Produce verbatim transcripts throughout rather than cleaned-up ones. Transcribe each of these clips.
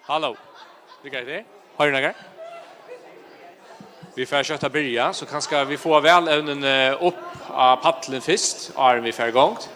Halló. Riggar tað? Hoyrir nakar? Vit fara skjótt at byrja, so kanska vit fáa valevnini upp á pallin fyrst, áðrenn vit fara í gongd.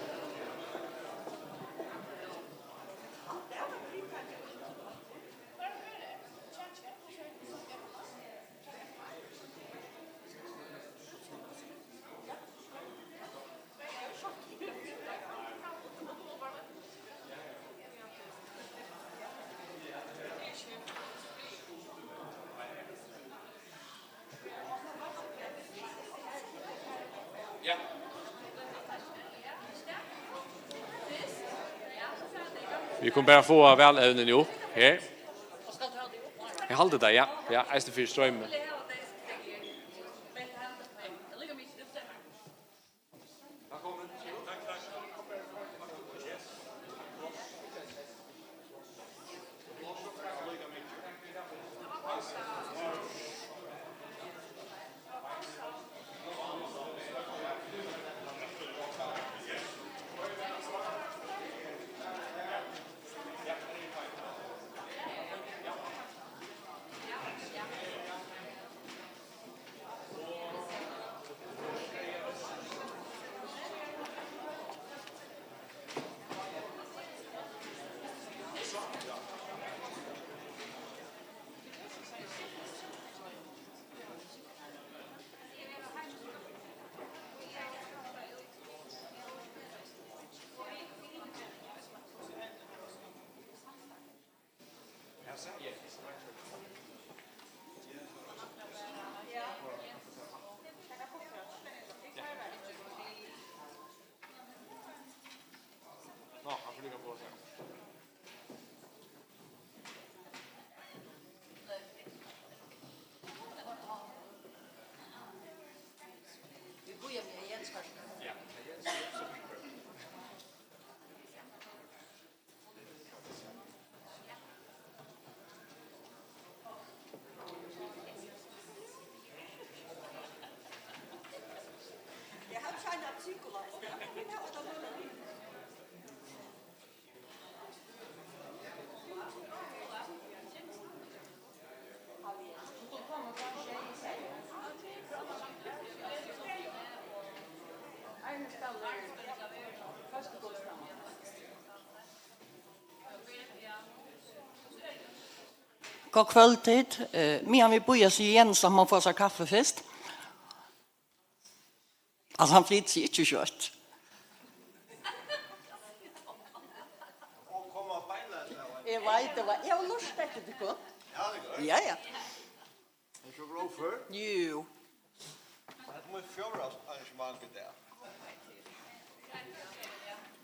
Vit kunnu bara fáa valevnini upp her. Eg haldi tað, ja. Ja, eisini fyri streymin. Gott kvøld, tit. Eh, meðan vit bíða, so Jens, hann má fáa sær kaffi fyrst. Altso, hann flytur seg ikki skjótt. Eg veit, eg veit. Eg havi lurtað eftir tykkum. Ja, tað er gott. Ja, ja. Er so bra før? Jú. Hetta er mítt fjórða arrangement í dag.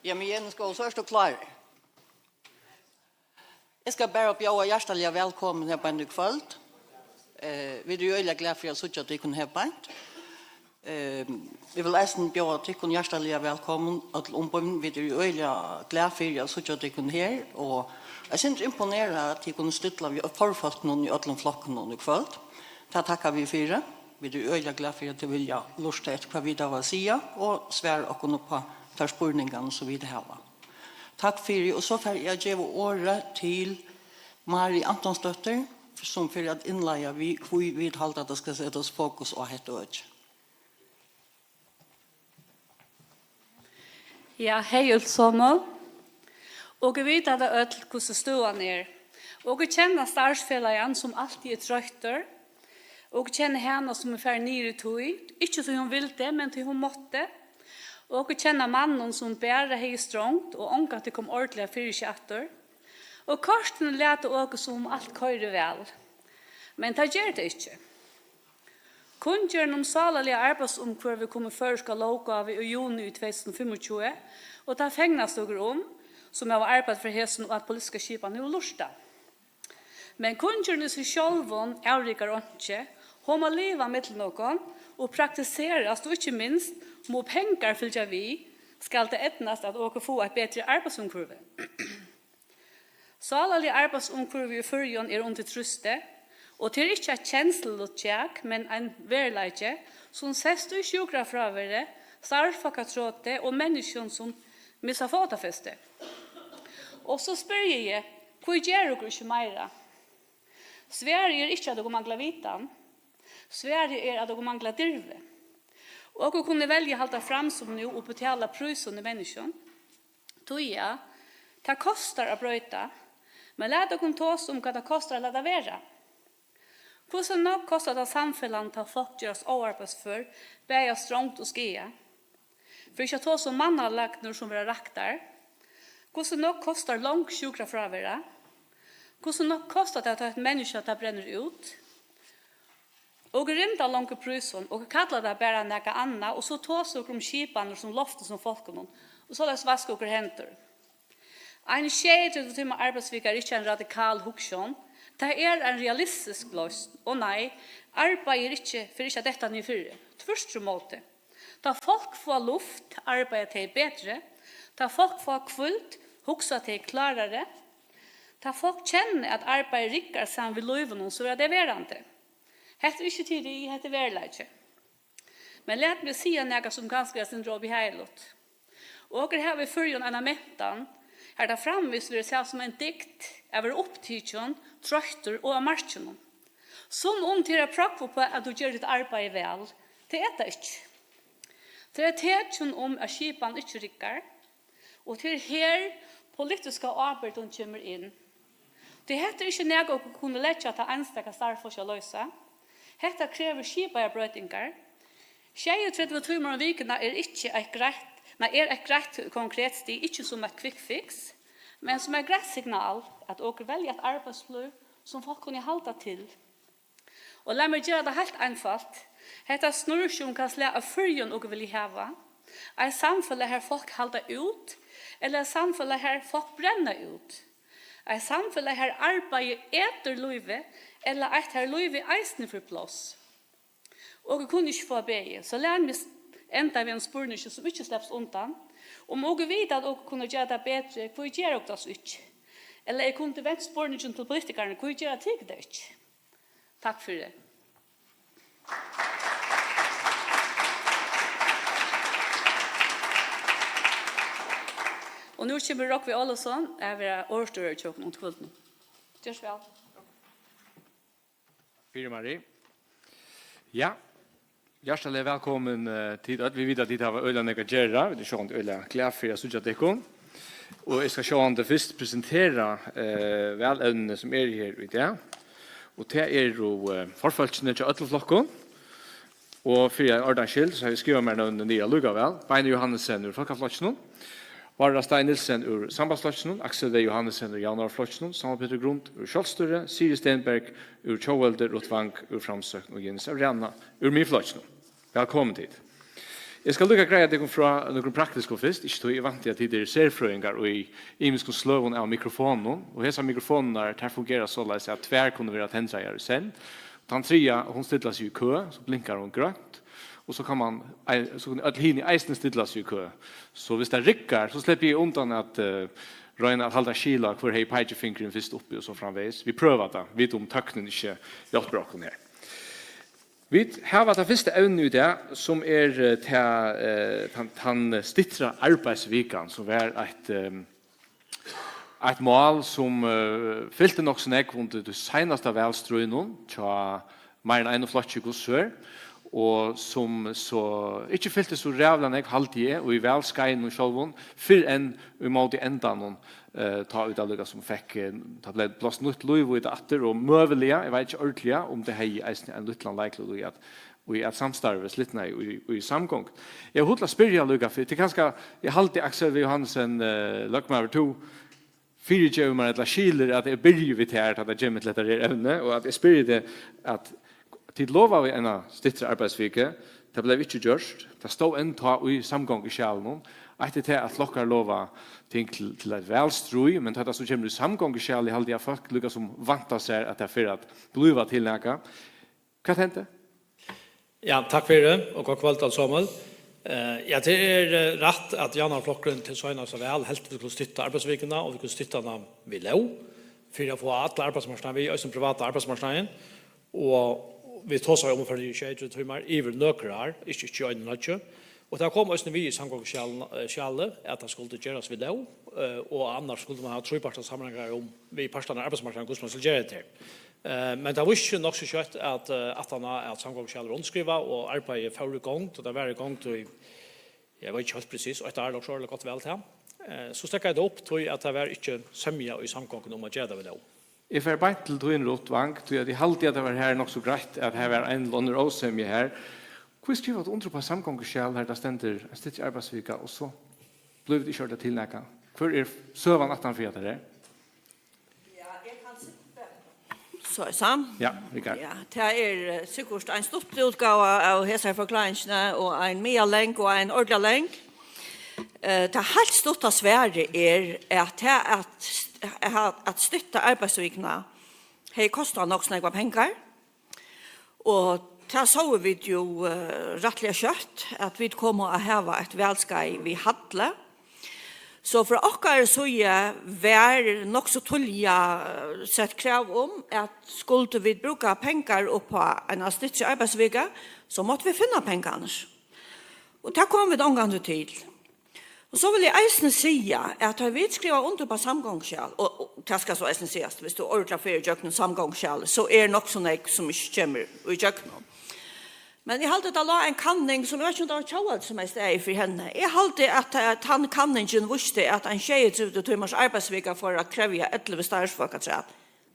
Ja, men Jens, góði, so ert tú klárur. Eg skal bara bjóða hjartaliga vælkomin her beint í kvøld. Eh, vit eru øgiliga glað fyri at síggja tykkum her beint. Eh, vit vil eisini bjóða tykkum hjartaliga vælkomin, øll umboðini. Vit eru øgiliga glað fyri at síggja tykkum her, og eg eri sindur imponerað, at tit kunnu stilla við forfólkunum í øllum flokkunum í kvøld. Tað takka vit fyri. Vit eru øgiliga glað fyri, at tit vilja lurta eftir, hvat vit hava at siga, og svara okkum upp á teir spurningarnar, sum vit hava. Takk fyri, og so fari eg at geva orðið til Mary Antonsdóttir, sum fer at innleiða við, hví vit halda, at tað skal setast fokus á hetta økið. Ja, hey, øll somul. Okur vita tað øll, hvussu støðan er. Okur kenna starvsfelagan, sum altíð er troyttur. Okur kenna hana, sum er farin niður í tíð, ikki tí hon vildi, men tí hon mátti. Okur kenna mannin, sum bara hevði strongd og ongantíð kom ordiliga fyri seg aftur. Og kortini lata okur, sum um alt koyrir væl. Men tað ger tað ikki. Kunngerðin um sálarliga arbeiðsumhvørvið kom í føroyska lóggávu í juni í tvey túsund og fimmogtjúgu, og tað fegnast okur um, sum hava arbeitt fyri hesum, og at politiska skipanin hevur lurtað. Men kunngerðin í seg sjálvum avrikar einki. Hon má liva millum okkum og praktiserast, og ikki minst, um pengar fylgja við, skal tað eydnast, at okur fáa eitt betri arbeiðsumhvørvi. Sálarliga arbeiðsumhvørvið í Føroyum er undir trýsti, og tað er ikki eitt kensluligt kjak, men ein veruleiki, sum sæst í sjúkrafráværi, starvsfólkatroti og menniskjum, sum missa fótafesti. Og so spyrji eg: Hví gera okur ikki meira? Svarið er ikki, at okur mangla vitan. Svarið er, at okur mangla dirvi. Okur kunnu velja at halda fram sum nú og betala prísin í menniskjum. Tí ja, tað kostar at broyta, men lat okum tosa um, hvat tað kostar at lata vera. Hvussu nógv kostar tað samfelagnum, tá fólk gerast óarbeiðsfør, bæði av strongd og skaða? Fyri ikki at tosa um mannalagnur, sum verða raktar. Hvussu nógv kostar long sjúkrafrávera? Hvussu nógv kostar tað, tá eitt menniskja, tað brennur út? Okur rinda longu prísin, okur kalla tað bara nakað annað, og so tosa okur um skipanir sum loftið sum fólkunum, og soleiðis vaska okur hendur. Ein sjeyogtretivu tíma arbeiðsvika er ikki ein radikal hugsjón, tað er ein realistisk loysn. Og nei, arbeiði er ikki fyri ikki at detta niður fyri. Tvørturímóti. Tá fólk fáa luft, arbeiða tey betri. Tá fólk fáa hvíld, hugsa tey klárari. Tá fólk kenna, at arbeiði riggar saman við lívinum, so verða tey verandi. Hetta er ikki teori, hetta er veruleiki. Men lat meg siga nakað, sum kanska er eitt sindur óbehagligt. Okur hava í Føroyum eina mentan, har tað framvegis verður sæð sum ein dygd at vera upptikin, troyttur og á markinum. Sum um tað er eitt prógv uppá, at tú ger títt arbeiði væl. Tað er tað ikki. Tað er tekin um, at skipanin ikki riggar, og tað er her politiska ábyrgdin kemur inn. Tí hetta er ikki nakað, okur kunnu leggja á tað einstaka starvsfólkið at loysa. Hetta krevur skipaðar broytingar. Sjeyogtretivu tímar um vikuna er ikki eitt greitt, nei, er eitt greitt konkret stig, ikki sum eitt quick fix, men sum eitt greitt signal, at okur velja eitt arbeiðslív, sum fólk kunnu halda til. Og lat meg gera tað heilt einfalt. Hetta snýr seg um, hvat slag av Føroyum okur vilja hava. Eitt samfelag, har fólk halda út, ella eitt samfelag, har fólk brenna út. Eitt samfelag, har arbeiði etur lívið, ella eitt, har lívið eisini fær pláss. Okur kunnu ikki fáa bæði, so lat meg s-, enda við einum spurningi, sum ikki slepst undan. Um okur vita, at okur kunnu gera tað betri, hví gera okur tað so ikki? Ella eg kundi vent spurningin til politikararnar, hví gera tykur tað ikki? Takk fyri. Og nú kemur Rógvi Ólavsson at vera orðstýrari hjá okkum undir kvøldinum. Ger so væl. Fyri Marie. Ja, hjartaliga vælkomin, eh, tit øll. Vit vita, at tit hava øgiliga nógv at gera. Vit eru sjálvandi øgiliga glað fyri at síggja tykkum. Og eg skal sjálvandi fyrst presentera, eh, valevnini, sum eru her í dag. Og tað eru, eh, forfólkini hjá øllum flokkum. Og fyri ein ordans skyld, so havi eg skrivað mær nøvnini niður allíkavæl. Beinir Johannesen úr Fólkaflokkinum, Bárður Stein Nielsen úr Sambandsflokkinum, Aksel V. Johannesen úr Javnaðarflokkinum, Samuel Petur Grund úr Sjálvstýri, Siri Stenberg úr Tjóðveldi, Ruth Wang úr Framsókn og Jenis av Rana úr Miðflokkinum. Vælkomin tit. Eg skal líka greiða tykkum frá nøkrum praktiskum fyrst, ikki tí eg vænti, at tit eru serfrøðingar í ymiskum sløgum av mikrofonum, og hesar mikrofonirnar, tær fungera soleiðis, at tvær kunnu vera tendraðar í senn. Tann triðja, hon stillar seg í kø, so blinkar hon grønt, og so kann man, ei-, so kunnu øll hini eisini stilla seg í kø. So viss tað riggar, so sleppi eg undan at, eh, royna at halda skil á, hvør hevði peikifingurin fyrst uppi og so framvegis. Vit prøva tað, vita um tøknin ikki hjálpir okkum her. Vit hava tað fyrsta evnið í dag, sum er, eh, tað, eh, tann, tann stittra arbeiðsvikan, sum var eitt, eh, eitt mál, sum, eh, fylti nokk so nógv undir tí seinasta valstríðnum hjá meira enn einum flokki í hvussu er, og sum so ikki fylti so ræðuliga nógv, haldi eg, í valskeiðinum sjálvum, fyrr enn í móti endanum, eh, tá ið tað líkasum fekk, eh, tá bleiv blást nýtt lív í tað aftur, og møguliga, eg veit ikki ordiliga, um tað hevði eisini ein lítlan leiklut í at, í at samstarvið slitnaði í, í samgongd. Eg havi hug til at spyrja líka, fyri tað er kanska, eg haldi, Aksel V. Johannesen, eh, løgmaður, tú fyrigevur mær ella skilir, at eg byrji við tær, tá tað kemur til hetta her evni, og at eg spyrji teg, at tit lovaðu eina styttri arbeiðsviku, tað bleiv ikki gjørt, tað stóð enn tá í samgonguskjalinum. Eitt er tað, at flokkar lova ting til, til eitt valstríð, men tá tað so kemur í samgonguskjalið, haldi eg, at fólk líkasum vænta sær, at tað fer at blíva til nakað. Hvat hendi? Ja, takk fyri, og gott kvøld, øll somul. Eh, ja, tað er, eh, rætt, at Javnaðarflokkurin til seinasta val helt, at vit skuldu stytta arbeiðsvikuna, og vit skuldu stytta hana við lóg, fyri at fáa allan arbeiðsmarknaðin við, eisini privata arbeiðsmarknaðin. Og vit tosaðu um at fara niður í sjeyogtretivu tímar yvir nøkur ár, ikki, ikki í einum nudgi. Og tað kom eisini við í samgonguskjalinum, eh, skjalið, at tað skuldi gerast við lóg, eh, og annars skuldi man hava trípartasamráðingar um, við partarnar á arbeiðsmarknaðinum, hvussu man skuldi gera hetta her. Eh, men tað vísti seg nokk so skjótt, at, eh, aftaná at samgonguskjalið var undirskrivað og arbeiðið fór í gongd, og tað var í gongd í, eg veit ikki heilt presis, eitt ár, nokk so gott vel tað, eh, so steðgaði tað upp, tí at tað var ikki semja í samgonguni um at gera tað við lóg. Eg fari beint til tín, Ruth Wang, tí at eg haldi, at tað var her nokk so greitt, at her var ein ella annar ósemja her. Hví skrivar tú undir upp á samgonguskjal, har tað stendur ein styttri arbeiðsvika, og so blívur tað ikki orðið til nakað? Hvør er søgan aftan fyri hetta her? Ja, eg kann So, er sam? Ja, Rikard. Ja, tað er, eh, sikkurt ein stutt útgáva av hesar forklaringini, og ein meðallong og ein ordiliga long. Eh, tað heilt stutta svarið er, at tað at st-, at, at stytta arbeiðsvikuna hevði kostað nokk so nógvar pengar, og tað sóu vit jo, eh, rættiliga skjótt, at vit komu at hava eitt valskeið við halli. So frá okkara síðu var nokk so tíðliga, eh, sett krav um, at skuldu vit brúka pengar upp á eina styttri arbeiðsviku, so máttu vit finna pengarnar. Og tað komu vit ongantíð til. Og so vil eg eisini siga, at tá vit skriva undir upp á samgonguskjal, og, og tað skal so eisini sigast, viss tú ordiliga fer ígjøgnum samgonguskjalið, so er nokk so nógv, sum ikki kemur ígjøgnum. Men eg haldi, at tað lá ein kanning, sum eg veit ikki, um tað var Tjóðveldi, sum hevði staðið fyri henni. Eg haldi, at, at tann kanningin vísti, at ein sjeyogtretivu tímars arbeiðsvika fór at krevja ellivu starvsfólk afturat.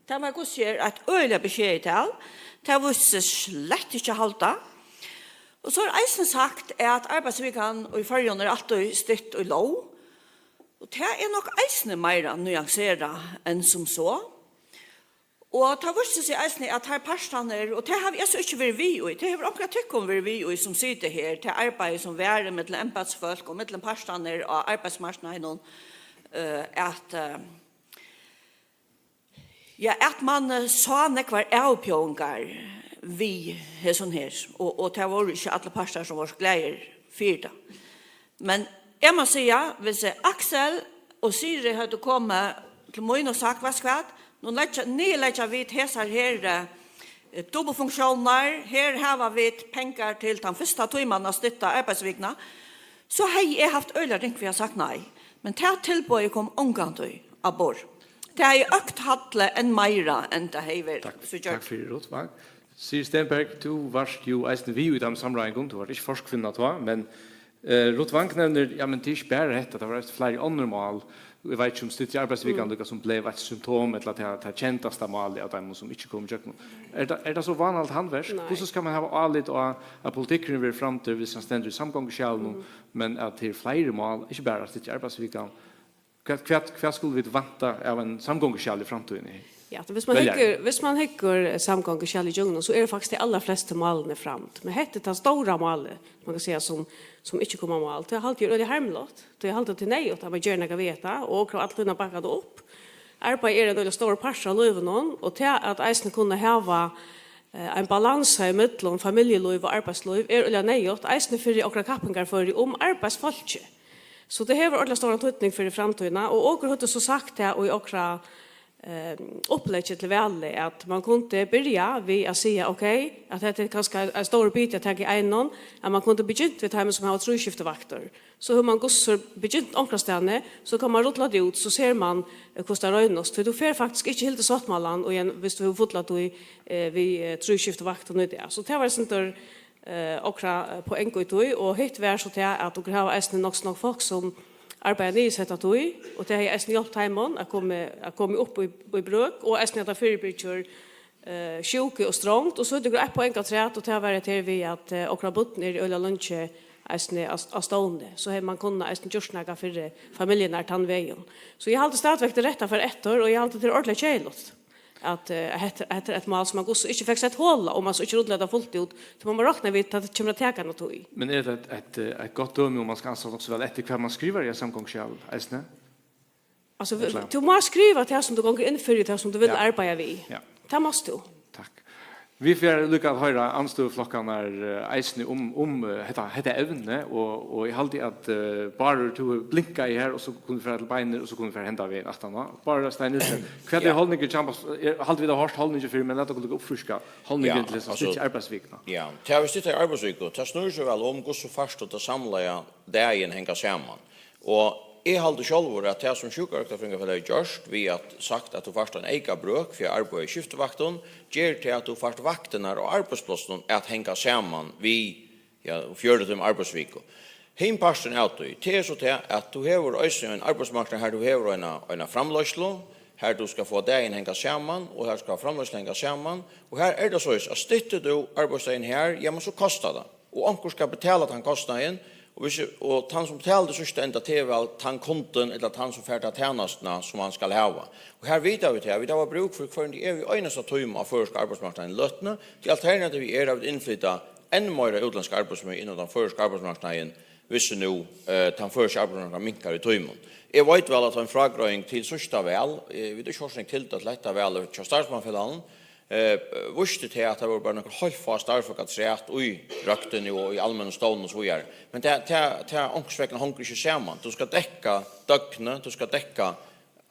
Tað var, hvussu er, eitt øgiliga beskedið tal. Tað vísti seg slett ikki at halda. Og so er eisini sagt, at arbeiðsvikan í Føroyum er altíð stytt í lóg. Og tað er nokk eisini meira nuanserað enn sum so. Og tað vísti seg eisini, at teir partarnir, og tað havi eg so ikki verið við í, tað hevur onkur av tykkum verið við í, sum sita her, tað arbeiði, sum var millum embætisfólk og millum partarnir á arbeiðsmarknaðinum, eh, at, eh, ja, at mann, eh, sá nógvar avbjóðingar við hesum her, og, og tað vóru ikki allir partar, sum vóru glaðir fyri tað. Men eg má siga, hvis Aksel og Siri høvdu komið til mín og sagt, veitst hvat, nú leggja, niðurleggja vit hesar her, eh, dupultfunksjónirnar, her hava vit pengar til tann fyrsta tíman at stytta arbeiðsvikuna, so hevði eg havt øgiliga ringt við at sagt nei. Men tað tilboðið kom ongantíð á borð. Tað hevði økt hallið enn meira, enn tað hevði verið. Takk, so takk gjørt. Fyri, Ruth Wang. Siri Stenberg, tú varst jo eisini við í teimum samráðingum, tú vart ikki forkvinna tá, men, eh, Ruth Wang nevnir, ja, men tað er ikki bara hetta, tað var eisini fleiri onnur mál. Eg veit ikki, um styttri arbeiðsvikan, mm, líka sum bleiv eitt symptom, ella tað, tað kendasta málið av teimum, sum ikki kom ígjøgnum. Er tað, er tað so vánaligt handverk? Nei. Hvussu skal man hava álit á, at politikkurin verður framdur, viss hann stendur í samgonguskjalinum, mm, men at tað er fleiri mál, ikki bara styttri arbeiðsvikan? Hvat, hvat, hvat skulu vit vænta av ein samgonguskjal í framtíðini? Ja, so hvis man hyggur, hvis man hyggur, eh, samgonguskjalið ígjøgnum, so eru faktiskt tey allarflestu málini framd. Men hetta er tað stóra málið, man kann siga, sum, sum ikki kom á mál. Tað haldi eg er øgiliga harmiligt. Tí eg haldi, at tað er neyðugt, at man ger nakað við hetta, og okur hava alla tíðina bakkað tað upp. Arbeiði er ein øgiliga stórur partur av lívinum, og tað at eisini kunna hava, eh, ein balansa ímillum familjulív og arbeiðslív er øgiliga neyðugt, eisini fyri okra kappingarføri um arbeiðsfólkið. So tað hevur øgiliga stóran týdning fyri framtíðina, og okur høvdu so sagt tað í okra, eh, uppleggi til valið, at man kundi byrja við at siga, ok, at hetta er kanska ein stórur biti at taka í einum, at man kundi begynt við teimum, sum hava trískiftuvaktir. So hevur man gudsur begynt onkrastaðni, so kann man rulla tað út, so sær man, eh, hvussu tað roynist. Tí tú fert faktiskt ikki Hildi sáttmálan, og igjen, viss tú hevur fulla tíð, eh, við, eh, trískiftuvaktum í dag. So tað var eitt sindur, eh, okra, eh, poeng í tí, og hitt var so tað, at okur hava eisini nokk so nógv fólk, sum arbeiða niðursetta tíð, og tað hevði eisini hjálpt teimum at koma, at koma upp í, í brøk, og eisini at tað fyribyrgir, eh, sjúku og strongd, og so høvdu okur eitt poeng afturat, og tað var hetta her við, at, eh, okra børn eru øgiliga leingi eisini á, á stovni, so hevði man kunnað eisini gjørt nakað fyri familjurnar tann vegin. So eg haldi stadigvæk, tað er rætt at fara eftir, og eg haldi, tað er ordiliga keðiligt, at, eh, hetta, hetta er eitt mál, sum man gudsur ikki fekk sett hol á, og man so ikki rullaði tað fult út, tí man má rokna við, at tað kemur at taka eina tíð. Men er tað eitt, eitt, eitt gott dømi, um man skal ansa nokk so væl eftir, hvat man skrivar í eitt samgonguskjal eisini? Altso, ella? Tú mást skriva tað, sum tú gongur inn fyri, tað, sum tú vilt, ja, arbeiða við. Ja. Tað mást tú. Takk. Vit fara líka at hoyra andstøðuflokkarnar, eh, eisini um, um, eh, hetta, hetta evni, og, og eg haldi, at, eh, Bárður, tú blinkar her, og so kunnu vit fara til Beinir, og so kunnu vit fara henda vegin aftaná. Bárður Stein Nielsen, hvat er, ja, haldningurin hjá, er, haldi vit hava hoyrt haldningin fyrr, men lat okkum líka uppfríska haldningin, ja, til hesa, altso, stuttu arbeiðsvikuna. Ja, tað við stuttu arbeiðsviku, tað snýr seg væl um, hvussu fært tú tað samlaða dagin hanga saman. Og Eg haldi sjálvur, at tað, sum Sjúkrarøktarfrøðingafelagið gjørt við at sagt, at tú fært ein eyka brøk fyri at arbeiða í skiftuvaktum, ger tað, at tú fært vaktirnar á arbeiðsplássinum at hanga saman við, ja, fjøruti tíma arbeiðsviku. Hin parturin av tí, tað er so tað, at tú hevur eisini ein arbeiðsmarknað, har tú hevur eina, eina framleiðslu, har tú skal fáa dagin hanga saman, og har skal framleiðslu hanga saman, og har er tað soleiðis, at styttir tú arbeiðsdagin har, ja, men so kostar tað. Og onkur skal betala tann kostnaðin, og, hvis, og tann, sum betalir í síðsta enda, tað er væl tann kundin, ella tann, sum fær ta tænastuna, sum hann skal hava. Og her vita vit, her, vit hava brúk fyri hvørjum tað er við einasta tíma á føroyska arbeiðsmarknaðinum í løtuni, tí alternativið er, at vit innflyta enn meira útlendska arbeiðsmøði inn á tann føroyska arbeiðsmarknaðin, hvis nú, eh, tann føroyski arbeiðsmarknaðurin minkar í tímum. Eg veit væl, at ein frágreiðing til síðsta val, eh, vit hava ikki hoyrt so nógv til tað, til hetta valið hjá Starvsmannafelagnum, eh, vísti tað, at tað vóru bara nøkur heilt fá starvsfólk afturat í røktini og í almennum stovnum og so víðari. Men tað, tað, tað onkursvegna hongur ikki saman. Tú skal dekka døgnið, tú skal dekka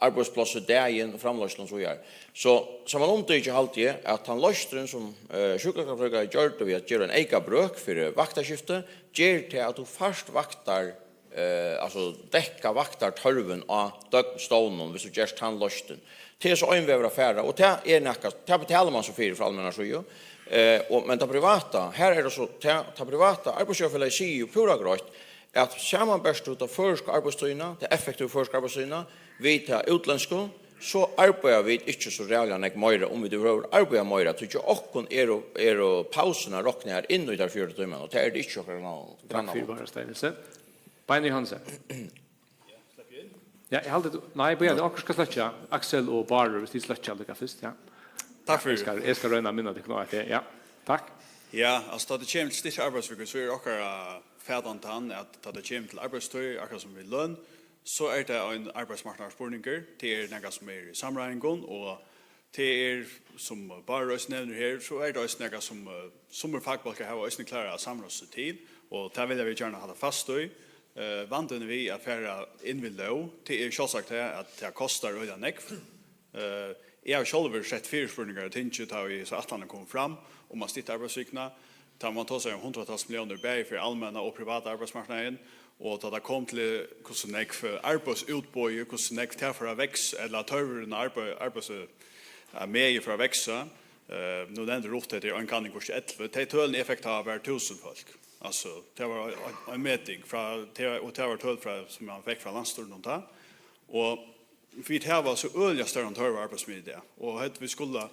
arbeiðsplássið dagin og framleiðslu og so víðari. So, samanumtikið haldi eg, at tann loysnin, sum, eh, Sjúkrarøktarfrøðingafelagið gjørdi við at gera ein eyka brøk fyri vaktarskifti, ger tað, at tú fært vaktar, eh, altso, dekka vaktartørvin á døgnstovnum, hvis tú gert tann loysnin. Tað er so ein vegur at fara, og tað er nakað, tað betalir mann so fyri frá almennari síðu. Eh, og, men tað privata, her er tað so, tað, tað privata arbeiðsgivarfelagið sigur jú púra greitt, at samanbert tú ta føroysku arbeiðstíðina, ta effektivu føroysku arbeiðstíðina, við ta útlendsku, so arbeiða vit ikki so ræðuliga nógv meira, um vit yvirhøvur arbeiða meira, tí hjá okkum eru, eru pausurnar roknaðar inn í tær fjøruti tímarnar, og tað er tað ikki hjá okkara grannalondum. Takk fyri, Bárður Stein Nielsen. Beini Johansen. Ja, eg haldi, tú, nei, bíða, onkur skal sløkkja. Aksel og Bárður, hvis tit sløkkja líka fyrst, ja. Takk fyri. Eg skal, eg skal royna at minna tykkum á at tað, ja. Takk. Ja, altso, tá tað kemur til styttri arbeiðsviku, so er okkara fatan tann, at tá tað kemur til arbeiðstíð, akkurát sum við løn, so er tað ein arbeiðsmarknaðarspurningur. Tað er nakað, sum er í samráðingum, og tað er, sum Bárður eisini nevnir her, so er tað eisini nakað, sum, eh, summir fakbólkar hava eisini klárað at samráða seg til, og tað vilja vit gjarna halda fast í. Eh, vandin við at fara inn við lóg, tað er sjálvsagt tað, at tað kostar øgiliga nógv. Eh, eg havi sjálvur sett fyrispurningar í tingið, tá ið so ætlanin kom fram, um at stytta arbeiðsvikuna. Tá man tosar um hundraðtals milliónir, bæði fyri almenna og privata arbeiðsmarknaðin, og tá tað kom til, hvussu nógv arbeiðsútboðið, hvussu nógv tað fór at veksa, ella tørvurin á arbeiði, arbeiðs-, eh, megi fór at veksa. Eh, nú nevndi Ruth, hetta er ein kanning hvussu ellivu. Tey tølini, eg fekk tá, var túsund fólk. Altso, tað var ein, ein meting frá, tað, og tað var tøl frá, sum man fekk frá landsstýrinum tá. Og vit hava so øgiliga stóran tørv á arbeiðsmiðju í dag. Og høvdu vit skulað,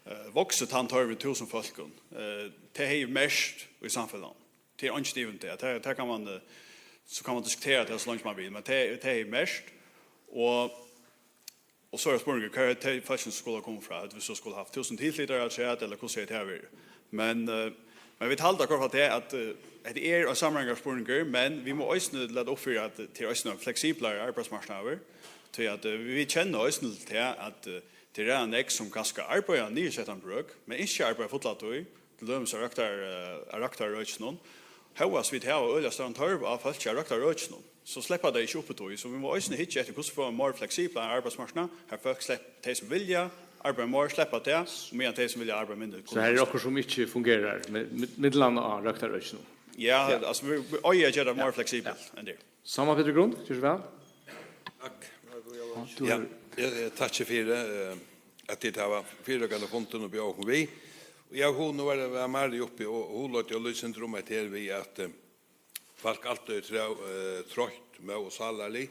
eh, vaksið tann tørvin við túsund fólkum, eh, tað hevði merkt í samfelagnum. Tað er eingin ivi um tað. Tað, tað kann man, eh, so kann man diskutera tað so leingi man vil, men tað, tað hevði merkt. Og, og so er spurningurin, hvar er tey fólkini skuldu koma frá? At vit so skuldu havt túsund tilflytarar afturat, ella hvussu hevði tað verið? Men, eh, men vit halda hvørt fall tað, at, eh, hetta er ein samráðingarspurningur, men vit mugu eisini lata upp fyri, at tað er eisini ein fleksiblari arbeiðsmarknaður, tí at, eh, vit kenna eisini til tað, at, eh, tað eru nógv, sum kanska arbeiða niðursettan brøk, men ynskja at arbeiða fulla tíð, til dømis á røktar-, eh, á røktarøkinum. Hóast vit hava øgiliga stóran tørv á fólki á røktarøkinum, so sleppa tey ikki upp í tí. So vit mugu eisini hyggja eftir, hvussu fáa vit meir fleksiblan arbeiðsmarknað, har fólk slepp-, tey sum vilja arbeiða meir, sleppa tað, og meðan tey sum vilja arbeiða mindri, so kunnu her er okkurt, sum ikki fungerar, mi-, mi-, millum annað á røktarøkinum. Ja, ja, altso, vit, vit eiga at gera tað meir, ja, fleksibelt, ja, enn tað er. Sámal Petur Grund, ger so væl. Takk. Tú, ja, hevur eg, eg takki fyri, eh, at tit hava fyrireikað fundin og bjóðað okkum við. Og eg havi hug, nú var, var Mary uppi og, og hon løgdi jú lýsing um hetta her við, at, eh, fólk altíð eru trø-, eh, troytt, móð og sálarlig.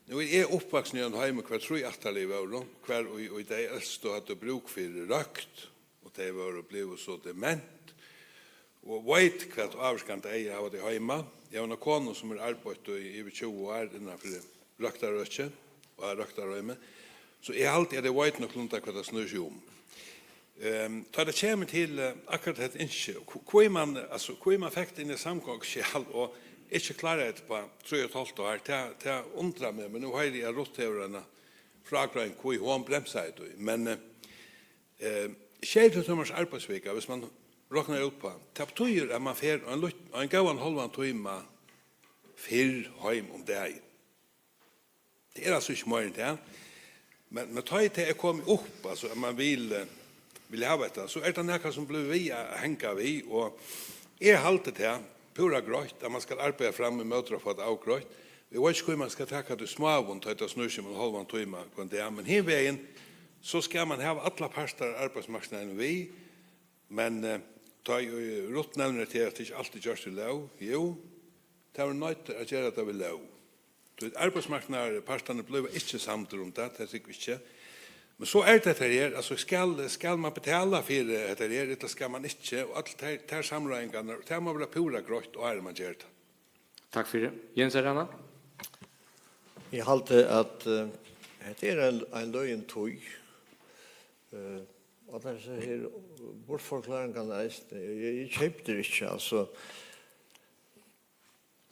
Nú eri eg uppvaksin í einum heimi, har trý ættarlið vóru, har í, í tey elstu høvdu brúk fyri røkt, og tey vóru blivin so dement, og veit, hvat ávirkan tey hava tey heima. Eg havi eina konu, sum hevur arbeitt í yvir tjúgu ár innan fyri røktarøki og á røktarheimi, so eg haldi, at eg veit nøkulunda, hvat tað snýr seg um. Ehm, tá tað kemur til, eh, akkurát hetta ynski, hv-, hví man, altso, hví man fekk tað inn í samgonguskjal og ikki kláraði tað upp á trý og eitt hálvt ár, tað, tað undrar meg, men nú hoyri eg, at Ruth hevur eina frágreiðing, hví hon bremsaði tí. Men, eh, eh, sjeyogtjúgu tímars arbeiðsvika, hvis man roknar út á, tað betýðir, at man fer ein lít-, ein góðan hálvan tíma fyrr heim um dagin. Tað er altso ikki meira enn tað. Men, men tá ið tað er komið upp, altso, at man vil, eh, vil hava hetta, so er tað nakað, sum blívur við at hanga við, og eg haldi tað púra greitt, at man skal arbeiða fram ímóti at fáa tað avgreitt, Eg veit ikki, hví man skal taka tað í smáum, tá ið tað snýr seg um ein hálvan tíma hvønn dag, men hin vegin, so skal man hava allar partar av arbeiðsmarknaðinum við, men, eh, tá ið, eh, Ruth nevnir, at tað er ikki altíð gjørt í lóg, jú, tað verður noytt at gera tað við lóg. Tí arbeiðsmarknaðarpartarnir blíva ikki samdir um tað, tað trúgvi eg ikki. Men so er tað hetta her, altso, skal, skal man betala fyri hetta her, ella skal man ikki, og allar tær, tær samráðingarnar, tað má vera púra greitt, áðrenn man ger tað. Takk fyri. Jens, er hana? Eg haldi, at, eh, hetta er ein, ein løgin tíð. Eh, og allar hesar her bortforklaringarnar eisini, eg, eg keypti tær ikki, altso.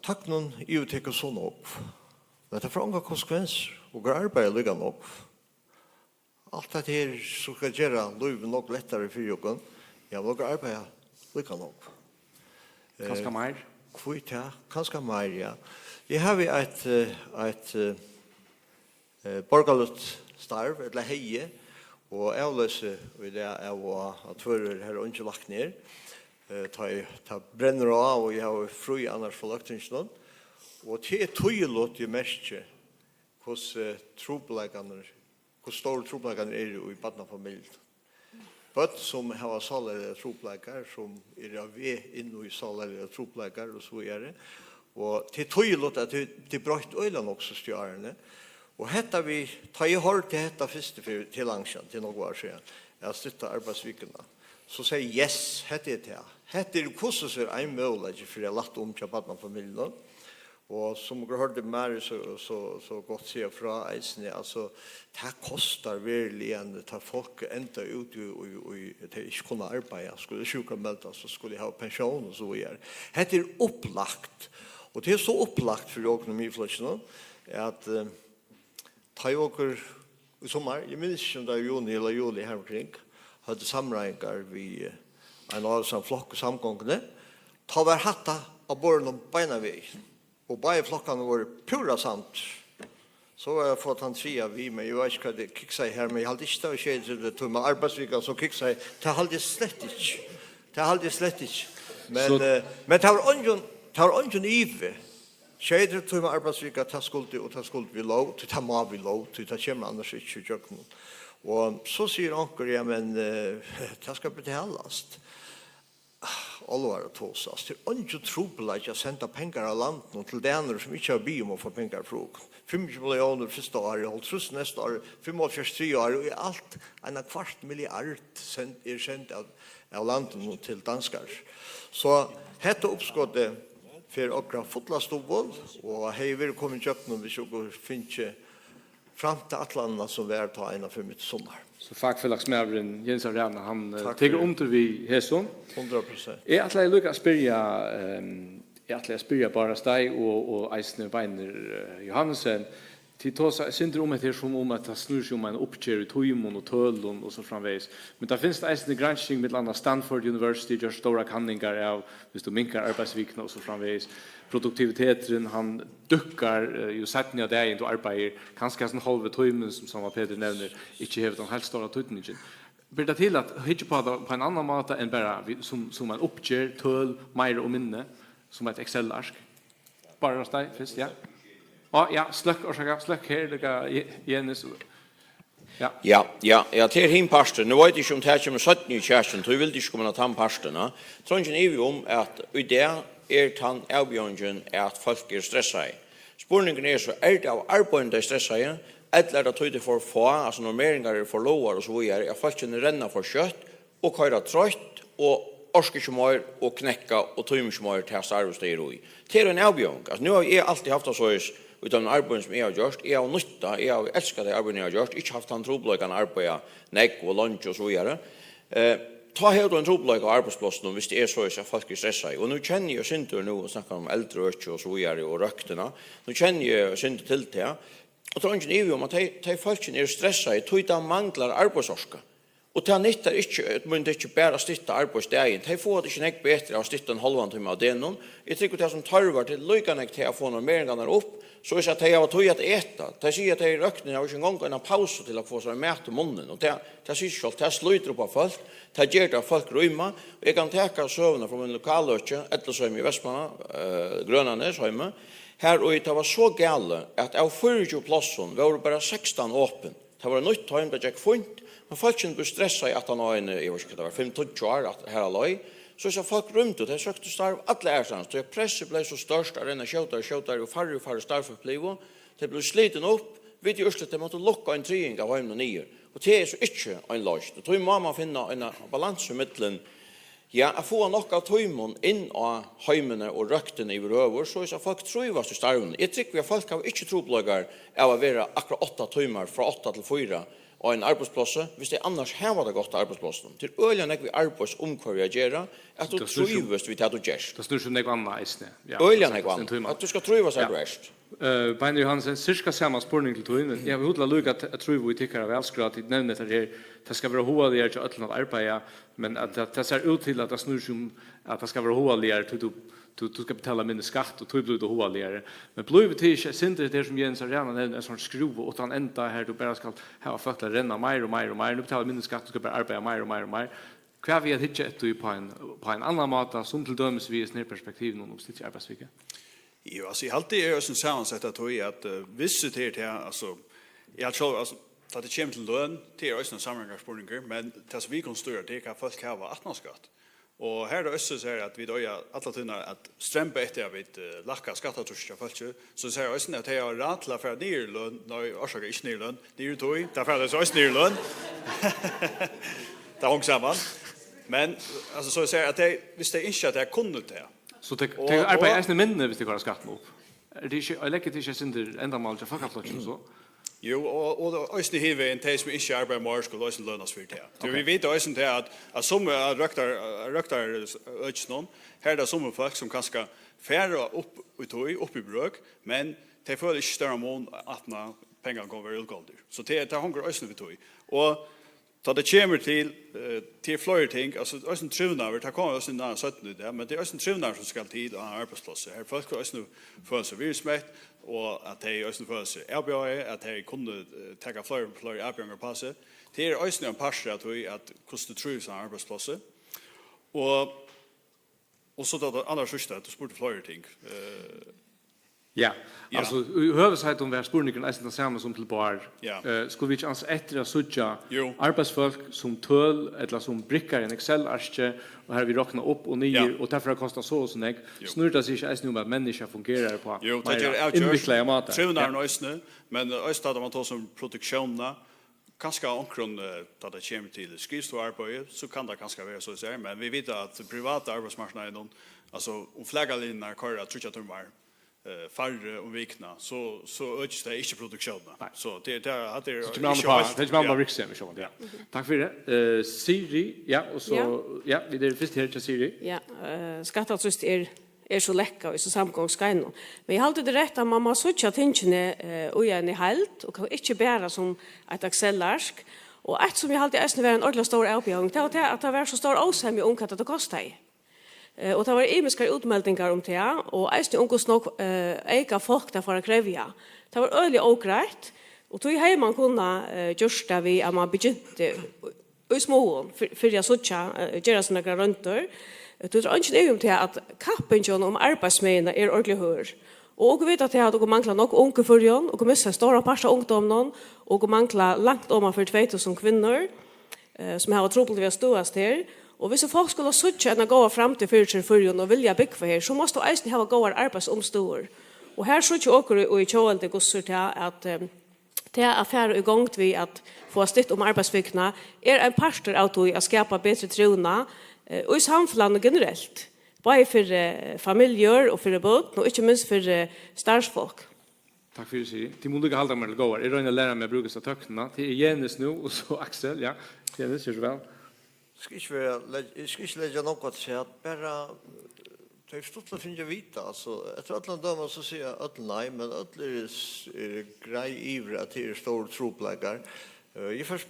Tøknin yvirtekur so nógv, men tað fær ongar konsekvensir. Okur arbeiða líka nógv. Alt hetta her, sum skal gera lívið nógv lættari fyri okkum, ja, men okur arbeiða líka nógv. Kanska Eh, meir? Hví tað? Kanska meir, ja. Eg havi eitt, eh, eitt, eh, eh, borgarligt starv, ella hevði, og avloysi í dag av, at Tvøroyri, har eingin lækni er. Eh, tá eg, tað brennur á, og eg havi frí annars frá løgtinginum. Og tað er týðiligt, eg merki, hvussu trupulleikarnir, hvussu stórir trupulleikarnir eru í barnafamiljum. Børn, sum hava sálarligar trupulleikar, sum eru á veg inn í sálarligar trupulleikar og so víðari. Og tað er týðiligt, at tað, tað er broytt øgiliga nógv síðstu árini. Og hetta við, tá eg hoyrdi hetta fyrstu ferð til Langsjan, til nógv ár síðan, at stytta arbeiðsvikuna, so segði eg, yes, hetta er tað. Hetta er hvussu so er ein møguleiki fyri at lætta um hjá barnafamiljunum. Og sum okur hoyrdu Mary so, so, so gott siga frá eisini, altso, tað kostar veruliga, tá fólk enda út í, í, í, tey ikki kunnu arbeiða, skulu sjúkramelda, so skulu hava pensjón og so víðari. Hetta er upplagt, og tað er so upplagt fyri okkum í Miðflokkinum, at, eh, tá ið okur í summar, eg minnist ikki, um tað var í juni ella juli her umkring, høvdu samráðingar við, eh, ein ávísan flokk í samgonguni, tá var hatta á borðinum beinanvegin. Og báðir flokkarnir vóru púra samdir. So var at fáa tann triðja við, men eg veit ikki, hvat tað kiksaði her, men eg haldi ikki, tað var sjeyogtretivu tímar arbeiðsvika, so kiksaði. Tað haldi eg slett ikki. Tað haldi eg slett ikki. Men, So eh, men tað var eingin, tað var eingin ivi. Sjeyogtretivu tímar arbeiðsvika, tað skuldi, og tað skuldi við lóg, tí tað má við lóg, tí tað kemur annars ikki ígjøgnum. Og so sigur onkur, ja, men, eh, tað skal betalast. Álvara tosa. Altso, tað er eingin trupulleiki at senda pengar av landinum til danir, sum ikki hava biðið um at fáa pengar frá okkum. Fimmogtjúgu milliónir fyrsta árið, hálvtrýss næsta ár, fimmoghálvfjerðs triðja árið, og í alt eina kvart milliard send, er send av, av landinum til danskar. So hetta uppskotið fer okra fulla stuðul, og hevði verið komið ígjøgnum, hvis okur fingu fram til ætlanina, sum var tá eina ferð mitt summar. So fakfelagsmaðurin Jens av Rana, hann, eh, Takk tekur fyri. Undir við hesum. Hundrað prosent. Eg ætlaði líka at spyrja, ehm, eg ætlaði at spyrja Bárð Stay og, og eisini Beinir, eh, Johannesen. Tit tosa eitt sindur um hetta her, sum um at tað snýr seg um ein uppgerð í tímum og tølum og so framvegis. Men tað finst eisini gransking, millum annað Stanford University ger stórar kanningar av, hvis tú minkar arbeiðsvikuna og so framvegis. Produktiviteturin, hann dúkkar, eh, jú seinni á dagin tú arbeiðir, kanska hasin hálvi tímin, sum Sámal Petur nevnir, ikki hevur tann heilt stóra týdningin. Ber tað til at hyggja upp á tað á ein annan máta enn bara við, sum, sum ein uppgerð, tøl, meira og minni, sum eitt Excel-ark? Bárður Stay fyrst, ja. Á, ja, sløkk, orsaka, sløkk her, líka Je-, Jenis. Ja. Ja, ja, ja, tað er hin parturin. Nú veit eg ikki, um tað kemur seinni í kjakinum, tí vildi ikki koma inn á tann partin, ja. Tað er eingin ivi um, at í dag er tann avbjóðingin, at fólk eru stressaði. Spurningurin er so, er tað av arbeiðinum, tey eru stressaði, ella er tað tí, tey eru for fá, altso normeringar eru for lágar og so víðari, at fólkini renna for skjótt, og koyra troytt og orka ikki meir og knekka og tíma ikki meir tað starvið, sum tey eru í. Tað er ein avbjóðing. Altso, nú havi eg altíð havt tað soleiðis í teimum arbeiðum, sum eg havi gjørt. Eg havi nýtt tað, eg havi elskað tey arbeiðini, eg havi gjørt, ikki havt tann trupulleikan at arbeiða nógv og leingi og so víðari. Eh, tá hevur tú ein trupulleika á arbeiðsplássinum, viss tað er soleiðis, at fólk eru stressaði. Og nú kenni eg eitt sindur, nú snakkar um eldri øki og so víðari og røktina. Nú kenni eg eitt sindur til tað. Og tað er eingin ivi um, at tey, tey fólkini eru stressaði, tí tað manglar arbeiðsorka. Og tað nyttar ikki, at man ikki bara stytta arbeiðsdagin. Tey fáa tað ikki nógv betri av at stytta ein hálvan tíma av degnum. Eg trúgvi, tað sum tørvar, tað er líka nógv til at fáa normeringarnar upp, soleiðis at tey hava tíð at eta. Tey siga, at tey í røktini hava ikki eingong eina pausu til at fáa sær mat í munnin. Og tað, tað sigur seg sjálvt, tað slítur upp á fólk, tað ger tað, at fólk rýma. Og eg kann taka søguna frá mínum lokaløki, Ellisheimi í Vestmanna, eh, Grønanes heimi. Har og tað var so galið, at av fýraogtjúgu plássum vóru bara sekstan opin. Tað var eitt nýtt toym, tað gekk fínt, men fólkini blivu stressað aftan á eini, eg veit ikki, hvat tað var, fimm, tíggju ár at har á leið. So, so fólk rýmdu, tey søktu starv alla aðrastaðni, tí at pressið bleiv so stórt at renna skjótari og skjótari, og færri og færri starvsfólk blivu. Tey blivu slitin upp, við tí úrslit, tey máttu lukka ein triðing av heiminum niður. Og tað er so ikki ein loysn. Og tí má man finna eina balansu millum, ja, at fáa nokk av tímum inn á heimini og røktini yvirhøvur, so at fólk trívast í starvinum. Eg trúgvi, at fólk hava ikki trupulleikar av at vera akkurát átta tímar frá átta til fýra á einum arbeiðsplássi, hvis tey annars hava tað gott á arbeiðsplássinum. Tað er øgiliga nógv við arbeiðsumhvørvi at gera, at tú Tað snýr seg um trívist við tað, tú gert. Tað snýr seg um nógv annað eisini. Ja, Øgiliga tað er nógv sant, ein annað. Tíma. At tú skal trívast har Ja. tú ert. Eh, Beinir Johansen, sirka sama spurning til tín. Eg havi hug til at líka at, at trúgva í tykkara valskrá, tit nevna hetta her, tað skal vera hugaligari hjá øllum at arbeiða, men at tað, tað sær út til, at tað snýr seg um, at tað skal vera hugaligari, tí tú, tú, tú skal betala minni skatt, og tí blívur tú hugaligari. Men blívur tað ikki eitt sindur, hetta her sum Jens Arena nevnir, ein sånn skrúva uttan enda, har tú bara skal hava fólk til at renna meir og meir og meir, nú betalar minni skatt, tú skal bara arbeiða meir og meir og meir. Hvat við at hyggja eftir í på ein, på ein annan máta, sum til dømis við hesum her perspektivinum um styttri arbeiðsviku? Jú, altso, eg haldi, tað er eisini samansett av tí, at, eh, vissi tað er til, altso, eg haldi sjálv, altso, tá tað kemur til løn, tað er eisini ein samráðingarspurningur, men tað sum vit kunnu stýra, tað er, hvat fólk hava aftaná skatt. Og har er tað eisini so, at vit eiga alla tíðina at stremba eftir, at vit, eh, lækka skattatrýstið hjá fólki, so tað er eisini, at tey hava rætt til at fara niður í løn, nei, orsaka, ikki niður í løn, niður í tíð, tað fara tey so eisini niður í løn. Tað hongur saman. Men, altso, so eg sigi, at tey, hvis tey ynskja, at tey kunnu tað, So tey, Og, tey arbeiða og eisini minni, hvis tey koyra skattin upp. Er tað ikki, leggur tað ikki eitt sindur endamál hjá Fólkaflokkinum so? Jú, og, og eisini hin vegin, tey sum ikki arbeiða meir, skulu eisini lønast fyri tað. Tí Ok. vit vita eisini tað, at, at summi av røktar-, røktarøkinum, her er tað summi fólk, sum kanska fara upp í tíð, upp í brøk, men tey føla ikki stóran mun, at pengarnir koma at vera útgongdir. So tað, tað hongur eisini við tí. Og Tá tað kemur til, eh, til fleiri ting, altso, eisini trivnaður, tað koma vit eisini inn á seinni í dag, men tað er eisini trivnaður, sum skal til á arbeiðsplássi. Har fólk eisini føla seg virðismett, og at tey eisini føla seg avbjóðaði, at tey kunnu, eh, taka fleiri og fleiri avbjóðingar uppá seg. Tað er eisini ein partur av tí, at hvussu tú trívist á arbeiðsplássi. Og Og so tað, tað allra síðsta, tú spurdi fleiri ting. Eh, Ja, ja. Altso, í høvuðsheitum var spurningurin eisini tann sami sum til Bár. Ja. Eh, skulu vit ikki ansa eftir at síggja Jú. arbeiðsfólk sum tøl ella sum brikkar í ein Excel-arki, og har vit rokna upp og niður, Ja. og tað fer at kosta so og so nógv? Jú. Snýr tað seg ikki eisini um, at menniskja fungerar upp á Jú, tað meira ger avgjørt. innviklaðar mátar? Trivnaðurin Ja. eisini, men eisini tá man tosar um produktiónina, Kanska á onkrum, eh, tá tað kemur til skrivstovuarbeiði, so kann tað kanska vera so at siga, men vit vita at privata arbeiðsmarknaðinum, altso, um flakalinjurnar koyra tríggjar tímar, eh, færri um vikuna, so, so økist tað ikki produktiónina. Nei. So tað, tað, hatta er Tað kemur an ikki upp á, heilt, tað kemur an upp á ja. virksemi, sjálvandi, ja. Takk fyri. Eh, Siri, ja, og so, Ja. ja, vit eru fyrst her til Siri. Ja, eh, skattatrýst er er so lækkað í so samgonguskeiðnum. Men eg haldi, tað er rætt, at man má síggja tingini, eh, í eini heild, og kann ikki bara sum eitt Excel-ark. Og eitt, sum eg haldi eisini var ein ordiliga stór avbjóðing, tað var tað, at tað var so stór ósemja um, hvat tað kostaði. Eh, og tað vóru ymiskar útmeldingar um tað, og eisini um, hvussu nógv, eh, eyka fólk tað fór at krevja. Tað var øgiliga ógreitt, og tí hevði man kunnað, eh, gjørt tað við, at man begynti í smáum, fyri, fyri at síggja, eh, gera so nakrar royndir. Eh, tú, tað er eingin ivi um tað, at kappingin um arbeiðsmiðjuna er ordiliga hørð. Og okur vita tað, at okur mangla nógv ung í Føroyum, okur missa ein stóran part av ungdóminum, og okur mangla langt oman fyri tvey túsund kvinnur, eh, sum hava trupult við at støðast her. Og hvis fólk skulu síggja eina góða framtíð fyri sær í Føroyum og vilja búgva her, so mást tú eisini hava góðar arbeiðsumstøður. Og her síggja okur í, í Tjóðveldi, hvussu er tað, at, eh, Tað at fara í gongd við at fáa stytt um arbeiðsvikuna er ein partur av tí at skapa betri trivnað, eh, í samfelagnum generelt, bæði fyri, eh, familjur og fyri børn, og ikki minst fyri, eh, starvsfólk. Takk fyri, Siri. Tit mugu líka halda mær til góðar. Eg royni at læra meg at brúka hesa tøknina. Tað er Jenis nú, og so Aksel. Ja, Jenis, ger so væl. Skal ikki vera, legg-, eg skal ikki leggja nógv afturat, bara, eh, tað er stuttligt at fingið at vita, altso, eftir øllum at døma, so siga øll nei, men øll eru s-, eru greið yvir, at tað eru stórir trupulleikar. Eh, eg fyrst,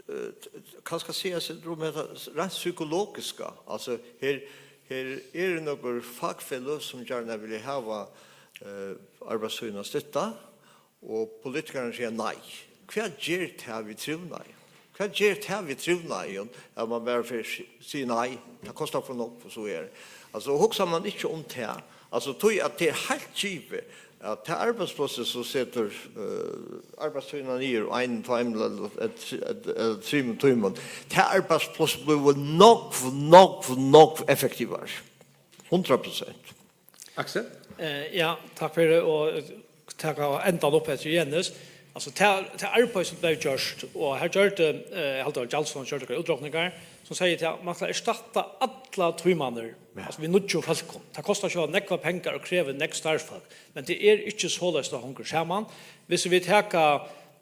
eh, t-, t-, kanska siga eitt sindur um hetta s-, reint psykologiska, altso, her, her eru nøkur fakfeløg, sum gjarna vilja hava, eh, arbeiðstíðina stutta, Og politikararnir siga nei. Hvat ger tað við trivnaðin? Hvat ger tað við trivnaðin, at man bara fer si-, sigur nei, tað kostar for nógv, og so er? Altso, hugsar man ikki um tað, Altso, tí at tað er heilt givið, at tað arbeiðsplássið, sum setur, eh, arbeiðstíðina niður úr einum, tveimum ella, ella, ella, ella trimum tímum, tað arbeiðsplássið blívur nógv, nógv, nógv effektivari. Hundrað prosent. Aksel? Eh, ja, takk fyri, og taka endan upp eftir Jens. Altso, tað, tað arbeiði sum bleiv gjørt, og her gjørdi, eh, eg haldi, at Gjaldsson gjørdi okkara útrokningar, sum sigur, at man skal erstatta allar tímarnar, ja, altso, við nýggjum fólkum. Tað kostar sjálvandi nógvar pengar og krevur nógv starvsfólk, men tað er ikki soleiðis, tað hongur saman. Viss vit taka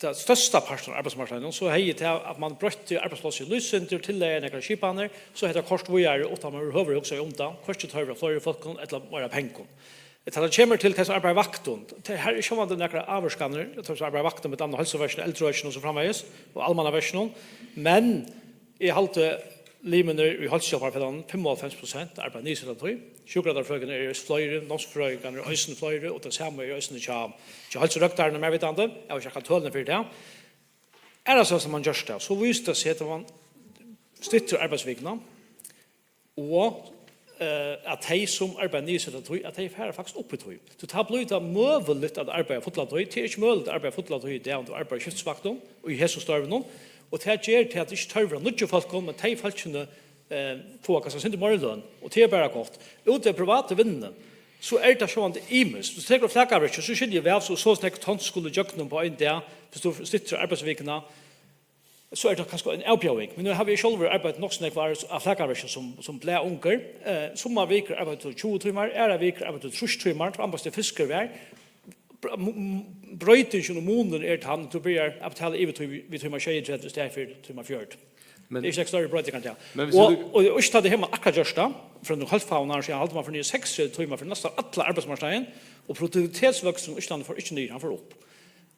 tað størsta partin av arbeiðsmarknaðinum, so hevði tað, at man broytti arbeiðsplássið eitt sindur, tillagði nakrar skipanir, so hevði tað koyrt víðari, uttan man yvirhøvur hugsaði um tað, hvørki tørvur á fleiri fólkum ella meira pengum. Tá tað kemur til tey, sum arbeiða á vaktum, tað her er sjálvandi nakrar ávirkanir, tey, sum arbeiða á vaktum, millum annað Heilsuverkinum, Eldraøkinum og so framvegis, og Almannaverkinum, men eg haldi, limirnir í Heilsuhjálparfelagnum, fimmoghálvfems prosent arbeiða niðursetandi tíð. Sjúkrarøktarfrøkuni eru fleiri, námsfrøðingarnir eru eisini fleiri, og tað sama er eisini hjá, hjá heilsurøktarunum, mær vitandi, eg havi ikki akkurát tølini fyri tað. Aðrastaðni, sum man gjørt tað, so vísir tað seg, at man styttir arbeiðsvikuna, og, eh, at tey, sum arbeiða niðursetandi tíð, at tey fara faktiskt upp í tíð. So tá blívur tað møguligt at arbeiða fulla tíð. Tað er ikki møguligt at arbeiða fulla tíð í dag, um tú arbeiðir í skiftisvaktum og í hesum størvunum, og tað ger tað, at tað ikki tørvar á nýggju fólkum, men tey fólkini, eh, fáa kanska eitt sindur meira í løn, og tað er bara gott. Úti í privatu vinnuni, so er tað sjálvandi ymiskt. Viss tú tekur flakavirki, so skilji eg væl, so, so nógv tons skulu ígjøgnum á einum degi, viss tú styttir arbeiðsvikuna, so er tað kanska ein avbjóðing. Men nú havi eg sjálvur arbeitt nokk so nógv ár á flakavirki sum, sum blaðungur. Eh, summar vikur arbeiðir tú tjúgu tímar, aðrar vikur arbeiðir tú trýss tímar, tað var annað hvussu fiskur var. Br-, m-, m-, broytingin og munurin er tann, at tú byrjar at betala yvirtíð við, við tíma sjeyogtretivu í staðin fyri tíma fjøruti. Men tað er ikki nógv størri broyting enn tað. Men viss Og, tú og, og ikki tá tað hevur man akkurát gjørt tað. Frá nú hálvt ár síðan haldi man fór niður í seks tímar fyri næstan allan arbeiðsmarknaðin, og produktivitetsvøksturin í Íslandi fór ikki niður, hann fór upp.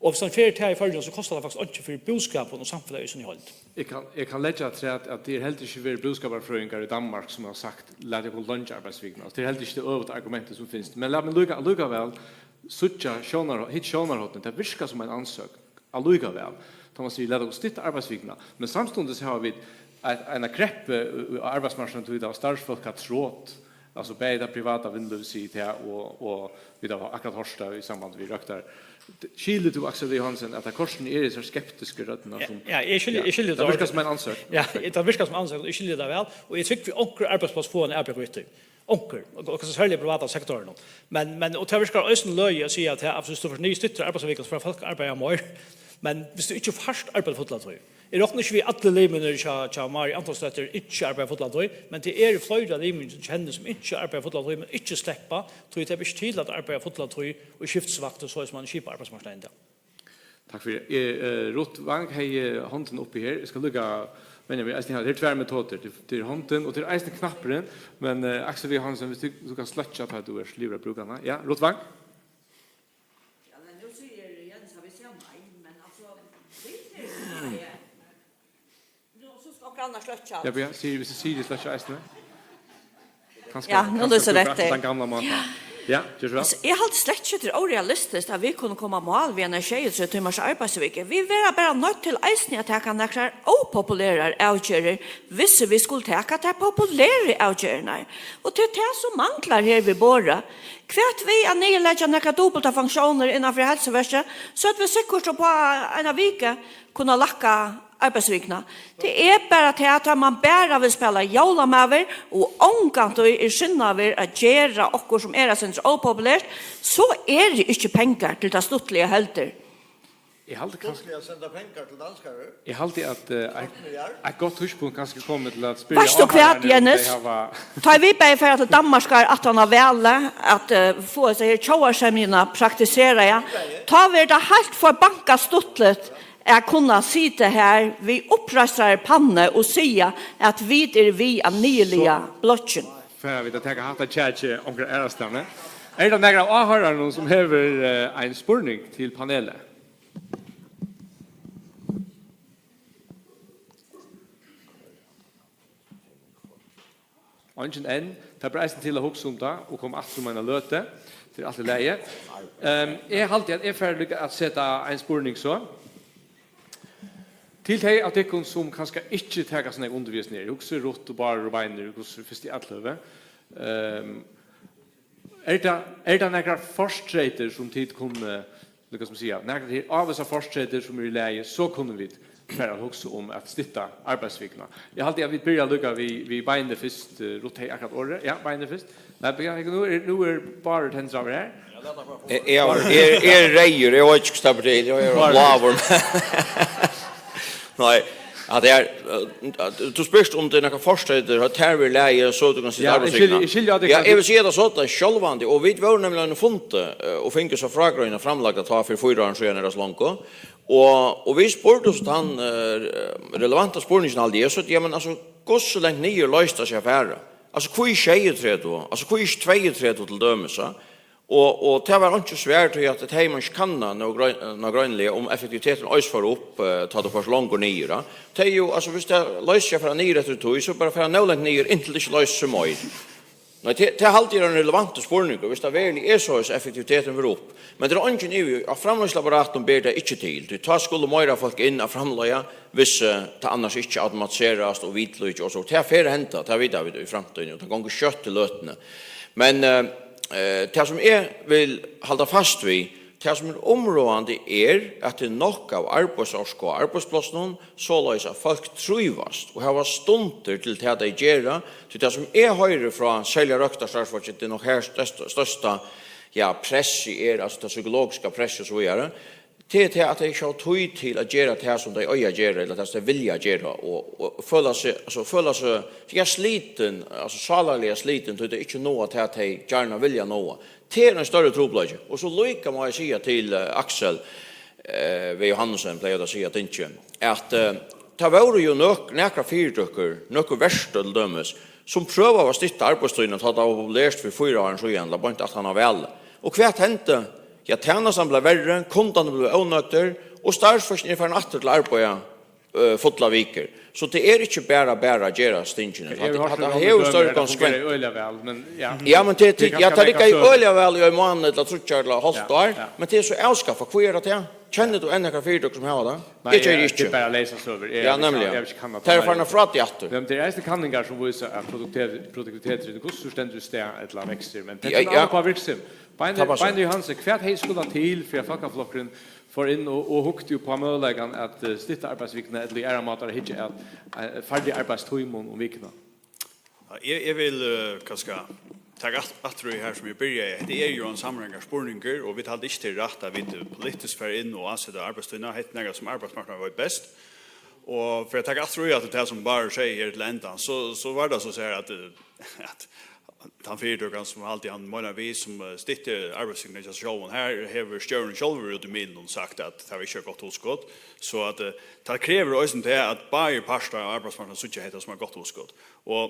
Og viss hann fer tað í Føroyum, so kostar tað faktiskt einki fyri búskapin og samfelagið í síni heild. Eg kann, eg kann leggja afturat, at tað er heldur ikki verið búskaparfrøðingar í Danmark, sum hava sagt, "Lat okkum leingja arbeiðsvikuna." Tað er heldur ikki tað øvuta argumentið, sum finst. Men lat meg líka, allíkavæl síggja sjónar-, hitt sjónarhornið. Tað virkar sum ein ansøgn, allíkavæl. Tá man sigur, "Lat okkum stytta arbeiðsvikuna." Men samstundis hava vit ein, eina kreppu, eh, á arbeiðsmarknaðinum, tí tað var starvsfólk har trot, altso, bæði tað privata vinnulívið sigur tað, og, og vit hava akkurát hoyrt tað í samband við røktar. Skilir tú, Aksel Johansen, at tað kortini er hesar skeptisku røddirnar, Ja, sum ja, eg skilji, Ja, eg skilji tað tað virkar orðið. Sum ein ansøgn. Ja, tað virkar sum ansøgn, og eg skilji tað væl, og eg trúgvi, onkur arbeiðspláss fáa ein avbjóðing við tí. Onkur, og, og kanska serliga í privata sektorinum. Men, men, og tað virkar eisini løgið at siga, at her, viss tú fert niður, styttir arbeiðsvikan, so fara fólk at arbeiða meir. Men viss tú ikki fært arbeitt fulla tíð, eg rokni ikki við, allir limirnir hjá, hjá Mariu Antonsdóttur ikki arbeiða fulla tíð, men tað eru fleiri limir, sum eg kenni, sum ikki arbeiða fulla tíð, men ikki sleppa, tí tað ber ikki til at arbeiða fulla tíð og skiftisvakt og so, sum man skipar arbeiðsmarknaðin í dag. Takk fyri. Eh, eh, Ruth Wang hevði hondina uppi her. Eg skal líka venja meg, eisini her. Her eru tvær metodir. Tað er, tað er hondin, og tað er eisini knappurin. Men, eh, Aksel Johansen, viss tú, tú kanst sløkkja, tá tú ert liðugur at brúka hana. Ja, Ruth Wang? Ja, men nú sigur Jens, at vit siga nei, men altso, vit eru nei. Nú, so skal onkur annar sløkkja. Ja, men ja, Siri, viss Siri sløkkjar eisini. Kanska, Ja, nú kanska lýsir brúka rett til. Den gamla mátan. Ja, ger so væl. Altso, eg haldi slett ikki, at tað er órealistiskt, at vit kunnu koma á mál við eina sjeyogtretivu tímars arbeiðsviku. Vit verða bara noydd til eisini at taka nakrar ópopulerar avgerðir, viss vit skulu taka tær populeru avgerðirnar. Og tað er tað, sum manglar her við borðið. Hvat við at niðurleggja nakrar dupultar funktiónir innan fyri heilsuverkið, so at vit sikkurt upp á eina viku kunna lækka arbeiðsvikuna. Tað er bara tað, at tá man bara vil spæla jólamaður og ongantíð er sinnaður at gera okkurt, sum er eitt sindur ópopulert, so eru ikki pengar til tað stuttliga heldur. Eg haldi kanska Stuttliga at senda pengar til danskarar. Eg haldi, at, eh, eitt, Milliard. Eitt gott tíðspunkt kanska komið til at spyrja Veitst tú hvat, áhoyrararnar, um Jens? Tey hava Tá vit bæði fara til Danmarkar aftan á valið at, eh, fáa hesa her tjóðarsemjuna praktiseraða, tá verður tað heilt forbankað stuttligt at kunna sita her við uppreistrari pannu og siga, at vit eru við at niðurlaga So blokkin. Fara vit at taka hatta kjakið onkra aðrastaðni? Er tað nakar av áhoyrarunum, sum hevur, eh, ein spurning til panelið? Eingin enn. Tað ber eisini til at hugsa um tað og koma aftur um eina løtu. Tað er alt í lagi. Ehm, eg haldi, at eg fari líka at seta ein spurning so. Til tey av tykkum, sum kanska ikki taka so nógv undir við hesum her. Eg hugsi Ruth og Bárður og Beinir, hvussu fyrst í atløgu. Ehm, Er tað, er tað nakrar fortreytir, sum tit kunnu, líka sum siga, nakrar til ávísar fortreytir, sum eru í lagi, so kunnu vit fara at hugsa um at stytta arbeiðsvikuna? Eg haldi, at vit byrja líka við, við Beinir fyrst. Eh, Ruth hevði akkurát orðið. Ja, Beinir fyrst. Nei, bíða, nú er, nú er Bárður tendraður her. Eg, eg, eg, eg er reyður, eg veit ikki, hvat tað betyr. Eg er bláur. Nei, at tað er, eh, tú spyrst um tað er nakrar fortreytir, at tað er í lagi, so tú kanst sita. Ja, eg skilji, arbeiðsvikuna. Eg skilji, at tað Ja, kann eg vil siga tað so, at sjálvandi, og vit vóru nemliga á einum fundi, eh, og fingu so frágreiðing framlagda tá fyri fýra árum síðan, er tað so longu. Og, og vit spurdu so tann, eh, relevanta spurningin, haldi eg, so, ja, men, altso, hvussu langt niður loysir tað seg at fara? Altso, hví sjeyogtretivu? Altso, hví ikki tveyogtretivu til dømis, ja? Og, og tað var einki svar, tí at tað hevði man ikki kannað nóg grein-, nóg greiniliga, um effektiviteturin eisini fór upp, eh, tá tú fórt longur niður, ja. Tað er jú, altso, viss tað loysir seg at fara niður eftir tí, so bara fara nóg langt niður, inntil tað ikki loysir seg meir. Nei, tað, tað haldi eg er ein relevantur spurningur, viss tað veruliga er soleiðis, effektiviteturin fer upp. Men tað er eingin ivi, at framleiðsluapparatinum ber tað ikki til, tí tá skulu meira fólk inn at framleiða, viss, eh, tað annars ikki automatiserast og vitlíki og so. Tað fer at henda, tað vita vit í framtíðini, og tað gongur skjótt í løtuni. Men, eh, eh, tað sum eg vil halda fast við, tað sum er umráðandi er, at tað er nokk av arbeiðsorku á arbeiðsplássinum, soleiðis at fólk trívast og hava stundir til tað, tey gera. Tí tað sum eg hoyri frá serliga røktarstarvsfólki, tað er nokk her størsta, størsta, ja, pressið er, altso tað psykologiska pressið og so víðari, tað er tað, at tey ikki hava tíð til at gera tað, sum tey eiga at gera, ella tað, sum tey vilja gera, og, og føla seg, altso, føla seg, ja, slitin, altso, sálarliga slitin, tí tey ikki náa tað, tey gjarna vilja náa. Tað er ein størri trupulleiki. Og so líka má eg siga til, eh, Aksel, eh, V. Johansen, pleier at siga, tingi, at, eh, tað vóru jú nøk-, nakrar fyritøkur, nøkur verkstøð til dømis, sum prøvaðu at stytta arbeiðstíðina, tá tað var populært fyri fýra árum síðan, ella beint aftan á valið. Og hvat hendi? Ja, tænastan bleiv verri, kundarnir blivu ónøgdir, og starvsfólkini eru farin aftur til arbeiða, eh, fullar vikur. So tað er ikki bara, bara at gera tingini. Eg havi hoyrt um størri konsekvens. Øgiliga væl, men ja. Ja, men tað, tað, ja, kanska tað riggar øgiliga væl í ein mánað ella tríggjar ella hálvt ár, ja, men tað er so avskaffað. Hví er tað tað? Kennir tú enn nakrar fyritøkur sum hava tað? Nei, eg geri ikki. Tað er bara leysar søgur. Eg havi ikki, eg havi ikki kannað tað. Tað er farið frá tí aftur. Men tað eru eisini kanningar sum vísa, at produktiv-, produktiviteturin, hvussu stendur í stað ella veksur, men tað kemur an upp á virksemi. Beinir, Beinir Johansen, hvat hevði skulað til fyri at Fólkaflokkurin fór inn og, og hugdi upp á møguleikan at, eh, stytta arbeiðsvikuna ella í aðrar mátar at hyggja at, eh, færri arbeiðstímum um vikuna? Ja, eg, eg vil, eh, kanska taka at-, aftur í her sum eg byrjaði. Hetta er jú ein samráðingarspurningur, og vit halda ikki, tað er rætt at vit, eh, politiskt fara inn og áseta arbeiðstíðina. Hetta er nakað sum arbeiðsmarknaðurin veit best. Og fyri at taka aftur í at tað sum Bárður segði her til endan, so, so var tað so, so her at, eh, at tann fyritøkan sum haldi hann meina við, sum, eh, stytti arbeiðsvikuna hjá sær sjálvum, her hevur stjórin sjálvur úti í miðlunum sagt at tað var ikki eitt gott hugskot. So at, eh, tað krevur eisini tað at báðir partar av arbeiðsmarknaðinum síggja hetta sum eitt gott hugskot. Og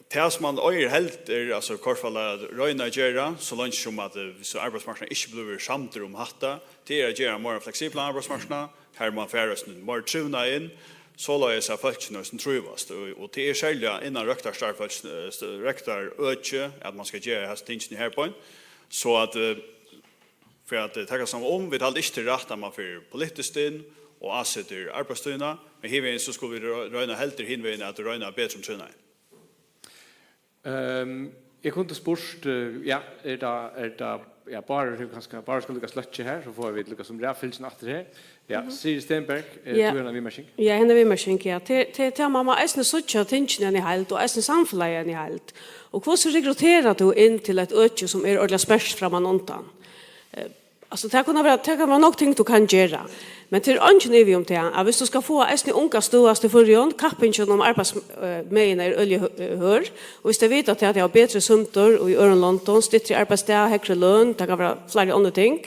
tað sum man eigur heldur, altso, hvørt fall at royna at gera, so leingi sum at, eh, so arbeiðsmarknaðurin ikki blívur samdur um hatta, tað er at gera meira fleksiblan arbeiðsmarknað, har man fær eisini meira trivnað inn, soleiðis at fólkini eisini trívast. Og, og tað er serliga innan røktarstarv, eh, st-, røktarøki, at man skal gera hasi tingini her beint. So at, eh, fyri at, eh, taka saman um, vit halda ikki, tað er rætt at man fer politiskt inn og ásetir arbeiðstíðina, men hinvegin so skulu vit ro-, royna heldur hinvegin at royna at betra um trivnaðin. Ehm, eg kundi spurt, eh, ja, er tað, er tað, ja, Bárður hevur kanska, Bárður skal líka sløkkja her, so fáa vit líka sum raðfylgina aftur her. Ja, Siri Stenberg, eh, ja, tú hevur eina viðmerking. Ja, henda viðmerking, ja. Til, til, til man má eisini síggja tingini í heild, og eisini samfelagið í heild. Og hvussu rekrutterar tú inn til eitt øki sum er ordiliga spert frammanundan? Eh, Altso, tað kann vera, tað kann vera nógv ting, tú kann gera. Men tað er eingin ivi um tað, at viss tú skal fáa eisini ungar at støðast í Føroyum, kappingin um arbeiðsmegina er øgiliga hø-, hørð, og viss tey vita, at tey hava betri sundur í øðrum londum, styttri arbeiðsdag, hægri løn, tað kann vera fleiri onnur ting,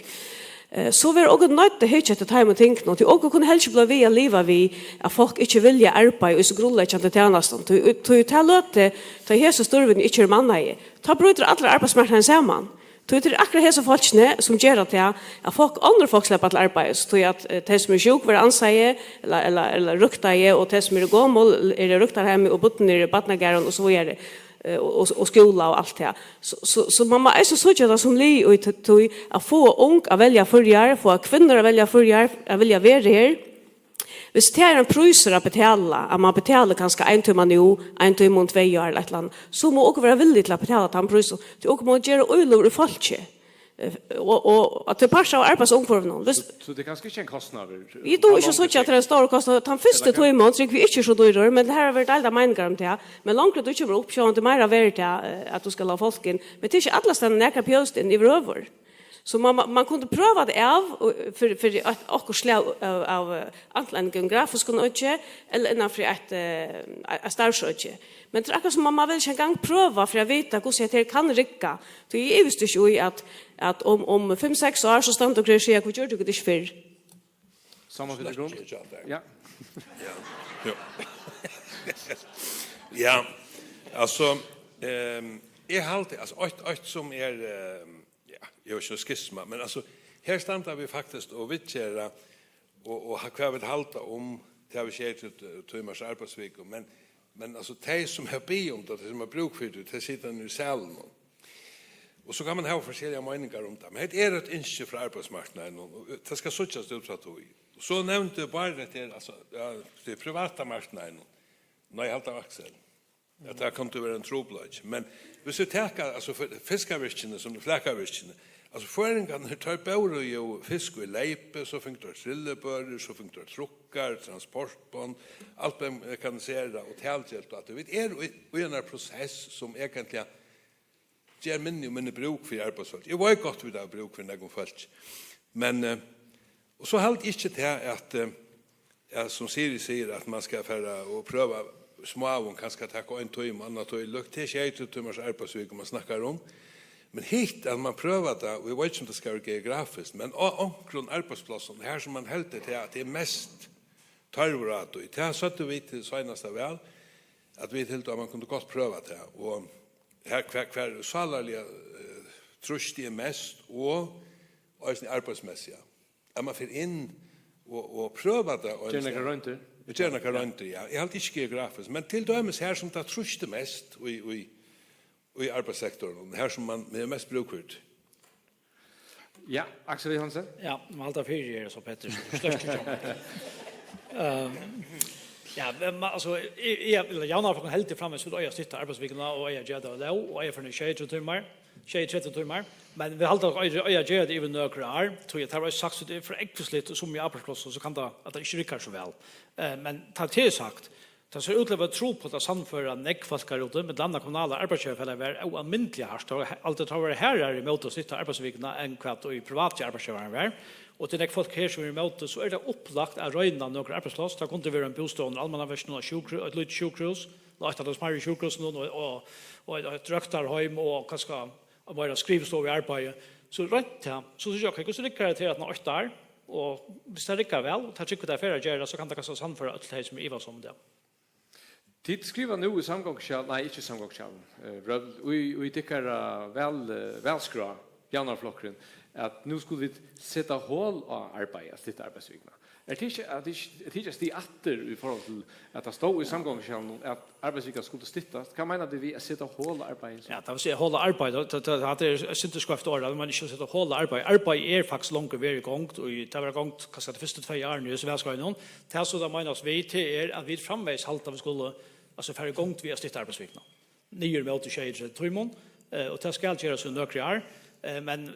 eh, so verða okur noydd at hyggja eftir teimum tingunum, tí okur kunnu helst ikki blíva við at liva við, at fólk ikki vilja arbeiða í so grundleggjandi tænastum. Tí, tí tað løtið, tá hesi størvini ikki eru mannaði, tá brýtur allur arbeiðsmarknaðurin saman. Tí tað er akkurát hesi fólkini, sum gera tað, at fólk, onnur fólk sleppa til arbeiðis, tí at, eh, tey, sum eru sjúk, verða ansaði, ella, ella, ella røktaði, og tey, sum eru gomul, eru í røktarheimi, og børnini eru í barnagarðinum, og so víðari, eh, og, og, og skúla og alt tað. So, so, so man má eisini síggja tað sum lið í tí, tí at fáa ung at velja Føroyar, fáa kvinnur at velja Føroyar, at vilja vera her. Hvis tað er ein prísur at betala, at man betalir kanska ein tíma nú, ein tíma um tvey ár, ella eitt ella annað, so má okur vera villig til at betala tann prísin. Tí okur má gera íløgur í fólki. Eh, og, og at tað er partur av arbeiðsumhvørvinum. Hvis, So, so tað er kanska ikki ein kostnaður? Eg dugi ikki at síggja at tað er ein stórur kostnaður. Tann fyrsti tímin trúgvi eg ikki er so dýrur, men her hava verið deildar meiningar um tað. Men longur tú kemur upp, sjálvandi meira verður tað, eh, at tú skal hava fólk inn. Men tað er ikki allastaðni nakar bjóðast inn yvirhøvur. So man, man, man kundi prøva tað av, og fyri, fyri eitt, okkurt slag av, av, eh, antin einum geografiskum øki, ella innan fyri eitt, eh, eitt starvsøki. Men tað er akkurát sum man, man vil ikki eingong prøva fyri at vita hvussu hetta her kann rigga. So eg ivist ikki í at, at um, um fimm, seks ár, so standa okur her og siga, "Hví gjørdu okur tað ikki fyrr?" Saman fyri grund. Ja. Ja. Ja, altso, ehm, eg haldi, altso, eitt, eitt sum er, ehm, ja, eg vil ikki skisma, men altso, her standa vit faktiskt og viðgera, og, og ha-, hvat vit halda um, tað við sjey tímars arbeiðsviku, men, men altso, tey sum hava biðið um tað, tey sum hava brúk fyri tí, tey sita nú í salinum. Og so kann man hava forskelligar meiningar um tað, men hetta er eitt ynski frá arbeiðsmarknaðinum, og tað skal síggjast út frá tí. Og so nevndi Bárður hetta her, altso, ja, tað er privata marknaðinum. Nei, eg haldi av Aksel. At tað kundi vera ein trupulleiki. Men hvis vit taka, altso, fir-, fiskavirkini, sum er flakavirkini, altso, føroyingarnir, teir bóru jo fisk í leypi, so fingu teir trillubørur, so fingu teir trukkar, transportbond, alt mekanisera og talgilda, og at vit eru í, í ein prosess sum eigentliga ger minni og minni brúk fyri arbeiðsfólki. Eg veit gott, vit hava brúk fyri nógvum fólki. Men, eh, og so haldi eg ikki tað at, eh, ja, sum Siri sigur, at man skal fara og prøva smáum, kanska taka ein tíma, annan tílíkt. Tað er sjey tímars arbeiðsviku, man snakkar um. Men hitt, at man prøvar tað, og eg veit ikki, um tað skal vera geografiskt, men á onkrum arbeiðsplássum, har sum man heldur tað, at tað er mest tørvur á tí. Tað søgdu vit til seinasta val, at vit hildu, at man kundi gott prøva tað. Og her, hvar, hvar sálarliga, eh, trýstið er mest, og eisini arbeiðsmessiga. At man fer inn og, og prøvar tað. Ger nakrar royndir. Ger nakrar royndir, ja. Eg haldi ikki geografiskt, men til dømis her sum tað trýstir mest í, í, í arbeiðssektorinum, her sum man hevur mest brúk fyri tí. Ja, Aksel Johansen. Ja, má halda fyri her, so Petur, so størst í sjónvarpi. Ehm, ja, men, altso, eg, eg, ella, Javnaðarflokkurin heldur framvegis, vit eiga at stytta arbeiðsvikuna og eiga at gera tað av lóg og eiga at fara niður í sjeyogtretivu tímar, sjeyogtretivu tímar. Men vit halda, at eiga, eiga at gera tað yvir nøkur ár, tí at tað var sagt, so tað er for ógvusligt, og sum í arbeiðsplássum, so kann tað, at tað ikki riggar so væl. Eh, men tá tað er sagt, tað sær út til at vera trupult at sannføra nógv fólk har úti, millum annað kommunala arbeiðsgevarafelaga var óalmindiliga hart. Tað var he-, altso, tað var harðari ímóti at stytta arbeiðsvikuna enn hvat í privati arbeiðsgevarafelagnum var. Og tað er nógv fólk her sum er ímóti, so er tað upplagt at royna nøkur arbeiðspláss. Tað kundi verið ein bústaður undir Almannaverkinum, eitt sjúkru-, eitt lítið sjúkrahús, ella eitt av teimum smærri sjúkrahúsunum, og, og, og eitt, eitt røktarheim, og kanska at vera skrivstovuarbeiði. So roynt tað, so síggja, ok, hvussu riggar tað her aftan á eitt ár? Og viss tað riggar væl, og tað trúgvi eg tað fer at gera, so kann tað kanska sannføra øll tey sum ivast um tað. Tit skriva nú í samgonguskjal-, nei, ikki samgonguskjalinum, eh, Røvl, í, í tykkara val-, eh, valskrá, Javnaðarflokkurin, at nú skulu vit seta hol á arbeiðið, at stytta arbeiðsvikuna. Er tað ikki, er tað ikki, er tað ikki at stiga aftur í forhold til at tað stóð í samgonguskjalinum at arbeiðsvikan skuldi styttast? Hvat meina tit við at seta hol á arbeiðið? Ja, tað vil siga hol á arbeiðið, tað, tað, tað er eitt sindur skeivt orð, men ikki at seta hol á arbeiðið. Arbeiðið er faktiskt longu verið í gongd, og í, tað var í gongd, kanska, tey fyrstu tvey árini í hesum valskeiðinum. Tað, sum tað meinast við, tað er, at vit framvegis halda, at vit skulu, altso, fara í gongd við at stytta arbeiðsvikuna niður móti sjeyogtretivu tímum, eh, og tað skal gerast í nøkur ár, eh, men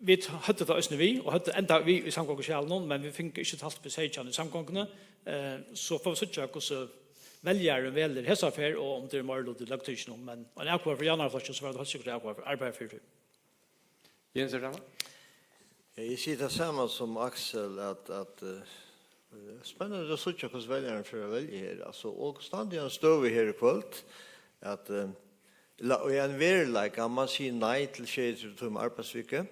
vit høvdu tað eisini við, og høvdu enntá við í samgonguskjalinum, men vit fingu ikki talt við seytjan í samgonguni, eh, so fáa vit síggja, hvussu veljarin velur hesa ferð, og um tað er meiriluti í løgtinginum, men ein avkvøðing fyri Javnaðarflokkin, so var tað heilt sikkurt avkvøðing fyri, arbeiði fyri tí. Jens, er tað? Ja, eg sigi tað sama sum Aksel, at, at, eh, spennandi at síggja, hvussu veljarin fer at velja her. Altso, og standa í eini støðu her í kvøld, at, eh, la-, og í ein veruleika, man sigur nei til sjeyogtretivu tíma arbeiðsviku,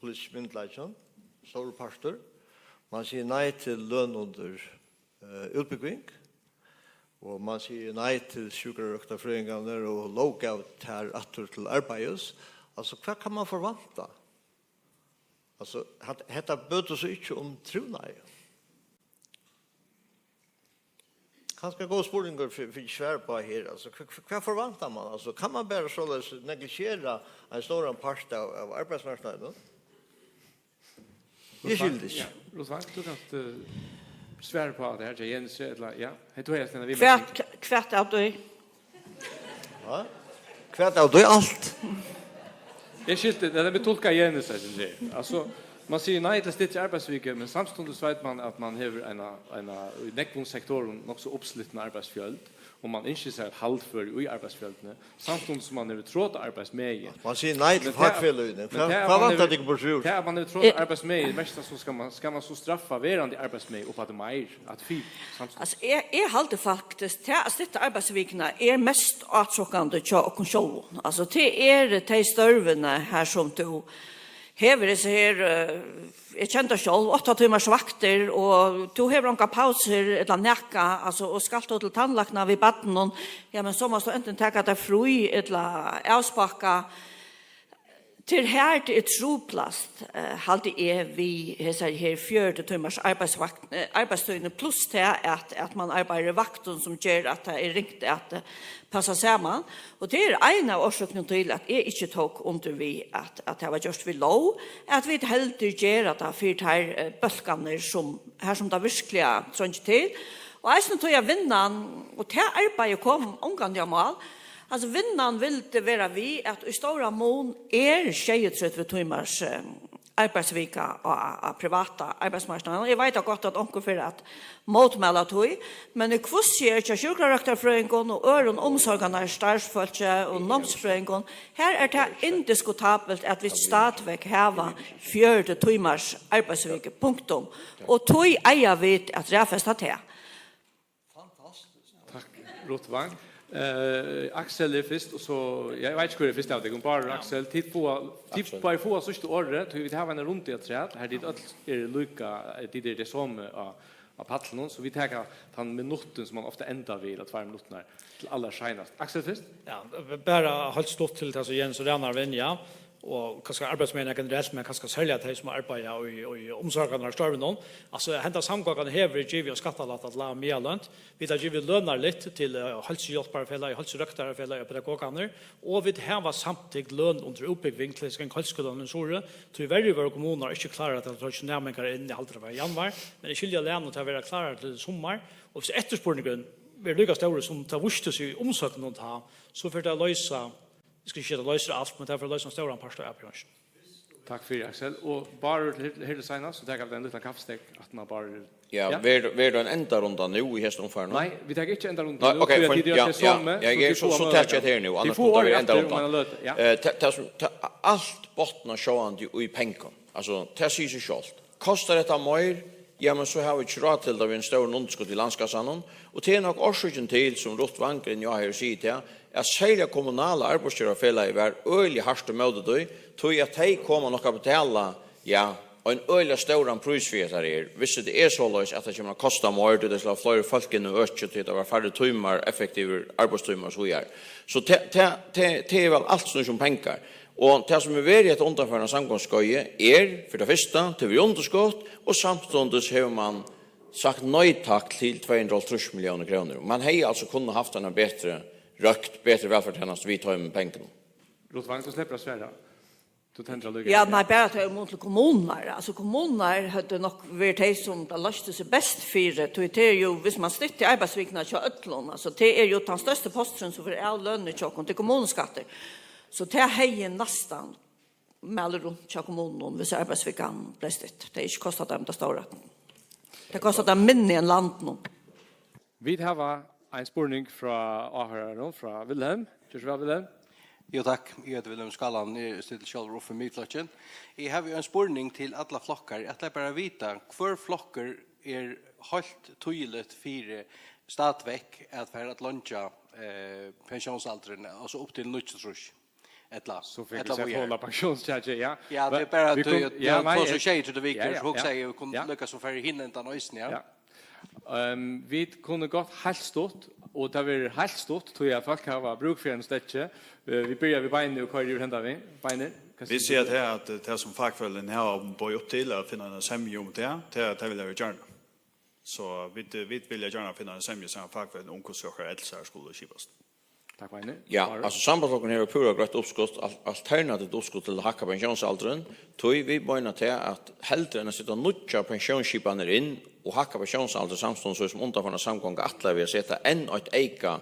politiski myndugleikin, stórur partur. Man sigur nei til løn undir, eh, útbúgving. Og man sigur nei til sjúkrarøktarfrøðingarnar og lóggævd tær aftur til arbeiðis. Altso, hvat kann man forvænta? Altso, hat-, hetta bøtir so ikki um trivnaðin. Kanska góður spurningur fyri, fyri svar uppá her. Altso, hva, hva, hvat forvæntar man? Altso, kann man bara soleiðis neglisjera ein stóran part av, av arbeiðsmarknaðinum? Eg skilji tað ikki. Ja, Ruth Wang, tú kanst, eh, Svara upp á tað her, Jensi, ella, ja. Hetta er ein viðmerking. Hvat, hvat av tí? Hvat? Hvat av tí alt? Eg skilti, nei, vit tulka Jensi, sum sigur. Altso, man sigur nei til styttri arbeiðsviku, men samstundis veit man, at man hevur eina, eina, í nógvum sektorum nokk so uppslitna arbeiðsfjøld, og man ynskir sær haldføri í arbeiðsfjøldini, samstundis sum man hevur trot arbeiðsmegi. Man sigur nei til Men tað, fakfeløgini. men Hvat, tað, at hvat man vantar hevur, tykkum burtur úr? tað, at man hevur trot Eh. arbeiðsmegi, merkir tað so, skal man, skal man so straffa verandi arbeiðsmegi upp á tað meir, at fyri, samstundis? Altso, eg, eg haldi faktiskt, tað at stytta arbeiðsvikuna er mest átrokandi hjá okkum sjálvum. Altso, tað er tey størvini her, sum tú hevur hesi her, eh, eg kenni tað sjálv, átta tímars vaktir, og tú hevur ongar pausur ella nakað, altso, og skalt tú til tannlækna við barninum, ja, men so mást tú antin taka tær frí ella avspakka. Tað er her, tað er truplast, eh, haldi eg, við hesari her fjøruti tímars arbeiðsvakt, eh, arbeiðstíðini, pluss tað at, at man arbeiðir í vaktum, sum ger at tað er ringt at, eh, passa saman. Og tað er ein av orsøkunum til, at eg ikki tók undir við, at, at tað var gjørt við lóg, at vit heldur gera tað fyri teir, eh, bólkarnar, sum, har sum tað virkliga treingir til. Og eisini tí at vinnan, og tað arbeiðið kom ongantíð á mál. Altso, vinnan vildi vera við, at í stóran mun er sjeyogtretivu tímars, eh, arbeiðsvika á, á privata arbeiðsmarknaðinum. Eg veit gott, at onkur fer at mótmæla tí, men í hvussu er hjá sjúkrarøktarfrøðingum og øðrum umsorgarnar starvsfólki og námsfrøðingum, her er tað indiskutabelt, at vit stadigvæk hava fjøruti tímars arbeiðsviku, punktum. Og tí eiga vit at raðfesta tað. Takk, Ruth Wang. Eh, Aksel er fyrst, og so, eg veit ikki, hvør er fyrst av tykkum, Bárður og Aksel. Tit fáa, tit Aksel. Báðir fáa síðsta orðið, tí vit hava eina rundu afturat, har tit øll eru líka, eh, tit eru tey somu á, á pallinum, so vit taka tann minuttin, sum man ofta endar við, ella tveir minuttirnar, til allarseinast. Aksel fyrst? Ja, bara heilt stutt til tað, sum Jens og Rana var inni á. Og kanska arbeiðsmenn generelt, men kanska serliga tey sum arbeiða í, í umsorgarnar og størvunum. Altso, henda samgongan hevur givið skattalætta til lág og miðalløn. Vit hava givið lønarlyft til, eh, heilsuhjálparfelagið, heilsurøktarfelagið og pedagogarnar. Og vit hava samtykt løn undir útbúgving til heilskúlan í Suðuroy. Tíverri vóru kommunurnar ikki klárar til at taka næmingar inn í halvtrýss í januar, men eg skilji, at lærum til at vera klárar til summar. Og viss eftirspurningurin verður líka stórur, sum tað vísti seg í umsóknunum tá, so fer tað at loysa Eg skal ikki siga, at tað loysir alt, men tað fer at loysa ein stóran part av avbjóðingini. Takk fyri, Aksel. Og Bárður, til, til seinast, so taka vit ein lítlan kaffistekk, aftan á Bárður. Ja, ja. Ver, ver tað ein endarunda nú í hesum umfarinum? Nei, vit taka ikki endarunda Nei, nú, ok, tí at for, vit eru ja, tey ja, somu, ja, so eg er so, so taka eg her nú, annars kunnu tað vera endarundan. Vit fáa orðið aftur um eina løtu, ja. Eh, tað, tað sum, tað, alt botnar sjálvandi í pengum. Altso, tað sigur seg sjálvt. Kostar hetta meir, ja, men so hava vit ikki ráð til tað við einum stórum undirskoti í landskassanum, og tað er nokk orsøkin til, sum Ruth Wang er inni á her og sigur tað, at serliga kommunala arbeiðsgevarfelagið var øgiliga hart ímóti tí, tí at tey koma nokk at betala, ja, ein øgiliga stóran prís fyri hetta her, viss tað er soleiðis, at tað kemur at kosta meir, tí tey skal hava fleiri fólk inn í økið, tí tað var færri tímar, effektivir arbeiðstímar og so víðari. So tað, tað, tað, tað er væl alt snýr seg um pengar. Og tað, sum er verið hetta undanfarna samgonguskeiðið, er, fyri tað fyrsta, tað verið undirskot, og samstundis hevur mann sagt nei takk til tvey hundrað og hálvtrýss milliónir krónur. Mann hevði altso kunnað havt eina betri røkt, betri vælferðartænastu við teimum pengunum. Ruth Wang, tú sleppur at svara. Tú tendrar líka. Ja, nei, bara tað um til kommunurnar. Altso, kommunurnar høvdu nokk verið tey, sum tað loysti seg best fyri. Tí tað er jú, viss mann styttir arbeiðsvikuna hjá øllum, altso, tað er jú tann størsti posturin, sum fer av lønini hjá okkum, tað er kommunuskattur. So tað hevði næstan malið runt hjá kommununum, viss arbeiðsvikan bleiv stytt. Tað hevði ikki kostað teimum tað stóra. Tað kostar tað minni enn landinum. Vit hava ein spurning frá áhoyraranum, frá Wilhelm. Ger so væl, Wilhelm. Jú, takk. Eg eiti Wilhelm Skálahansen, eg stilla sjálvur upp fyri Miðflokkin. Eg havi ein spurning til allar flokkar. Eg ætlaði bara at vita, hvør flokkur er heilt týðiligt fyri stadigvæk at fara at leingja, eh, pensjónsaldurin, altso upp til níggjuogtrýss? Ella, So fekk ella vit seg víðari. Fulla pensjónstjaki, ja. Ja, tað er bara Vit at tú, kom-, tú ja, nei, tosar eg sjeyogtretivu vikur, ja, ja, so hugsaði ja, eg, eg kundi ja. Líka so fara hin endan eisini, ja. Ja. Ehm, vit kunnu gott heilt stutt, og tað verður heilt stutt, tí at fólk hava brúk fyri einum stekki. Eh, vit byrja við Beini og koyra yvir henda vegin. Beini, hvat Vit sigur siga tú? Tað, at, eh, tað sum fakfeløgini hava boðið upp til, at finna eina semju um tað, tað, tað vilja vit gjarna. So vit, eh, vit vilja gjarna finna eina semju saman við fakfeløgini um, hvussu okkara ellilsar skulu skipast. Takk, Heini. Ja, Harry? Altso, Sambandsflokkurin hevur púra greitt uppskot, al-, alternativt uppskot til at hækka pensjónsaldurin. Tí vit meina tað, at heldur enn at seta nýggjar pensjónsskipanir inn og hækka pensjónsaldur, samstundis sum undanfarna samgonga ætlaði við at seta enn eitt eyka,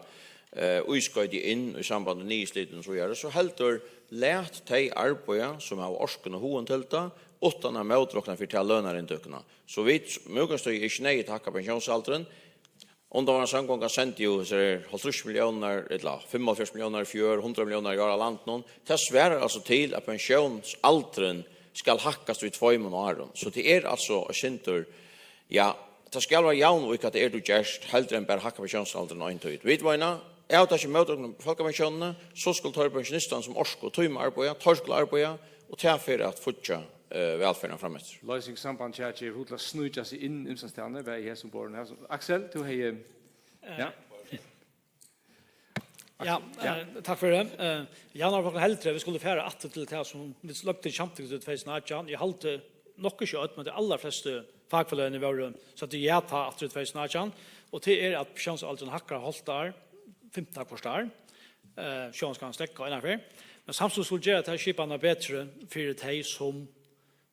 eh, ískoyti inn í samband við niðurslitin og so víðari, so heldur lat tey arbeiða, sum hava orkuna og hugin til tað, uttan at mótrokna fyri ta lønarinntøkuna. So vit, Miðflokkspartiið, er ikki neyðugt at hækka pensjónsaldurin. Undanfarna samgonga sendi jú hesar hálvtrýss milliónirnar, ella fimmoghálvfjerðs milliónirnar í fjør, hundrað milliónirnar í ár av landinum. Tað svarar altso til, at pensjónsaldurin skal hækkast í tveimum árum. So tað er altso eitt sindur, ja, tað skal vera javnvígt, hvat tað er, tú gert, heldur enn bara hækka pensjónsaldurin á ein tíð. Vit meina, av tað ikki mótøkna fólkapensjónini, so skulu teir pensjonistarnir, sum orka og tíma arbeiða, teir skulu arbeiða, og tað fer at fíggja, eh, vælferðina frameftir. Loysingasambandið hjá tær hevur hug til at sníkja seg inn ymsastaðni, var í hesum borðum her. So, Aksel, tú hevði, ja. Ja, ja. Eh, takk fyri tað. Eh, Javnaðarflokkurin heldur, at vit skulu fara aftur til tað, sum vit løgdu samtykt til tvey túsund og átjan. Eg haldi nokk ikki øll, men tey allarflestu fakfeløgini vóru, søgdu ja tá aftur í tvey túsund og átjan. Og tað er, at pensjónsaldurin hækkar hálvt ár, fimta hvørt ár. Eh, sjálvandi skal hann steðga einaferð. Men samstundis skuldi gera ta skipanina betri fyri tey, sum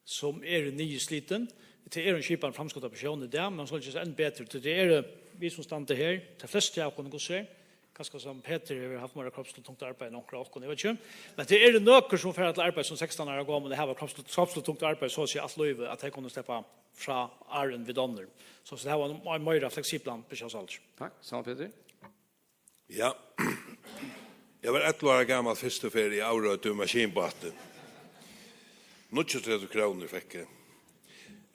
sum eru niðurslitin. Tað er ein skipan framskotna pensjón í dag, men hon skal gerast enn betri. Tí tað eru vit, sum standa her, tey flestu av okkum, hvussu er, kanska sum Petur hevur havt meira kropsligt tungt arbeiði enn onkur av okkum, eg veit ikki. Men tað eru nøkur, sum fara til arbeiðis sum sekstan ára gomul og hava kropsligt, kropsligt tungt arbeiði, so at siga, alt lívið, at tey kunnu sleppa frá áðrenn vit onnur. So, so tey hava ein, ein meira fleksiblan pensjónsaldur. Takk, Samuel Petur. Ja. Eg var ellivu ára gamal fyrstu ferð eg avrørdi maskinbátin. Níggjuogtretivu krónur fekk eg.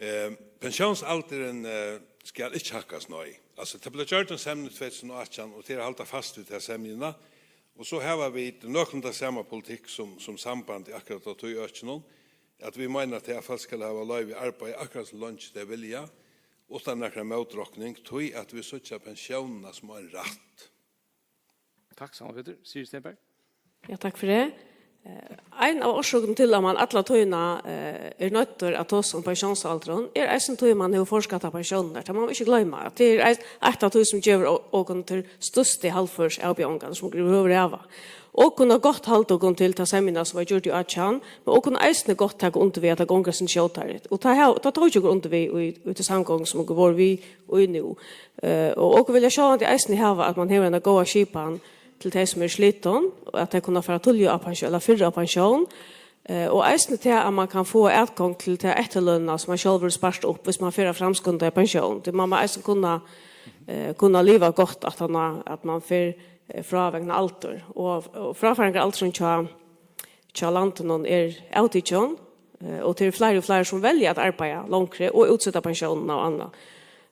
Eh, pensjónsaldurin, eh, skal ikki hækkast, nei. Altso, tað bleiv gjørt ein semja í tvey túsund og átjan, og tað er at halda fast við ta semjuna. Og so hava vit nøkulunda sama politikk sum, sum sambandið akkurát á tí økinum, at vit meina, at tað, at fólk skal hava loyvi at arbeiða akkurát so leingi tey vilja, uttan nakra mótrokning, tí at vit síggja pensjónina sum ein rætt. Takk, Samuel Petur. Siri Stenberg. Ja, takk fyri tað. Eh, ein av orsøkunum til, at man alla tíðina, eh, er noyddur at tosa um pensjónsaldurin, er eisini tí, man hevur forskattað pensjónirnar. Tað má man ikki gloyma, at tað er ein, eitt av tí, sum gevur o-, okkum tær størstu hagførsavbjóðingarnar, sum okur yvirhøvur hava. Okur kunnu gott halda okkum til ta semjuna, sum var gjørd í átjan, men okur kunnu eisini gott taka undir við, at tað gongur eitt sindur skjótari. Og tað hava, tað tóku okur undir við í, í tí samgongu, sum okur vóru við í nú. Eh, og okur vilja sjálvandi eisini hava, at man hevur eina góða skipan til tey, sum eru slitin, og at tey kunnu fara tíðliga á pensjón, ella fyrr á pensjón. Eh, og eisini tað, at man kann fáa atgongd til ta eftirlønina, sum man sjálvur hevur spart upp, hvis man fer at framskunda í pensjón. Tí man má eisini kunna, eh, kunna liva gott, at hann, at man fer, eh, frá vegna aldur. Og, og fráfaringaraldurin hjá, hjá landinum er avtikin, eh, og tað eru fleiri og fleiri, sum velja at arbeiða longri og útseta pensjónina og annað.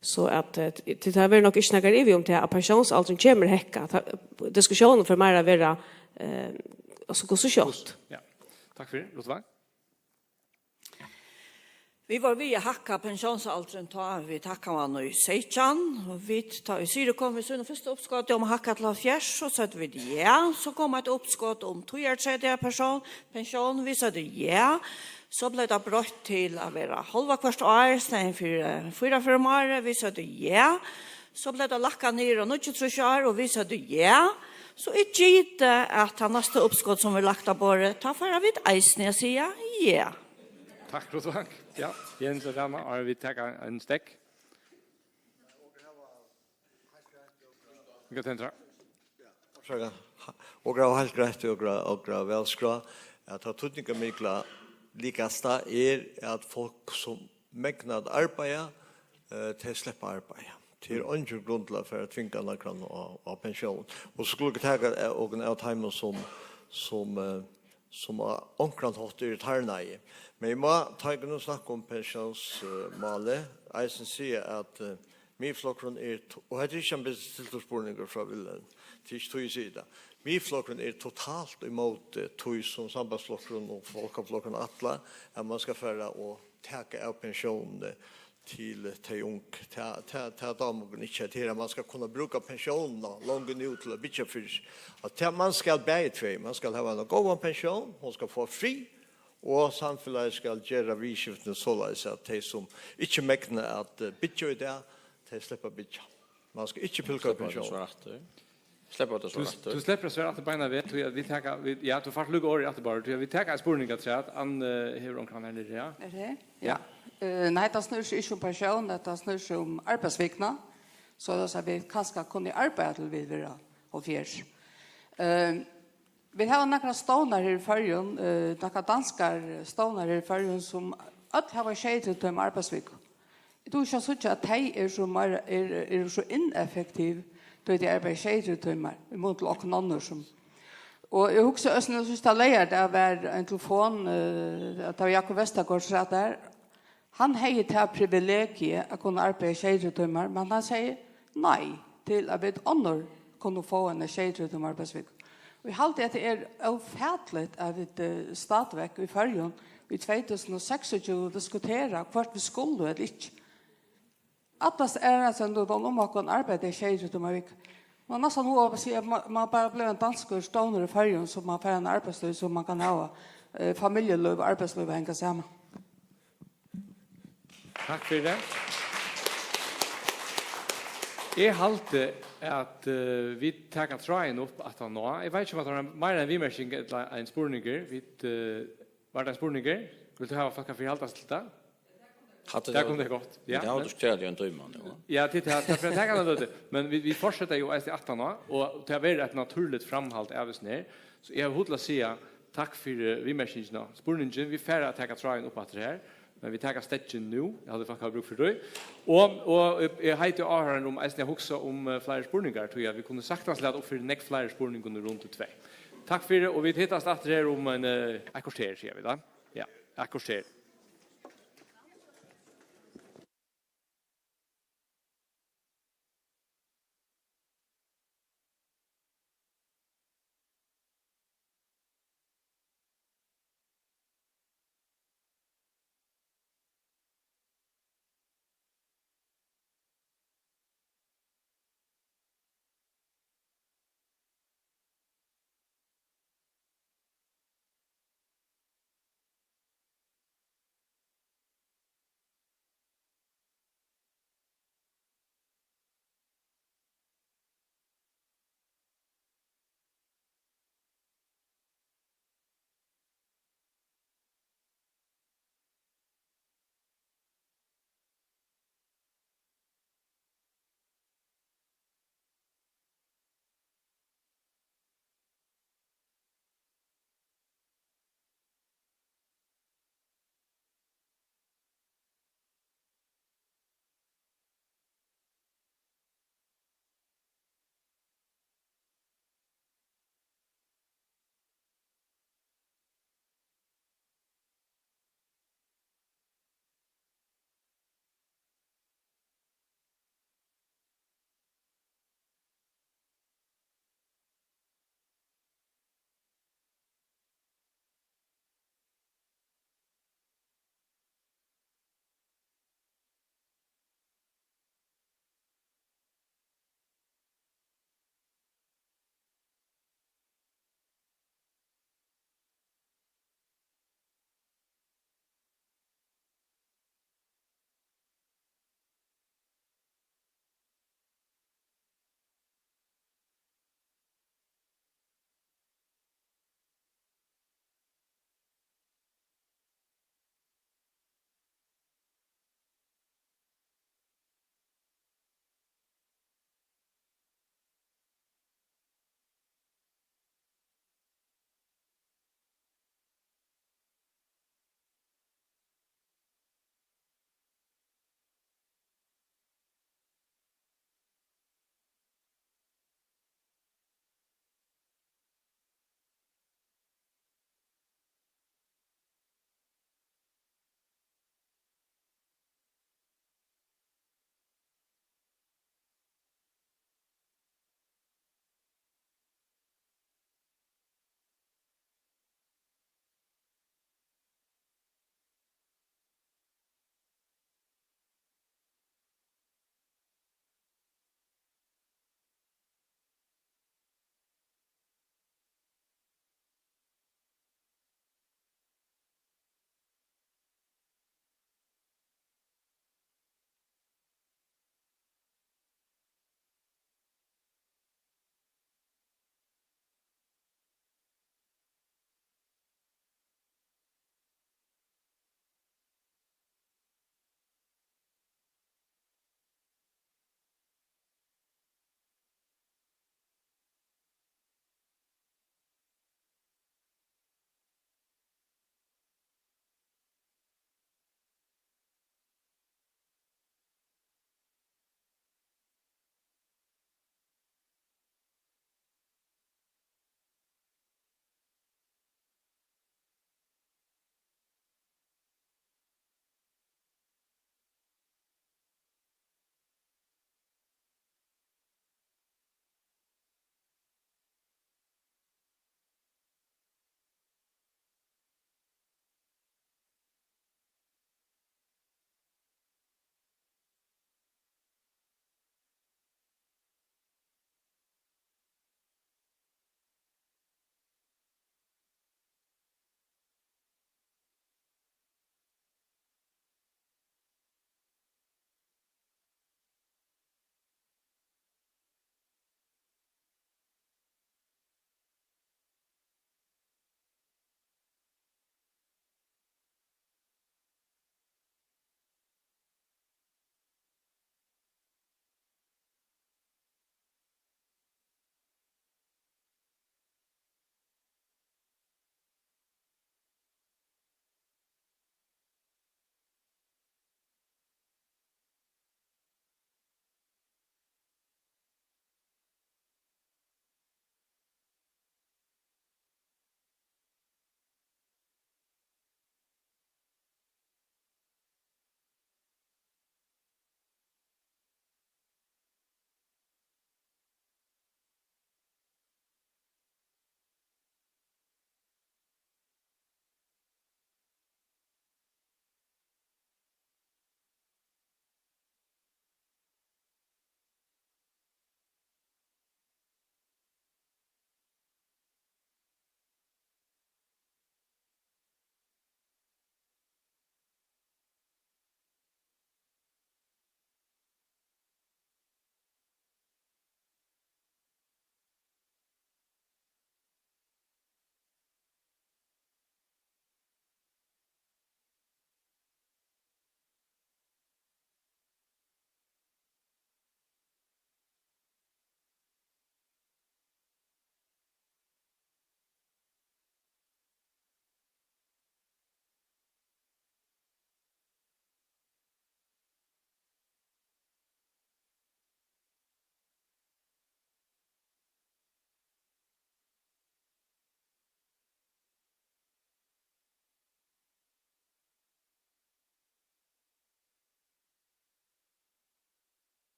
So at, eh, t-, tað verður nokk ikki nakar ivi um tað, at pensjónsaldurin kemur at hækka. Ta-, diskussiónin fer meira at vera, eh, altso, hvussu skjótt. Ja. Takk fyri, Ruth Wang. Vit vóru við at hækka pensjónsaldurin, tá vit hækkaðu hann í seytjan, og vit, tá ið Siri kom við sínum fyrsta uppskoti um at hækka til hálvfjerðs, so søgdu vit ja. So kom eitt uppskot um tíðartrediga persón-, pensjón, vit søgdu ja. So bleiv tað broytt til at vera hálva hvørt ár í staðin fyri, eh, fýra ferðir um árið, vit søgdu ja. So bleiv tað lækkað niður á níggjuogtrýss ár, og vit søgdu ja. So eg giti, at tað næsta uppskot, sum verður lagt á borðið, tá fara vit eisini at siga ja. Takk, Ruth Wang. Ja, Jens og Rana, og vit taka ein stekk. Vit kan tendra. Orsaka. Okur hava heilt rætt í okra, okra valskrá, at tað týdningarmikla, líkasta er, at fólk, sum megna at arbeiða, eh, tey sleppa at arbeiða. Tað er eingin grund til at fara at tvinga nakran á, á pensjón. Og so skulu vit taka, eh, okkum av teimum, sum, sum, eh, sum á onkran hátt eru tarnaði. Men eg má, tá eg nú snakka um pensjónsmálið, eisini siga, at, eh, Miðflokkurin er t-, og hetta er ikki ein bestiltur spurningur frá Vilhelm, tað er ikki tí eg sigi tað. Miðflokkurin er totalt ímóti tí, sum Sambandsflokkurin og Fólkaflokkurin ætla, at man skal fara og taka av pensjónini til tey ung. Tað, tað, tað dámar okkum ikki, at her, at man skal kunna brúka pensjónina longu nú til at byggja fyri seg. At tað, man skal bæði tvey, man skal hava eina góða pensjón, hon skal fáa frið, og samfelagið skal gera viðurskiftini soleiðis, at tey, sum ikki megna at, eh, byggja í dag, tey sleppa at byggja. Man skal ikki púlka pensjón. Svara aftur. Sleppur at svara aftur. Tú sleppur at svara aftur beinan veg, tí at vit taka, vit, ja, tú fært líka orðið aftur, bara, tí at vit taka ein spurning afturat. Ann, eh, hevur onkran her niðri, ja? Er tað? Ja. Eh, nei, tað snýr seg ikki um pensjón, tað snýr seg um arbeiðsvikuna, soleiðis at vit kanska kunnu arbeiða til vit verða hálvfjerðs. Eh, vit hava nakrar stovnar her í Føroyum, eh, nakrar danskar stovnar her í Føroyum, sum øll hava sjeyogtretivu tíma arbeiðsviku. Eg dugi ikki at síggja, at tey eru so meira, eru, eru so ineffektiv, tá tey arbeiða sjeyogtretivu tímar, í mun til okkum onnur sum. Og eg hugsi eisini, eg synist, tað leygardag var ein telefon, eh, at tað var Jakob Vestergaard, sum sat har. Hann hevði tað privilegiið at kunna arbeiða sjeyogtretivu tímar, men hann segði nei til, at vit onnur kunnu fáa eina sjeyogtretivu tímar arbeiðsviku. Og eg haldi, at tað er ófatiligt, at vit, eh, stadigvæk í Føroyum í tvey túsund og seksogtjúgu diskutera, hvørt vit skulu ella ikki. Atlas er, at senda út um okkum arbeiði sjeyogtretivu tímar viku. Man næstan hugsa at siga, at man, man bara blívur ein danskur stovnur í Føroyum, so man fær ein arbeiðstíð, so man kann hava, eh, familjulív og arbeiðslív at hanga saman. Takk fyri tað. Eg haldi, at, eh, vit taka tráðin upp aftaná. Eg veit ikki, um at tað var meira ein viðmerking ella ein spurningur. Vit, eh, var tað ein spurningur? Vilt tú hava fólk at forhalda seg til tað? Hatta tað er kunnu tey gott, ja, vit hava men diskuterað í ein tíma nú. Ja, tit hava, tað fer at taka eina løtu, men vit, vit fortseta jú eisini aftaná, og tað verður eitt natúrligt framhald av hesum her. So eg havi hug til at siga takk fyri viðmerkingina, spurningin. Vit fara at taka tráðin upp aftur her, men vit taka steðgin nú. Eg haldi, fólk hava brúk fyri tí. Og, og eg heiti áhoyrararnar um eisini at hugsa um, eh, fleiri spurningar, tí at vit kunnu saktans lata upp fyri nógv fleiri spurningum í rundu tvey. Takk fyri, og vit hittast aftur her um ein, eh, eitt korter, siga vit tá. Ja, eitt korter.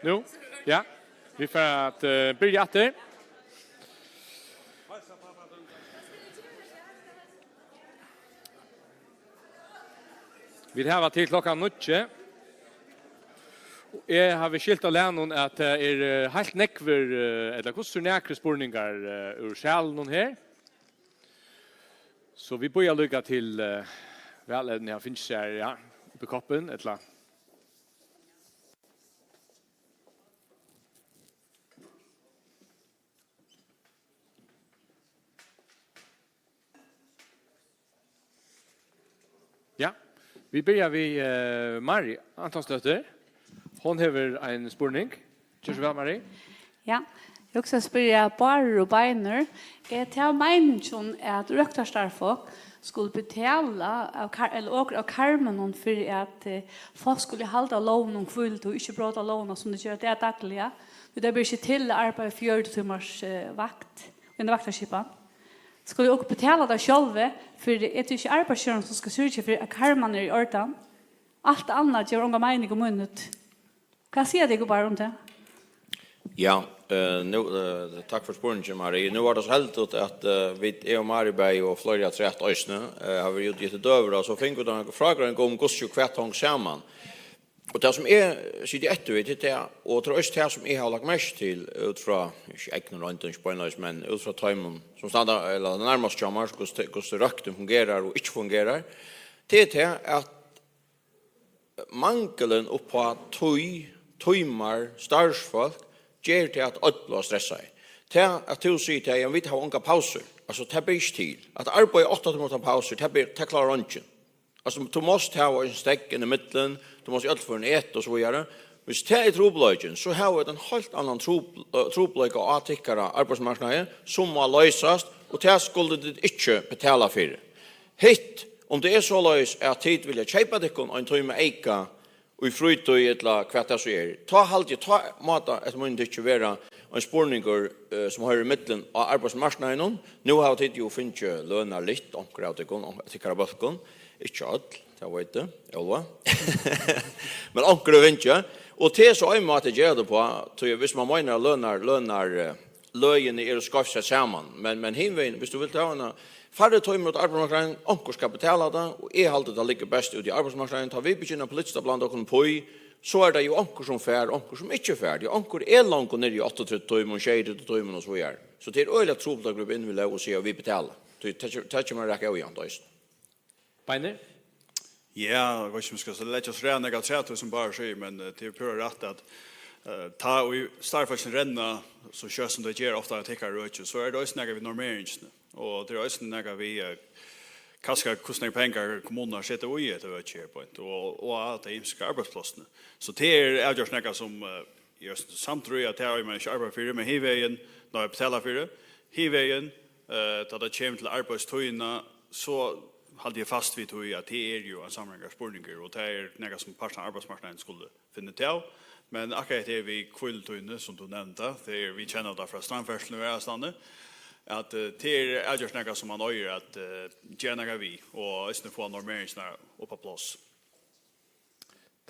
Nú, ja, vit fara at uh, byrja aftur. Vit hava til klokkan níggju. Eg havi skilt á lærum, at tað er eh, heilt nógvir, eh, ella hvussu nakrir spurningar eh, úr salinum her. So vit bíða líka til eh, valevnið har finnst sær, ja, upp í koppin, ella? Ja, vit byrja við uh, Mari Antonsdóttir. Hon hevur ein spurning. Ger so væl, Mari. Ja, eg hugsi at spyrja Bárður og Beinir. Er tað meiningin, at røktarstarvsfólk skulu betala av kar, ella okur av karminum fyri at eh, fólk skulu halda lógin um hvílutíð og ikki bróta lógina sum tey gera tað dagliga? Tí tað ber ikki til at arbeiða fjøruti tímars eh, vakt, eina vaktarskipan. Skulu okur betala tað sjálvi, fyri er tað ikki arbeiðsgevarin, sum skal syrgja fyri, at karman er í ordan? Alt annað gevur onga meining um mínut. Hvat siga tykur bara um tað? Ja, eh, nú, eh, takk fyri spurningin, Marie. Nú var tað so heldigt, at eh, vit, eg og Marie bæði og fleiri afturat eisini, eh, hava verið úti í døgurða, og so fingu vit eina frágreiðing um, hvussu hvat hong saman. Og tað, sum eg siti eftir við, tað er tað, og tað er eisini tað, sum eg havi lagt merki til, út frá, ikki egnum royndum, ikki beinleiðis, men út frá teimum, sum standa, ella nærmast hjá mær, hvussu, hvussu røktin fungerar og ikki fungerar, tað er tað, at mangilin upp á tíð, tímar, starvsfólk, ger tað, at øll blíva stressaði. Tað, at tú sigur tað, ja, vit hava ongar pausur. Altso, tað ber ikki til. At arbeiða átta tímar uttan pausur, tað ber, tað klárar eingin. Altso, tú mást hava ein steðg inn í millum, tú mást í øll førum eta og so víðari. Hvis tað er trupulleikin, so hava vit ein heilt annan trupl-, eh, trupulleika á tykkara arbeiðsmarknaði, sum má loysast, og tað skuldu tit ikki betala fyri. Hitt, um tað er soleiðis, at tit vilja keypa tykkum ein tíma eyka í frítíð, ella hvat tað so er, tá haldi eg, tá má tað, eftir mínum tykki, vera ein spurningur, eh, sum hoyrir millum á arbeiðsmarknaðinum. Nú hava tit jú fingið lønarlitt, onkur av tykkum, on-, tykkara bólkum, ikki øll, tað veit eg, Óluva. Men onkur hevur fingið, og tað er so ein máti at gera tað uppá, tí hvis man meinar at lønar, lønar, eh, løgini eru skeivt sett saman, men, men hin vegin, hvis tú vilt hava eina færri tímar út á arbeiðsmarknaðin, onkur skal betala tað, og eg haldi, tað liggur best úti í arbeiðsmarknaðin, tá vit begynna politiskt at blanda okkum upp í, so er tað jú onkur, sum fær, onkur, sum ikki fær, tí onkur er longu niðri í áttaogtretivu tímum, sjeyogtretivu tímum og so víðari. So tað er øgiliga trupult at grípa inn við lóg og siga, at vit betala. Tí tað, tað kemur at raka ójavnt eisini. Beinir? Ja, eg veit ikki, um eg skal leggja so ræðuliga nógv afturat, sum Bárður sigur, men eh, tað er púra rætt, at eh, tá ið starvsfólkini renna, so skjótt sum tey gera ofta í tykkara øki, so er tað eisini nakað við normeringini. Og tað er eisini nakað við, eh, kanska hvussu nógvar pengar kommunurnar seta í hetta økið her beint, og, og á tey ymisku arbeiðsplássini. So tað er avgjørt nakað sum eh, eg eri samdur í, at tað eigur man ikki arbeiða fyri, men hin vegin, nei, betala fyri, hin vegin, eh, tá tað kemur til arbeiðstíðina, so haldi eg fast við tí, at tað er jú ein samráðingarspurningur, og tað er nakað, sum partarnir á arbeiðsmarknaðinum skulu finna út av. Men akkurát hetta her við hvílutíðini, sum tú nevndi, tað er, vit kenna tað frá strandferðsluni og aðrastaðni, at eh, tað er avgjørt nakað, sum man eigur at eh, gera nakað við, og eisini fáa normeringirnar upp á pláss.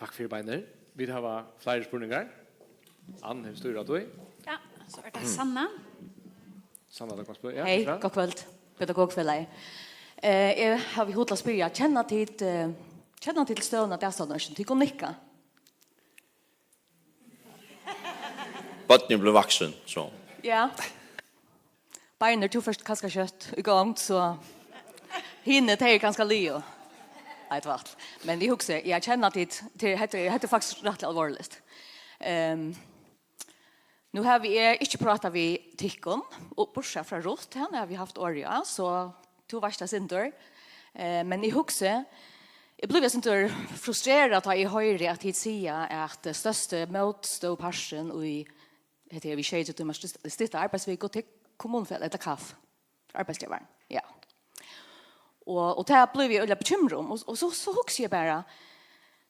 Takk fyri, Beinir. Vit hava fleiri spurningar. Ann hevur stýrað tí. Ja, so er tað Sanna. Sanna, takk fyri. Ja, Hey, herfra. Gott kvøld, Pedagogfelagið. Eh, eg havi hug til at spyrja, kenna tit, eh, kenna tit til støðuna á dagstovnøkinum? Tit kunnu nikka. Børnini eru blivin vaksin, so. Ja. Beinir, tú fert kanska skjótt í gongd, so hini, tey eru kanska liðug. Nei, tvært. Men eg hugsi, ja, kenna tit, til, hetta, er- hetta er faktiskt rættiliga alvorligt. Ehm, nú havi eg ikki prátað við tykkum, og burtursæð frá Ruth, hana havi eg havt orðið á, so tú veitst tað, sindur. Eh, men eg hugsi, eg blívi eitt sindur frustrerað, tá eg hoyri, at tit siga, at størsti mótstøðuparturin í hetta er við sjeyogtretivu tímar stytt-, stytta arbeiðsviku til kommunufelag, ella KAF, arbeiðsgevarin, ja. Og, og tað blívi eg øgiliga bekymrað um, og, og so, so hugsi eg bara,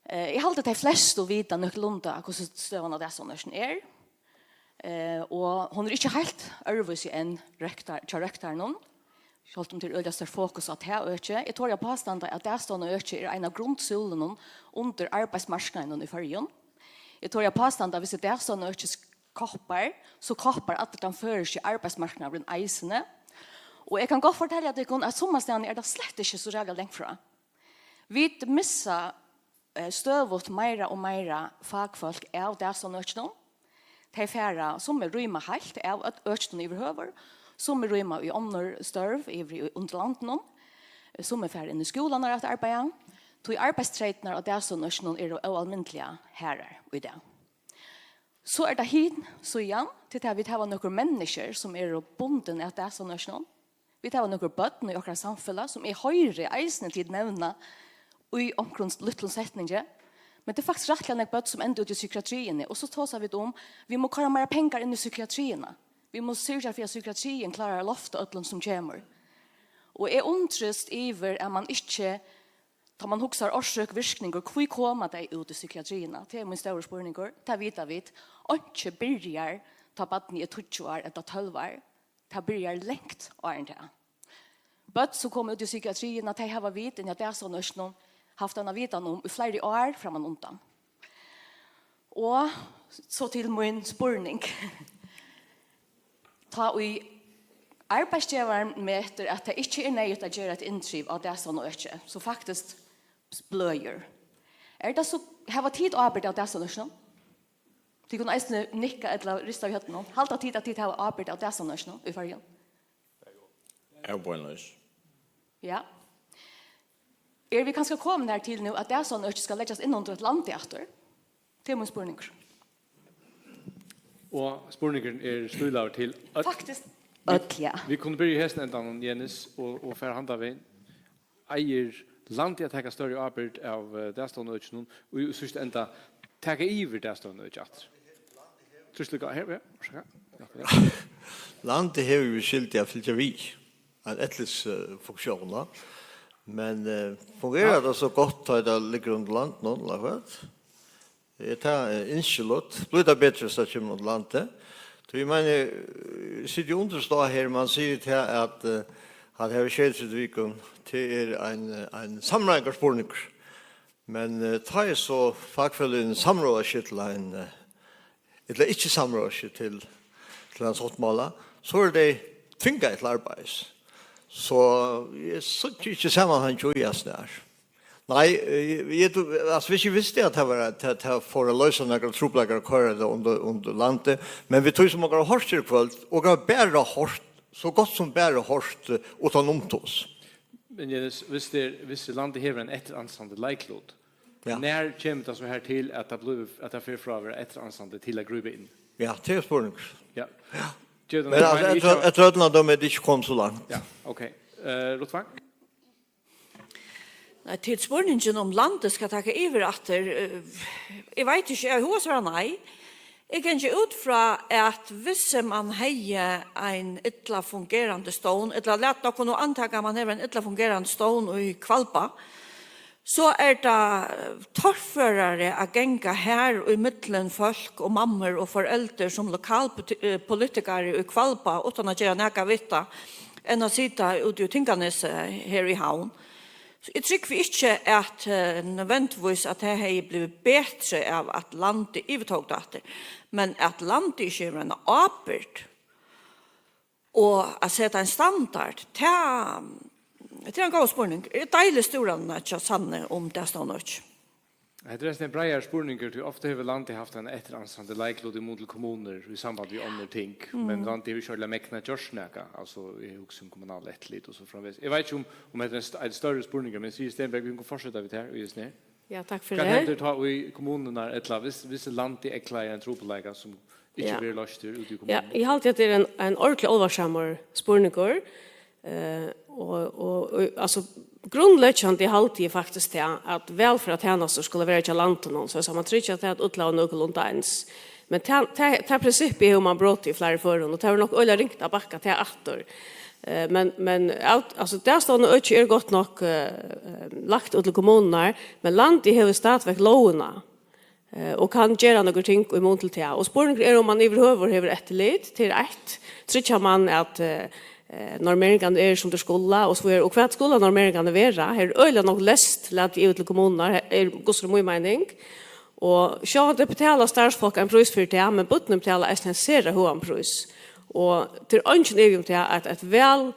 eh, eg haldi, at tey flestu vita nøkulunda, hvussu støðan á dagstovnøkinum er, eh, og hon er ikki heilt øðrvísi enn røktar-, hjá røktarunum, sjálvt um tað er øgiliga stórt fokus á tað økið. Eg tori at pástanda, at dagstovnaøkið er ein av grundsúlunum undir arbeiðsmarknaðinum í Føroyum. Eg tori at pástanda, at hvis eitt dagstovnaøki koppar, so koppar allur tann føroyski arbeiðsmarknaðurin eisini. Og eg kann gott fortelja tykkum, at summastaðni er tað slett ikki so ræðuliga langt frá. Vit missa, eh, støðugt meira og meira fakfólk av dagstovnaøkinum. Tey fara, summi rýma heilt av ø-, økinum yvirhøvur, summi rýma í onnur størv yvir í undirlandinum, summi fara inn í skúlarnar at arbeiða, tí arbeiðstreytirnar á dagstovnaøkinum eru óalmindiliga harðar í dag. So er tað hin síðan, til tað vit hava nøkur menniskjur, sum eru bundin at dagstovnaøkinum. Vit hava nøkur børn í okkara samfelag, sum eg hoyri eisini tit nevna í onkrum lítlum setningi. Men tað er faktiskt rættiliga nógv børn, sum enda út í psykiatriini. Og so tosa vit um, vit mugu koyra meira pengar inn í psykiatriina. Vit mugu syrgja fyri, at psykiatriin klárar at lofta øllum, sum kemur. Og eg undrist yvir, at man ikki, tá man hugsar orsøk, virkningur, hví koma tey út í psykiatriina? Tað er mín stóri spurningur. Tað vita vit. Einki byrjar, tá barnið er tíggju ár ella tólv ár. Tað byrjar langt áðrenn tað. Børn, sum koma út í psykiatriina, tey hava vit inni á dagstovnaøkinum havt eina vitan um í fleiri ár frammanundan. Og so til mín spurning. Tá ið arbeiðsgevarin metir, at tað ikki er neyðugt at gera eitt inntriv á dagstovnaøki, so faktiskt bløðir, er tað so, hava tit ábyrgd av dagstovnaøkinum? Tit kunnu eisini nikka ella rista við høvdinum. Halda tit, at tit hava ábyrgd av dagstovnaøkinum í Føroyum? Ja, beinleiðis. Ja. Eru vit kanska komin har til nú, at dagstovnaøkið skal leggjast inn undir eitt landi aftur? Tað er mín spurningur. Og spurningurin er stílaður til øll. Faktiskt øll, ja. Vit kunnu byrja í hesum endanum, Jenis, og, og fara handan vegin. Eigur landið at taka størri ábyrgd av, eh, dagstovnaøkinum og í síðsta enda taka yvir dagstovnaøkið aftur? Trýst líka her, ja, orsaka. Ja, ja. Landið hevur jú skyldu at fylgja við, ein eftirlitsfunksjón, men, eh, fungerar tað so gott, tá tað liggur undir landinum, ella hvat? Er tað, eh, ynskiligt? Blívur tað betri, so kemur undir landið? Tí eg meini, eh, siti undir stað her, man sigur tað, at, eh, at hava sjeyogtretivu vikur, tað er ein, eh, ein samráðingarspurningur. Men, eh, tá er so fakfeløgini samráða seg til ein, eh, ella ikki samráða seg til, til ein sáttmála, so eru tey tvingaði til arbeiðis. So eg síggi ikki samanhang í hasum her. Nei, eh, eg, altso, viss eg visti at tað var, at tað, tað fór at loysa nakrar trupulleikar at koyra tað undir, undir landið, men við tí sum okkara hoyrt her í kvøld, okkara bara hoyrt, so gott sum bara hoyrt, eh, uttan um tus. Men Jenis, viss tað er, viss landið hevur ein eftiransandi leiklut, ja, nær kemur tað so her til, at tað blívur, at tað fer frá at vera eftiransandi til at grípa inn? Ja, tað er spurningur. Ja. Ja. Ger tað Men nakað, altso, men eftir, ikki eftir øllum at døma er tað ikki komið so langt. Ja, ok. Eh, Lutfang? Nei, til spurningin um landið skal taka yvir aftur, eh, eg veit ikki, eg havi hug at svara nei. Eg gangi út frá, at viss man hevði ein illa fungerandi stovn, ella lat okkum nú antaka, at man hevur ein illa fungerandi stovn í Hvalba, so er tað torførari at ganga har ímillum fólk og mammur og foreldur sum lokalpolitikari í Hvalba, uttan at gera nakað við tað, enn at sita úti í Tinganesi her í Havn. So eg trúgvi ikki, at, eh, nødvendigvis at tað hevði blivið betri av, at landið yvirtók tað aftur, men at landið ikki hevur eina ábyrgd og at seta ein standard, tað, tað er ein góður spurningur. Eg deili stúran hjá Sannu um dagstovnaøkið. Hetta er eisini ein breiðari spurningur, tí ofta hevur landið havt ein eftiransandi leiklut í mun til kommunur í samband við onnur ting, mm, men landið hevur ikki ordiliga megnað gjørt nakað, altso, eg hugsi um kommunalt eftirlit og so framvegis. Eg veit ikki, um, um hetta er ein st-, ein størri spurningur, men Sigrid Stenberg, vit kunnu fortseta við tær í hesum her. Ja, takk fyri. Hvat hendir tá í kommunurnar, ella viss, viss landið eygleiðir ein trupulleika sum ikki, ja, verður loystur úti í, ja, kommununi? Eg haldi, at tað er ein, ein ordiliga álvarsamur spurningur. Eh, og, og, og, altso, grundleggjandi haldi eg faktiskt tað, at vælferðartænastur skulu vera hjá landinum, so at man tryggjar tað, at øll hava nøkulunda eins. Men tað, tað, tað prinsippið hevur man brotið í fleiri førum, og tað verður nokk øgiliga ringt at bakka tað aftur. Eh, men, men, av-, altso, dagstovnaøkið er gott nokk, eh, eh, lagt út til kommunurnar, men landið hevur stadigvæk lógina, eh, og kann gera nøkur ting í mun til tað. Og spurningur er, um man yvirhøvur hevur eftirlit. Tað er eitt. Tryggjar man, at, eh, eh, normeringarnar eru, sum tær skulu, og so er, og hvat skulu normeringarnar vera? Her er øgiliga nokk leyst latið yvir til kommunurnar, her er, hvussu er mín meining. Og sjálvandi betala starvsfólk ein prís fyri tað, men børnini betala eisini ein sera høgan prís. Og tað er eingin ivi um tað, at eitt væl,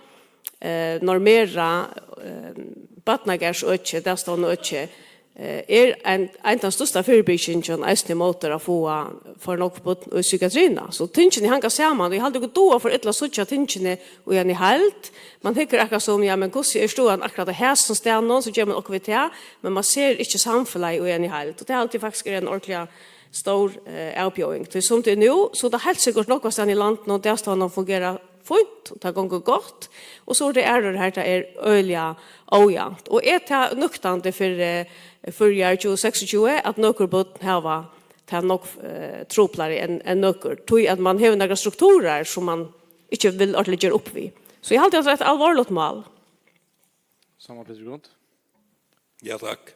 eh, normerað, eh, barnagarðsøki, dagstovnaøki, eh, er ein, ein av størsta fyribyrgingum eisini móti at fáa for nógv børn í psykiatriina. So tingini hanga saman, og eg haldi, okur duga for illa at síggja tingini í eini heild. Man hyggur akkurát sum, ja, men hvussu er støðan akkurát á hesum staðnum, so ger man okkurt við tað, men man sær ikki samfelagið í eini heild. Og tað haldi eg faktiskt er ein ordiliga stór, eh, avbjóðing. Tí sum tað er nú, so er tað heilt sikkurt nógvastaðni í landinum, og dagstovnan fungerar fínt, og tað gongur gott. Og so er tað aðrar har, tað er øgiliga ójavnt. Og er tað nøktandi fyri, eh, fyri ár tjúgu seksogtjúgu, at nøkur børn hava tað nógv, eh, truplari enn, enn nøkur? Tí at man hevur nakrar strukturar, sum man ikki vil ordiliga gera upp við. So eg haldi, at tað er eitt alvorligt mál. Samuel Peter Grund. Ja, takk.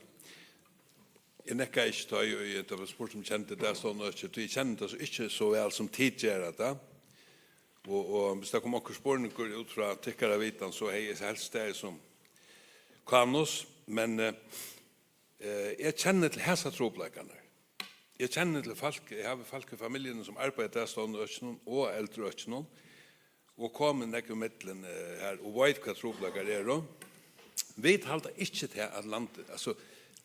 Eg nekkaði ikki tá, eg, eg, tað var spurt um eg kendi dagstovnaøkið, tí eg kenni tað so ikki so væl sum tit gera tað. Og, og hvis tað kom onkur spurningur út frá tykkara vitan, so hevði eg helst staðið sum Kanus, men, eh, eh, eg kenni til hasar trupulleikarnar. Eg kenni til fólk, eg havi fólk í familjuni, sum arbeiða í dagstovnaøkinum og eldriøkinum, og komið nógv ímillum, eh, her, og veit, hvat trupulleikar eru. Vit halda ikki tað, at landið, altso,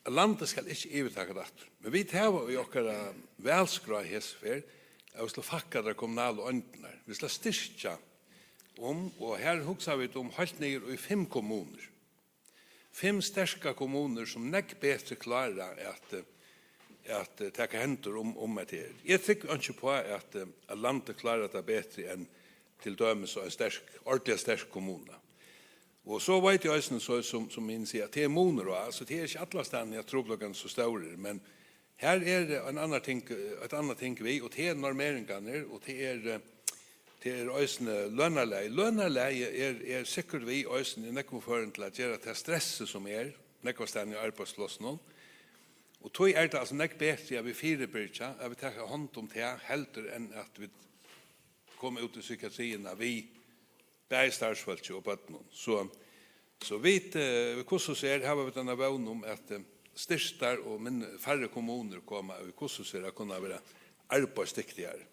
at landið skal ikki yvirtaka tað aftur. Men vit hava í okkara valskrá hesa ferð, at vit skulu fækka tær kommunalu eindirnar. Vit skulu styrkja um, og her hugsa vit um heilt niður í fimm kommunur. Fimm sterkar kommunur, sum nógv betri klára at, at taka hendur um, um hetta her. Eg trúgvi einki uppá, at, at landið klárar tað betri enn til dømis ein sterk, ordiliga sterk kommuna. Og so veit eg eisini, so sum, sum hini siga, at tað er munur á, altso, tað er ikki allastaðni, at trupulleikarnir eru so stórir, men her er ein annar ting, eitt annað ting við, og tað er normeringarnir, og tað er, eh, tað er eisini lønarlagið. Lønarlagið er, er sikkurt við eisini í nógvum førum til at gera tað stressið, sum er nógvastaðni á arbeiðsplássinum. Og tí er tað altso nógv betri, at vit fyribyrgja, at vit taka hond um tað, heldur enn at vit koma út í psykiatriina við bæði starvsfólki og børnum. So, so vit, eh, hvussu so er, hava vit eina vón um, at, eh, styrktar og minn-, færri kommunur koma, hvussu so er, at kunna vera arbeiðsdygtigari.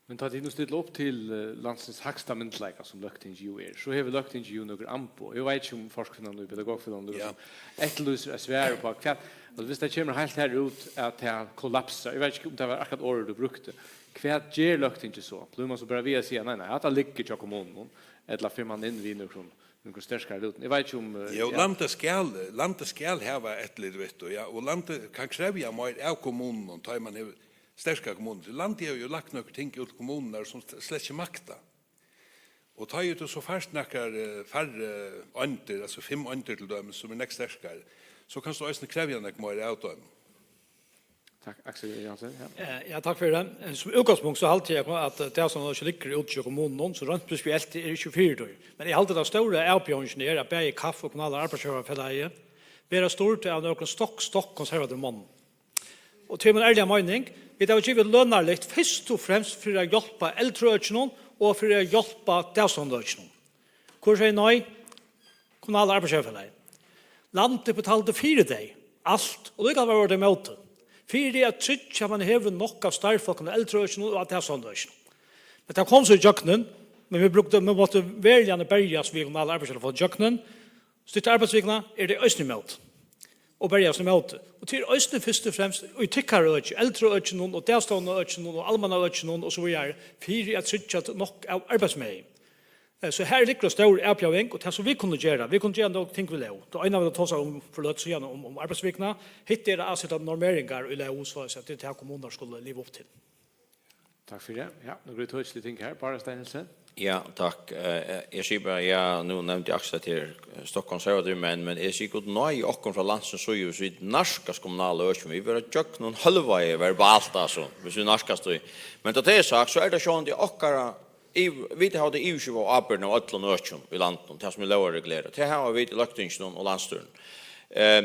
Men tá tit nú stilla upp til, eh, landsins hægsta myndugleika, sum Løgtingið jú er, so hevur Løgtingið jú nøkur amboð. Eg veit ikki, um Fólkafelagnum og Pedagogafelagnum, ja, sum eftirlýsir eitt svar uppá hvat, altso, viss tað kemur heilt her út, at tað kollapsar, eg veit ikki, um tað var akkurát orðið tú brúkti, hvat ger Løgtingið so? Blívur man so bara við at siga, nei, nei, hatta liggur hjá kommununum, ella fer man inn við nøkrum, nøkrum sterkari lútum? Eg veit ikki um, eh, jú, ja. Landið skal, landið skal hava eftirlit við tí, ja, og landið kann krevja meir av kommununum, tá ið man hevur sterkar kommunur. Landið hevur jú lagt nøkur ting út til kommunurnar, sum slett ikki makta. Og tá ið tú so fært nakrar, eh, færri eindir, altso fimm eindir til dømis, sum er nógv sterkari, so kanst tú eisini krevja nógv meira av teimum. Takk, Aksel Jensen, ja. Eh, ja, takk fyri tað. Eh, sum útgangspunkt so haldi eg, at, eh, tað sum ikki liggur úti hjá kommununum, so reint prinsipielt er ikki fyri tí. Men eg haldi, at stóra avbjóðingin er, at bæði KAF og Kommunala Arbeiðsgivarafelagnið verða stýrd av nøkrum stokk, stokk konservativum monnum. Og tað er mín ærliga meining, vit hava givið lønarlyft fyrst og fremst fyri at hjálpa eldriøkinum og fyri at hjálpa dagstovnaøkinum. Hvør segði nei? Kommunala Arbeiðsgivarafelagnið. Landið betaldi fyri tey, alt, og líkavæl vóru tey ímóti. Fyri at tryggja, at man hevur nokk av starvsfólkum í eldriøkinum og á dagstovnaøkinum. Men tað kom so ígjøgnum, men vit brúktu, vit máttu veruliga berjast við Kommunala Arbeiðsgivarafelagnið at fáa ígjøgnum. Stytta arbeiðsvikuna eru tey eisini ímóti og berjast ímóti. Og tað er eisini fyrst og fremst í tykkara øki, eldriøkinum og dagstovnaøkinum og almannaøkinum og so víðari, fyri at tryggja nokk av arbeiðsmegi. Eh, so her liggur ein stór avbjóðing, og tað sum vit kunnu gera, vit kunnu gera nøkur ting við lóg. Tað eina vit tosaðu um fyri løtu síðan, um, um arbeiðsvikuna, hitt er at seta normeringar í lóg, so at tað er tað, kommunurnar skulu liva upp til. Takk fyri. Ja, nøkur ítøkilig ting her. Bára Stein Nielsen. Ja, takk. Eh, eg sigi bara, ja, nú nevndi Aksel at tað er, eh, stokk konservativir menn, men eg sigi, Gud náði okkum frá landsins síðu, hvis vit nærkast kommunala økinum. Vit verða gjøgnum hølvaði verbalt, altso, hvis vit nærkast tí. Men tá tað er sagt, so er tað sjálvandi okkara, yv-, vit hava tað yvirskipaðu ábyrgdina av øllum økjum í landinum, tað sum er lógarreglerað. Tað hava vit í Løgtinginum og landsstýrinum. Eh,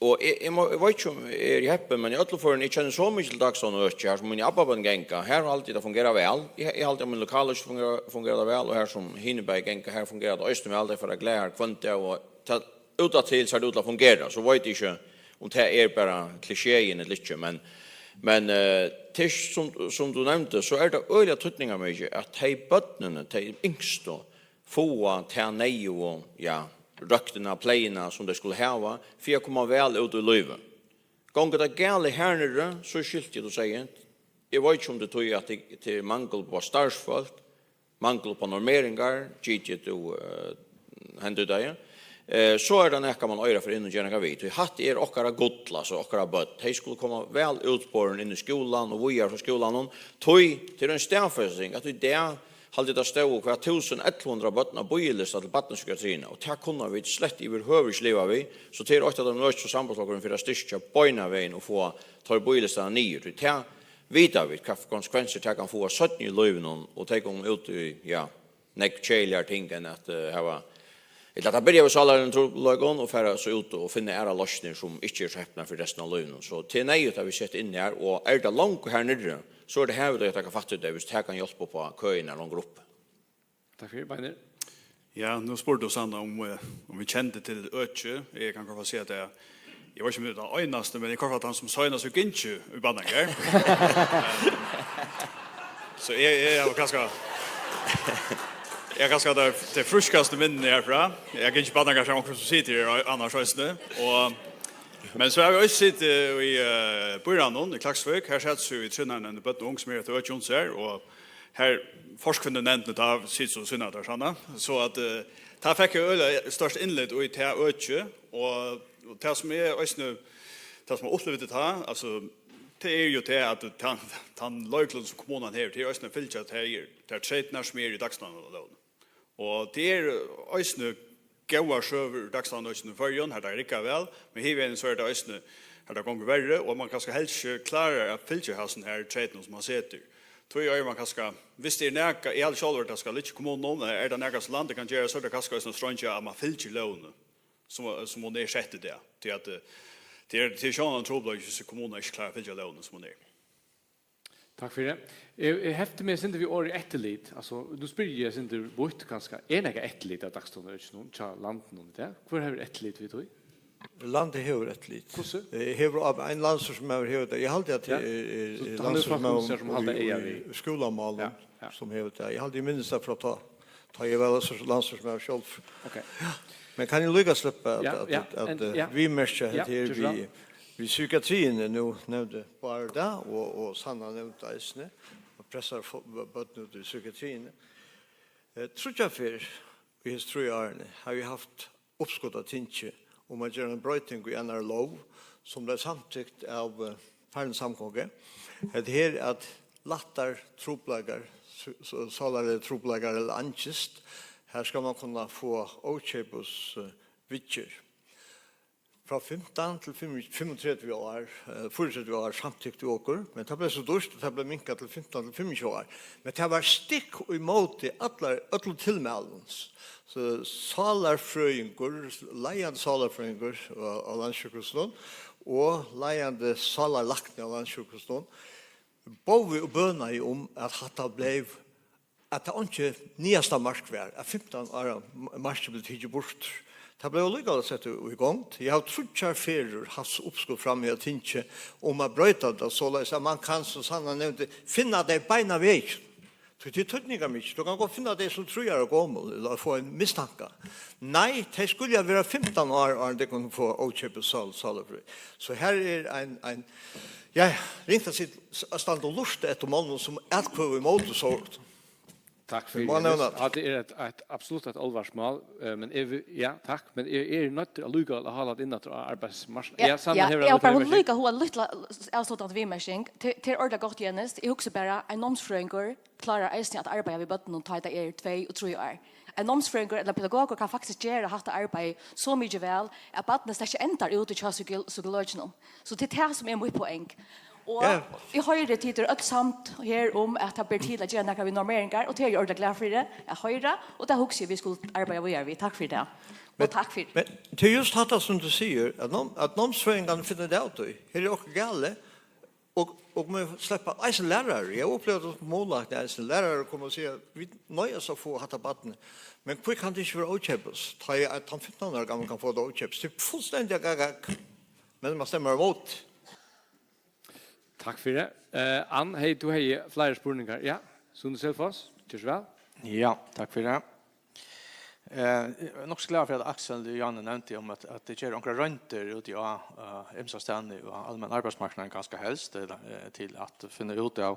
Og eg, eg má, eg veit ikki, um eg eri heppin, men í øllum førum, eg kenni so mikið til dagstovnaøki, har sum míni abbabørn ganga, har haldi eg, tað fungerar væl. Eg, eg haldi, at míni lokaløki fungerar, fungerar tað væl, og har sum hini bæði ganga, har fungerar tað eisini væl. Tey fara glaðar hvønn dag, og tað, út at til sær tað út til at fungera, so veit eg ikki, Um tað er bara klisjéin ella ikki, men, men eh, tað er sum, sum tú nevndi, so er tað øgiliga týdningarmikið, at tey børnini, tey yngstu, fáa ta neyðugu, ja, røktina, playina, sum tey skulu hava, fyri at koma væl út í lívið. Gongur tað galið her niðri, so skilti eg, tú segði, eg veit ikki, um tað er tí, at tað, tað er mangul á starvsfólk, mangul á normeringar, Gigi, tú, eh, hendir tað, ja. Eh, so er tað nakað, man eigur at fara inn og gera nakað við. Tí hatta er okkara gull, altso okkara børn. Tey skulu koma væl útborin inn í skúlan og víðari frá skúlanum. Tí, tað er ein staðfesting, at í dag haldi eg, tað stóðu hvat túsund, ellivu hundrað børn á bíðilista til barnapsykiatriina, og tað kunnu vit slett yvirhøvur ikki liva við, so tað er eitt av teimum øki, sum Sambandsflokkurin fer at styrkja beinanvegin og fáa teir bíðilistarnar niður. Tí tað vita vit, hvat fyri konsekvensir tað kann fáa seinni í lívinum, og tey koma út í, ja, nógv keðiligari ting enn at eh, hava, ella at byrja við sálarligum trupulleikum og fara so út og finna aðrar loysnir, sum ikki eru so hepnar fyri restina av lívinum. So tað er neyðugt, at vit seta inn har, og er tað longu har niðri, so er tað har, vit taka fatt í tað, viss tað kann hjálpa upp á køini longur uppi. Takk fyri, Beinir. Ja, nú spurdi tú, Sanna, um, eh, um vit kendu til økið. Eg kann gott siga at eg, eg var ikki tann einasti, men eg var tann sum seinast hevur gingið í barnagarð. So eg, eg havi kanska, eg havi kanska tey, tey frískastu minnini herfrá. Eg havi gingið í barnagarð saman við onkrum sum situr her annars eisini. Og, men so havi eg eisini sitið í eh, býráðnum í Klaksvík. Her sat so í trúnaðarnevnd børn og ung, sum er eitt øki undir sær, og her, forkvinnunevndin, tá situr so Sunna har, Sanna. So at eh, tá fekk eg øgiliga stórt innlit í tað økið, og, og tað sum eg eisini, tað sum eg upplivdi tá, altso, tað er jú tað, at tann, tann leiklutin, sum kommunan hevur, tað er eisini at fylgja tær, tær treytirnar, sum eru í dagsskránni. Og tað eru eisini góðar søgur úr dagsskránni í Føroyum, har tað riggar væl, men hinvegin so er tað eisini, har tað gongur verri, og man kanska helst ikki klárar at fylgja hasum her treytunum, sum man setur. Tí eigur man kanska, viss tað er nakað, eg haldi sjálvur, at tað skal liggja í kommununum, er tað nakað, sum landið kann gera, so er tað kanska eisini at streingja, at man fylgir lógini, sum, sum hon er sett í dag. Tí at eh, tað er, tað er sjálvandi ein trupulleiki, viss kommunan ikki klárar at fylgja lógini, sum hon er. Takk fyri. Eg, eg hefti meg eitt sindur við orðið eftirlit. Altso, nú spyrji eg eitt sindur vítt, kanska. Er nakað eftirlit av dagsstovnaøkinum hjá landinum í dag? Hvør hevur eftirlit við tí? Landið hevur eftirlit. Hvussu? Eh, hevur av-, ein landsstýrismaður hevur tað. Eg haldi, at Ja. tað er, er, So er hann er landsstýrismaður fólk, sum halda í, eyga í við. skúlamálum, Ja, ja. sum hevur tað. Eg haldi, eg minnist tað frá tá, tá eg var landsstýr-, landsstýrismaður sjálvur. Ok. Men kann eg líka sleppa at, Ja, at, ja, at, at, en, eh, ja. viðmerkja Ja, hetta her ger so væl. við, við psykiatriini? Nú nevndi Bárður tað, og, og Sanna nevndi eisini, at pressa fo-, børn út í psykiatriini. Eh, tríggjar ferð í hesi trý árini havi eg havt uppskot á tingi um at gera eina broyting í einari lóg, sum bleiv samtykt av eh, farnu samgongu. Hetta her, at lættar trupulleikar, s-, s-, sálarligir trupulleikar ella angist, har skal man kunna fáa ókeypis eh, viðgerð. Frá fimtan til fimm, fimmogtretivu ár, eh, fýraogtretivu ár samtyktu okur, men tað bleiv so dýrt, at tað bleiv minkað til fimtan til fimmogtjúgu ár. Men tað var stikk í móti allar, øllum tilmælum. So sálarfrøðingur, leiðandi sálarfrøðingur á, á Landssjúkrahúsinum og leiðandi sálarlækni á Landssjúkrahúsinum bóðu og bønaðu um, at hatta bleiv, at tað einki niðasta mark var, at fimtan ára markið bleiv tikið burtur. Tað bleiv allíkavæl sett í, í gongd. Eg havi tríggjar ferðir havt uppskot frammi á tingi um at broyta tað, soleiðis at man kann, sum Sanna nevndi, finna tey beinan vegin. Tí tað er týdningarmikið. Tú kann gott finna tey sum trý ára gomul, ella fáa ein mistanka. Nei, tey skulu vera fimtan ár, áðrenn tey kunnu fáa ókeypis sál-, sálarfrøði. So her er ein, ein, ja, ringt at sit-, at standa og lurta eftir monnum sum atkvøða ímóti sovorðnum. Takk fyri. Má nevna tað. Hatta er eitt, eitt, absolutt eitt álvarsmál, eh, men eg vil, ja, takk, men eg, eg eri noyddur allíkavæl at halda inn aftur á arbeiðsmarknaðin. Ja, ja, Sanna, ja, hevur eg havi bara líka hug at lítla avsluttandi viðmerking. Tað, tað er ordiliga gott, Jenny. Eg hugsi bara, ein námsfrøðingur klárar eisini at arbeiða við børnum, tá ið tey eru tvey og trý ár. Ein námsfrøðingur ella pedagogur kann faktiskt gera hatta arbeiðið so mikið væl, at barnið slett ikki endar úti hjá psyki-, psykologinum. So tað er tað, sum er mítt poeng. Og Ja. eg hoyri, tit eru øll samd her um, at tað ber til at gera nakað við normeringar, og tað eri eg ordiliga glað fyri at hoyra, og tað hugsi eg, vit skulu arbeiða víðari við. Takk fyri tað. Og Men, takk fyri. men tað er júst hatta, sum tú sigur, at, nám, at námsfrøðingarnir finna tað av tí. Her er okkurt galið. Og, og man sleppa eisini lærarar. Eg havi upplivað tað sum kommunulækni eisini. Lærarar koma og siga, vit noyðast at fáa hatta barnið. Men hví kann tað ikki vera ókeypis? Tá ið at tann fimtan ára gamli kann fáa tað ókeypis. Tað er fullstendiga gagak. Men man stemmer imot. Takk fyri. Eh, Ann, hey, tú hevði fleiri spurningar. Ja, Sune Selfoss, ger so væl. Ja, takk fyri. Eh, eg er nokk so glad fyri, at Aksel Janne nevndi um, at, at tey gera onkrar royndir úti á, eh, ymsastaðni á almenna arbeiðsmarknaðinum, kanska helst, eh, til at finna út av,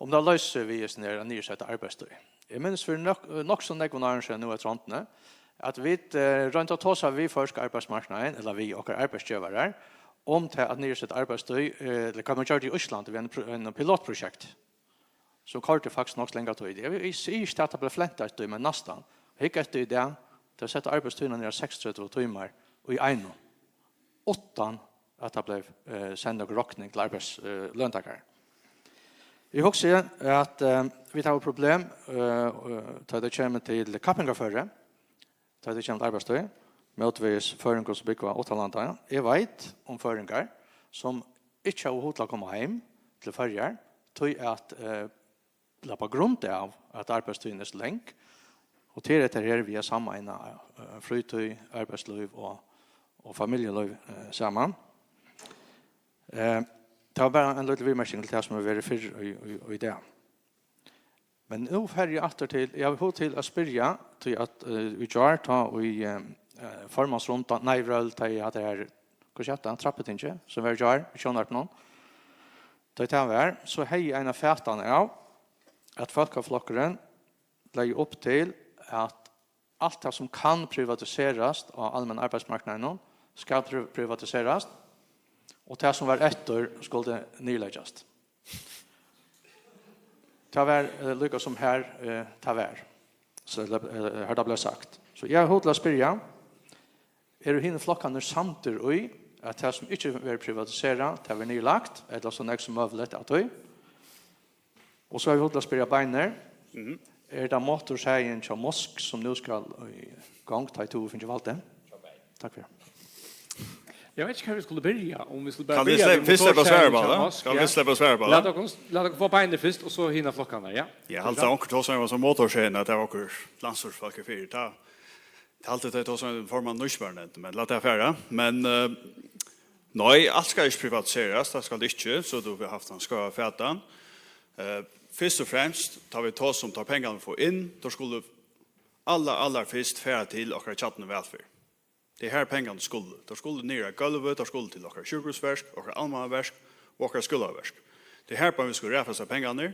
um tað loysir seg við hesum her niðursetta arbeiðstíð. Eg minnist fyri nokk, nokk so nógvum árum síðan nú eftir hondini, at vit, eh, royndu at tosa við føroyska arbeiðsmarknaðin, ella við okkara arbeiðsgevarar, um tað at niðurseta arbeiðstíð, eh, ella hvat man gjørdi í Íslandi við ein pro-, ein pilotprojekt, sum koyrdi faktiskt nokk so langa tíð. Eg, eg sigi ikki, at tað bleiv flent eftir, men næstan. Hygg eftir í dag, tey settu arbeiðstíðina niður á seksogtretivu tímar í einum, uttan at tað bleiv, eh, send nøkur rokning til arbeiðs-, eh, løntakarar. Eg hugsi, at, eh, vit hava eitt problem, eh, eh, tá tað kemur til kappingarføri, tá tað kemur til arbeiðstíð, mótvegis føroyingum sum búgva uttanlanda. Eg veit um føroyingar, sum ikki hava hug til at koma heim til Føroyar, tí at, eh, ella á grund av, at arbeiðstíðin er so long, og tað er hetta her við at sameina, eh, frítíð, arbeiðslív og, og familjulív, eh, saman. Eh, tað var bara ein lítil viðmerking til tað, sum hevur verið fyrr í, í, í dag. Men nú fari eg aftur til, eg havi hug til at spyrja, tí at, eh, í gjár, tá í, eh, eh, formansrunda, nei, vel, tá eg havi her, hvussu hetta, trapputingið, sum var í gjár, í sjónvarpinum, tá ið tað var, so hevði eg eina fatan av, at Fólkaflokkurin legði upp til, at alt tað, sum kann privatiserast á almenna arbeiðsmarknaðinum, skal pri-, privatiserast, og tað, sum var eftir, skuldi niðurleggjast. Tað var, eh, líka sum har, eh, tað var. So, eh, har tað bleiv sagt. So eg havi hug til at spyrja, eru hinir flokkarnir samdir í, at tað, sum ikki verður privatiserað, tað verður niðurlagt, ella so nógv sum møguligt av tí? Og so havi eg hug til at spyrja beinir. Mhm. Er tað motorsagin hjá Musk, sum nú skal í gongd, tá ið tú hevur fingið valdið? Takk fyri. Eg veit ikki, hvar vit skulu byrja, um vit skulu bara Kann vit byrja slepp-, við fyrst sleppa at svara motorsagin upp á hjá tað? Musk, Kann ja. Vit sleppa at svara upp á Lat tað? Okkum, lat okkum fáa beinir fyrst, og so hinar flokkarnar, ja? Eg haldi, at onkur tosar um, sum motorsagin, at tað var okkurt landsstýrisfólk fyri. Tað, tað haldi eg, tað tosar um formann nýskipanarnevnd, men lat tað fara. Men, eh, nei, alt skal ikki privatiserast, tað skal tað ikki, so tú hevur havt ein skeivan fata. Eh, fyrst og fremst, tá vit tosa um, tá pengarnir fáa inn, tá skulu allar, allar fyrst fara til okkara kjarnuvælferð. Tað er har pengarnir skulu. Teir skulu niður á gólvið, teir skulu til okkara sjúkrahúsverk, okkara almannaverk og okkara skúlaverk. Tað er har, bara vit skulu raðfesta pengarnir,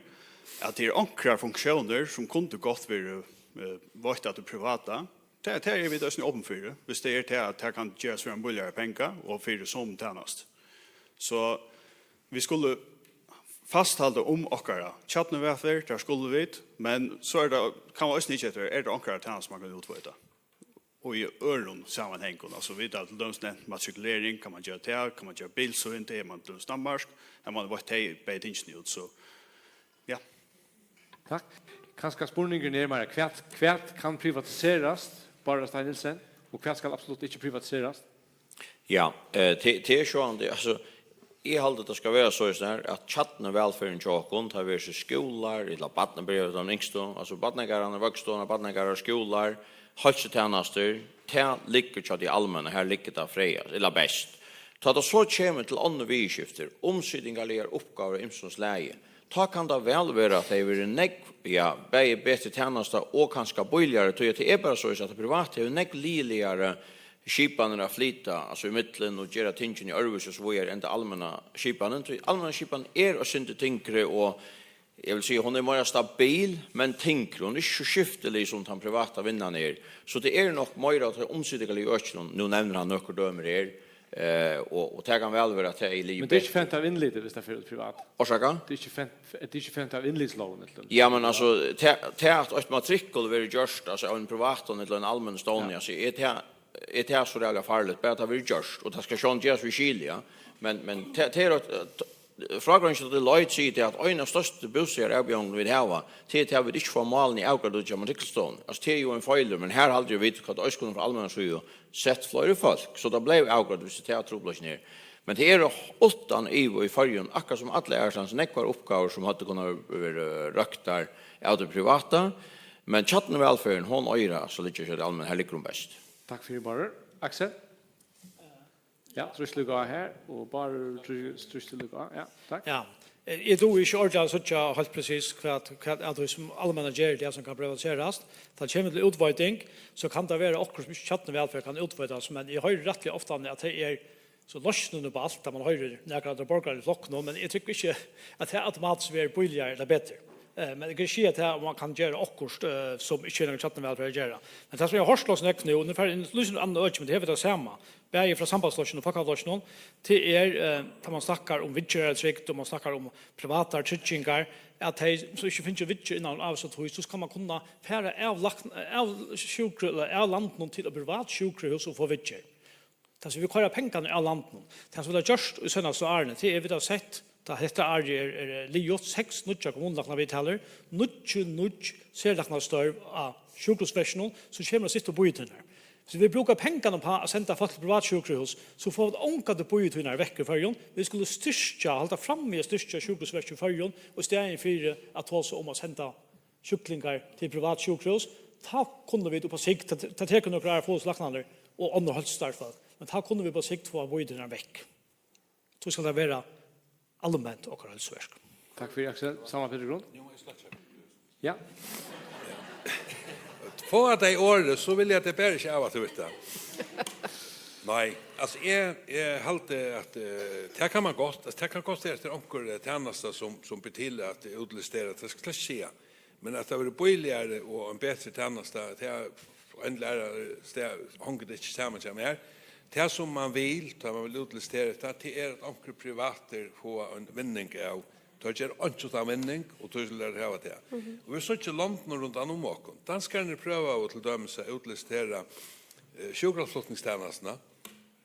at tað eru onkrar funktiónir, sum kundu gott verið, eh, veitt at tað privata. Tað, tað eru vit eisini opin fyri, viss tað er tað, at tað kann gerast fyri ein bíligari penga og fyri somu tænastu. So vit skulu fasthalda um okkara kjarnuvælferð, tað skulu vit, men so er tað, kann man eisini hyggja eftir, er tað onkrar tænastur, man kann útveita? Og í øðrum samanhangum, altso, vit hava til dømis nevnt matrikulering, kann man gera tað, kann man gera bilsýn, tað er man til dømis í Danmark, har man veitt tey bæði tingini út, so, ja. Takk. Kanska spurningurin er meira, hvat, hvat kann privatiserast, Bárður Stein Nielsen, og hvat skal absolutt ikki privatiserast? Ja, eh, tað, tað er sjálvandi, altso, eg haldi, tað skal vera soleiðis her, at kjarnuvælferðin hjá okkum, tað vera seg skúlar, ella barna-, byrja við teimum yngstu, altso, barnagarðarnir, vøggustovan, barnagarðar, skúlar, heilsutænastur, tað liggur hjá tí almenna, har liggur tað frægast, ella best. Tá tað so kemur til onnur viðurskifti, umsitingarligar uppgávur av ymsum slagi, tá kann tað væl vera, at tað hevur verið nógv, ja, bæði betri tænasta og kanska bíligari, tí at tað er bara soleiðis, at tað privata hevur nógv liðiligari skipanir at flyta, altso ímillum, og gera tingini øðrvísi og so víðari enn tað almenna skipanin, tí almenna skipanin er eitt sindur tyngri og, eg vil siga, hon er meira stabil, men tyngri. Hon er ikki so skiftilig, sum tann privata vinnan er. So tað er nokk meira av tí umsitingarliga økinum. Nú nevnir hann nøkur dømi her, eh, og, og tað kann væl vera, at tað er liðugt. Men tað er ikki fent av innliti, viss tað fer út privat. Orsaka? Tað er ikki fent, tað er ikki fent av innlitslógini, til dømis. Ja, men altso, tað, tað at eitt matrikkul verður gjørt, altso, av einum privatum ella einum almennum stovni, ja, altso, er tað, er tað so ræðuliga farligt, bara at tað verður gjørt, og tað skal sjálvandi gerast við skil, ja. Men, men tað, tað er eitt, Frágreiðingin til Deloitte sigur tað, at ein av størstu bústaðaravbjóðingunum, vit hava, tað er tað, at vit ikki fáa málini avgjørd úti hjá matrikkulstovuni. Altso, tað er jú ein feilur, men har haldi eg, vit, hvat eisini kunnu frá almennari síðu, sett fleiri fólk, so tað bleiv avgjørt, viss tað er trupulleikin er. Men tað eru uttan iva í Føroyum, akkurát sum allar aðrar staðir, nógvar uppgávur, sum høvdu kunnað verið røktar av tí privata, men kjarnuvælferðin, hon eigur at liggja hjá tí almenna, har liggur hon best. Takk fyri, Bárður. Aksel? Ja, trýst líka á her, og bara trý-, trýst líka á. Ja, takk. Ja. Eh, eg dugi ikki ordiliga at síggja heilt presis hvat, hvat av tí sum almenna ger tað sum kann privatiserast. Tá kemur til útveiting, so kann tað vera okkurt sum ikki kjarnavælferð kann útveitast, men eg hoyri rættiliga ofta at tað er so loysnin upp á alt, at man hoyrir nakrar av borgarunum í flokkunum, men eg trúgvi ikki, at tað automatiskt verður bíligari ella betri. Eh, men eg kann siga tað, at man kann gera okkurt, eh, sum ikki er nakar kjarnavælferð at gera. Men tað sum eg havi hoyrt loks nógv nú, og nú fari eg inn í lítið annað øki, men tað hevur tað sama, bæði frá Sambandsflokkinum og Fólkaflokkinum, tað er, eh, tá man snakkar um viðgerðartrygd, og man snakkar um privatar tryggingar, at tey sum ikki fingið viðgerð innan ávísa tíð, so skal man kunna fara av lak-, av sjúkra-, ella av landinum til eitt privat sjúkrahús og fáa viðgerð. Tað sum vit koyra pengarnar av landinum, tað sum vit hava gjørt í seinastu árini, tað er, vit hava sett, tá hetta árið er, er liðugt, seks nýggjar kommunulæknaviðtalur, níggju nýggj serlæknastørv á sjúkrahúsverkinum, sum kemur at sita og bíða eftir. So vit brúka pengarnar upp á at senda fólk til privatsjúkrahús, so fáa vit ongantíð bíðitíðirnar vekk í Føroyum. Vit skulu styrkja, halda fram við at styrkja sjúkrahúsverkið í Føroyum, og í staðin fyri at tosa um at senda sjúklingar til privatsjúkrahús, tá kunnu vit upp á sikt, tað, tað tekur nøkur ár at fáa læknarnar og onnur heilsustarvsfólk, men tá kunnu vit upp á sikt fáa bíðitíðirnar vekk. Tí skal tað vera alment okkara heilsuverk. Takk fyri, Aksel. Sámal Petur Grund? Ja. Fáa tey orðið, so vilja tey bara ikki av at vita. Nei, altso, eg, eg haldi at, eh, tað kann man gott, altso, tað kann gott vera at tað er onkur, eh, tænasta sum, sum ber til at útlistera, tað skal eg ikki siga. Men at tað verður bíligari og ein betri tænasta, tað er ein lærari stað, hongur tað ikki saman hjá mær. Tað sum man vil, tá man vil útlistera hetta, tað er at onkrir privatir fáa ein vinning av. Teir gera einki uttan vinning, og teir skulu læra at hava tað. Mhm. Og vit síggja londini rundan um okkum. Danskararnir prøvaðu til dømis at útlistera, eh, sjúkraflutningstænastuna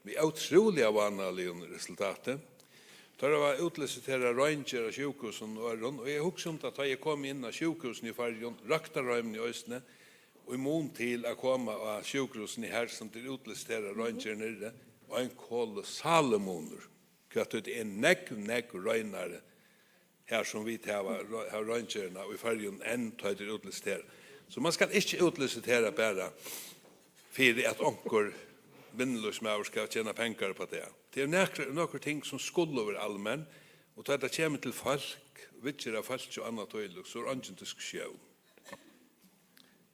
við ótrúliga vánaligum resultati. Teir hava útlisterað reingerð á sjúkuhúsum og øðrum, og eg hugsi um tað, tá eg komi inn á sjúkuhúsini í Føroyum, røktarheimini eisini, í mun til at koma á sjúkuhúsini her, sum tað er útlisterað reingerð niðri, ein kolossalur munur, hvat tað er nógv, nógv reinari har sum vit hava, hava reingerðina í Føroyum enn tá tað er útlisterað. So man skal ikki útlisterað bara fyri at onkur vinnulívsmaður skal tjena pengar upp á tað. Tað eru nakrar, nøkur ting sum skulu vera almenn, og tá tað kemur til fólk, viðgerðarfólk og annað tílíkt, so er eingin diskusjón.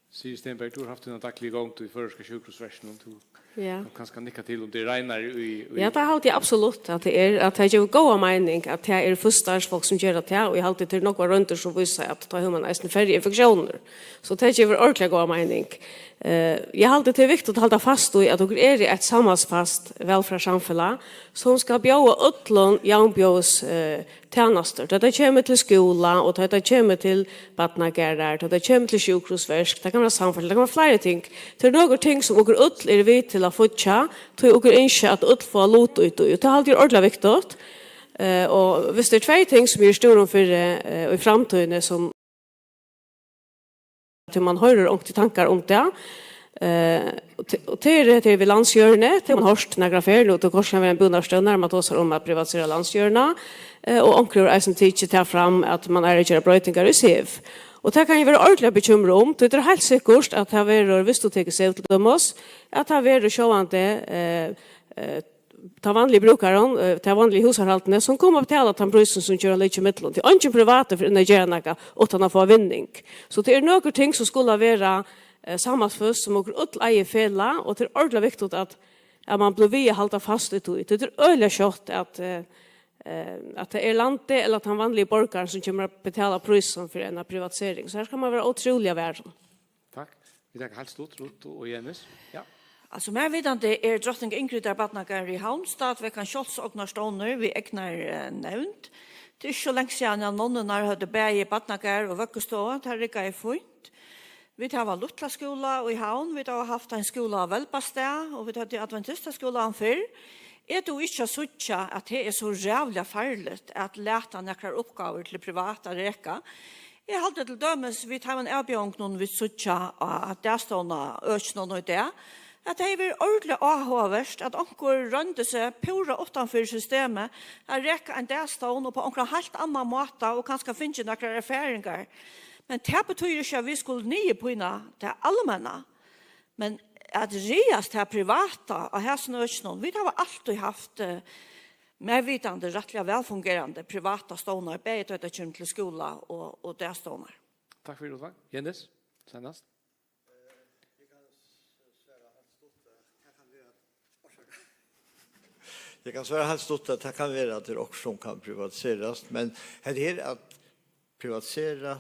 Siri Stenberg, tú hevur havt tína dagligu gongd í føroyska sjúkrahúsverkinum. Tú Ja. kanst kanska nikka til um tað er reinari í, í Ja, tað haldi eg absolutt, at tað er, at tað gevur góða meining, at tað eru fyrst starvsfólk, sum gera tað, og eg haldi, tað eru nógvar royndir, sum vísa, at tá hevur man eisini færri infektiónir. So tað gevur ordiliga góða meining. Eh, eg haldi, tað er viktigt at halda fast í, at okur eru eitt samhaldsfast vælferðarsamfelag, sum skal bjóða øllum javnbjóðis, eh, tænastur. Tá tað kemur til skúla, og tá tað kemur til barnagarðar, tá tað kemur til sjúkrahúsverk, tað kann vera samferðsla, tað kann vera fleiri ting. Tað eru nøkur ting, sum okur øll eru við til at fíggja, tí okur ynskja, at øll fáa lut í tí. Og tað haldi eg er ordiliga viktigt. Eh, og viss tað er tvey ting, sum eg eri stúrin fyri, eh, í framtíðini, sum tí man hoyrir onkuntíð tankar um tað. Eh, og t-, og tað er, tað er við landsjørðini, tað hevur man hoyrt nakrar ferð, og tað kanska kann vera ein búnaðarstøð, nær man tosar um at privatisera landsjørðina, eh, og onkur hevur eisini tikið tað fram, at man er at gera broytingar í SIV. Og tað kann eg vera ordiliga bekymrað um, tí tað er heilt sikkurt, at tað verður, viss tú tekur SIV til dømis, at tað verður sjálvandi, eh, eh, tann vanligi brúkarin, eh, tey vanligu húsarhaldini, sum koma at betala tann prísin, sum ger ein lítlan millum. Tí eingin privatur fer inn at gera nakað uttan at fáa vinning. So tað eru nøkur ting, sum skulu vera, eh, samhaldsføst, sum okur øll eiga í felag, og tað er ordiliga viktigt, at, at man blívur við at halda fast í tí. Tí tað er øgiliga skjótt, at, eh, eh, at tað er landið ella tann vanligi borgarin, sum kemur at betala prísin fyri eina privatisering. So her skal man vera ótrúliga varin. Takk. Vit taka heilt stutt, Ruth og Jenny. Ja. Altso, mær vitandi er Drotning Ingridar Barnagarður í Havn stadigvekk ein sjálvsognarstevna við egnari, eh, nevnd. Tað er ikki so langt síðan, at nonnurnar høvdu bæði barnagarð og vøggustovu. Tað riggaði fínt. Vit hava lítla skúla í Havn, vit hava havt ein skúla á Velbastað, og vit høvdu adventistaskúlan fyrr. Eg dugi ikki at síggja, at tað er so ræðuliga farligt at lata nakrar uppgávur til privat at reka. Eg haldi til dømis við teimum avbjóðingunum, vit síggja á dagstovnaøkinum í dag, at tað hevði verið ordiliga áhugavert, at onkur royndi seg púra uttanfyri systemið at reka ein dagstovn upp á onkran heilt annan máta og kanska fingið nakrar erfaringar. Men tað betýðir ikki, at vit skulu niðurpína tað almenna. Men at ræðast tað privata á hasum økinum. Vit hava altíð havt, eh, mær vitandi, rættiliga vælfungerandi privata stovnar, bæði tá tað kemur til skúla og, og dagstovnar. Takk fyri, Úlfar. Jens, seinast. Eg kann svara heilt stutt at tað kann vera, at tað er okkurt, sum kann privatiserast, men hetta her at privatisera,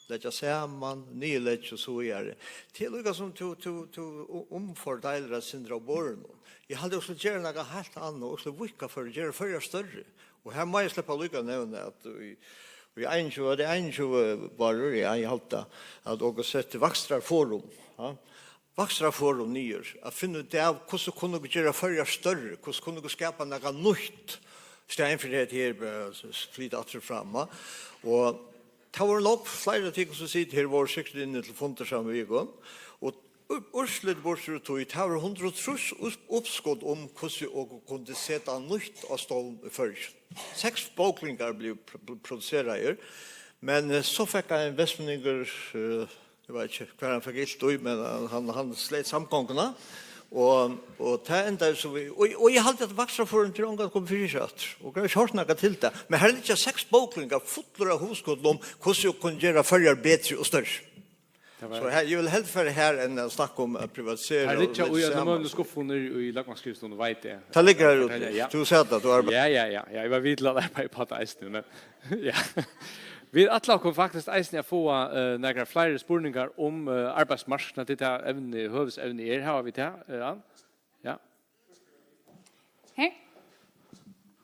leggja saman, niðurleggja og so víðari, tað er líka sum tú, tú, tú u-, umfordeilir eitt sindur av borðinum. Eg haldi, tú skalt gera nakað heilt annað, tú skalt víðka Føroyar, gera Føroyar størri. Og her má eg sleppa líka at nevna, at í, í einogtjúgu, var tað einogtjúgu, Bárður, ja, eg haldi, at okur settu Vakstrarforum, ja, Vakstrarforum niður, at finna út av, hvussu kunnu okur gera Føroyar størri, hvussu kunnu okur skapa nakað nýtt, í staðin fyri hetta her, bara s-, s-, flyta aftur og fram, ja. Og tað vóru nógv fleiri av tykkum, sum sita her, vóru sikkurt inni til fundar saman við okkum, og úr-, úrslitið, burtur úr tí, tað vóru hundrað og trýss upp-, uppskot um, hvussu okur kundu seta nýtt á stovn í Føroyum. Seks bóklingar blivu pr-, pr-, produseraðir, men, eh, so fekk ein vestmanningur, eh, eg veit ikki, hvar hann fekk ilt í, men hann, hann, hann sleit samgonguna. Og, og tað endaði so við, og, og eg haldi, at Vakstrarforum til ongan kom fyri seg aftur. Og eg havi ikki hoyrt nakað til tað. Men her liggja seks bóklingar fullar av hugskotum um, hvussu okur kunnu gera Føroyar betri og størri. Tað var... So her, eg vil helst fara her enn at snakka um at privatisera. Her liggja og í øllum saman. Møguligum skuffum niðri í løgmannsskrivstovuni, veit eg. Tað liggur her úti. Ja. Tú sært tað, tú arbeiðir. Ja, ja, ja, ja. Eg var við til at arbeiða uppá tað eisini, men ja. Vit ætla okkum faktiskt eisini at fáa, eh, nakrar fleiri spurningar um, eh, arbeiðsmarknað. Tað er tað evni, høvuðsevni er, hava vit tað, eh, Ann? Ja. Hey.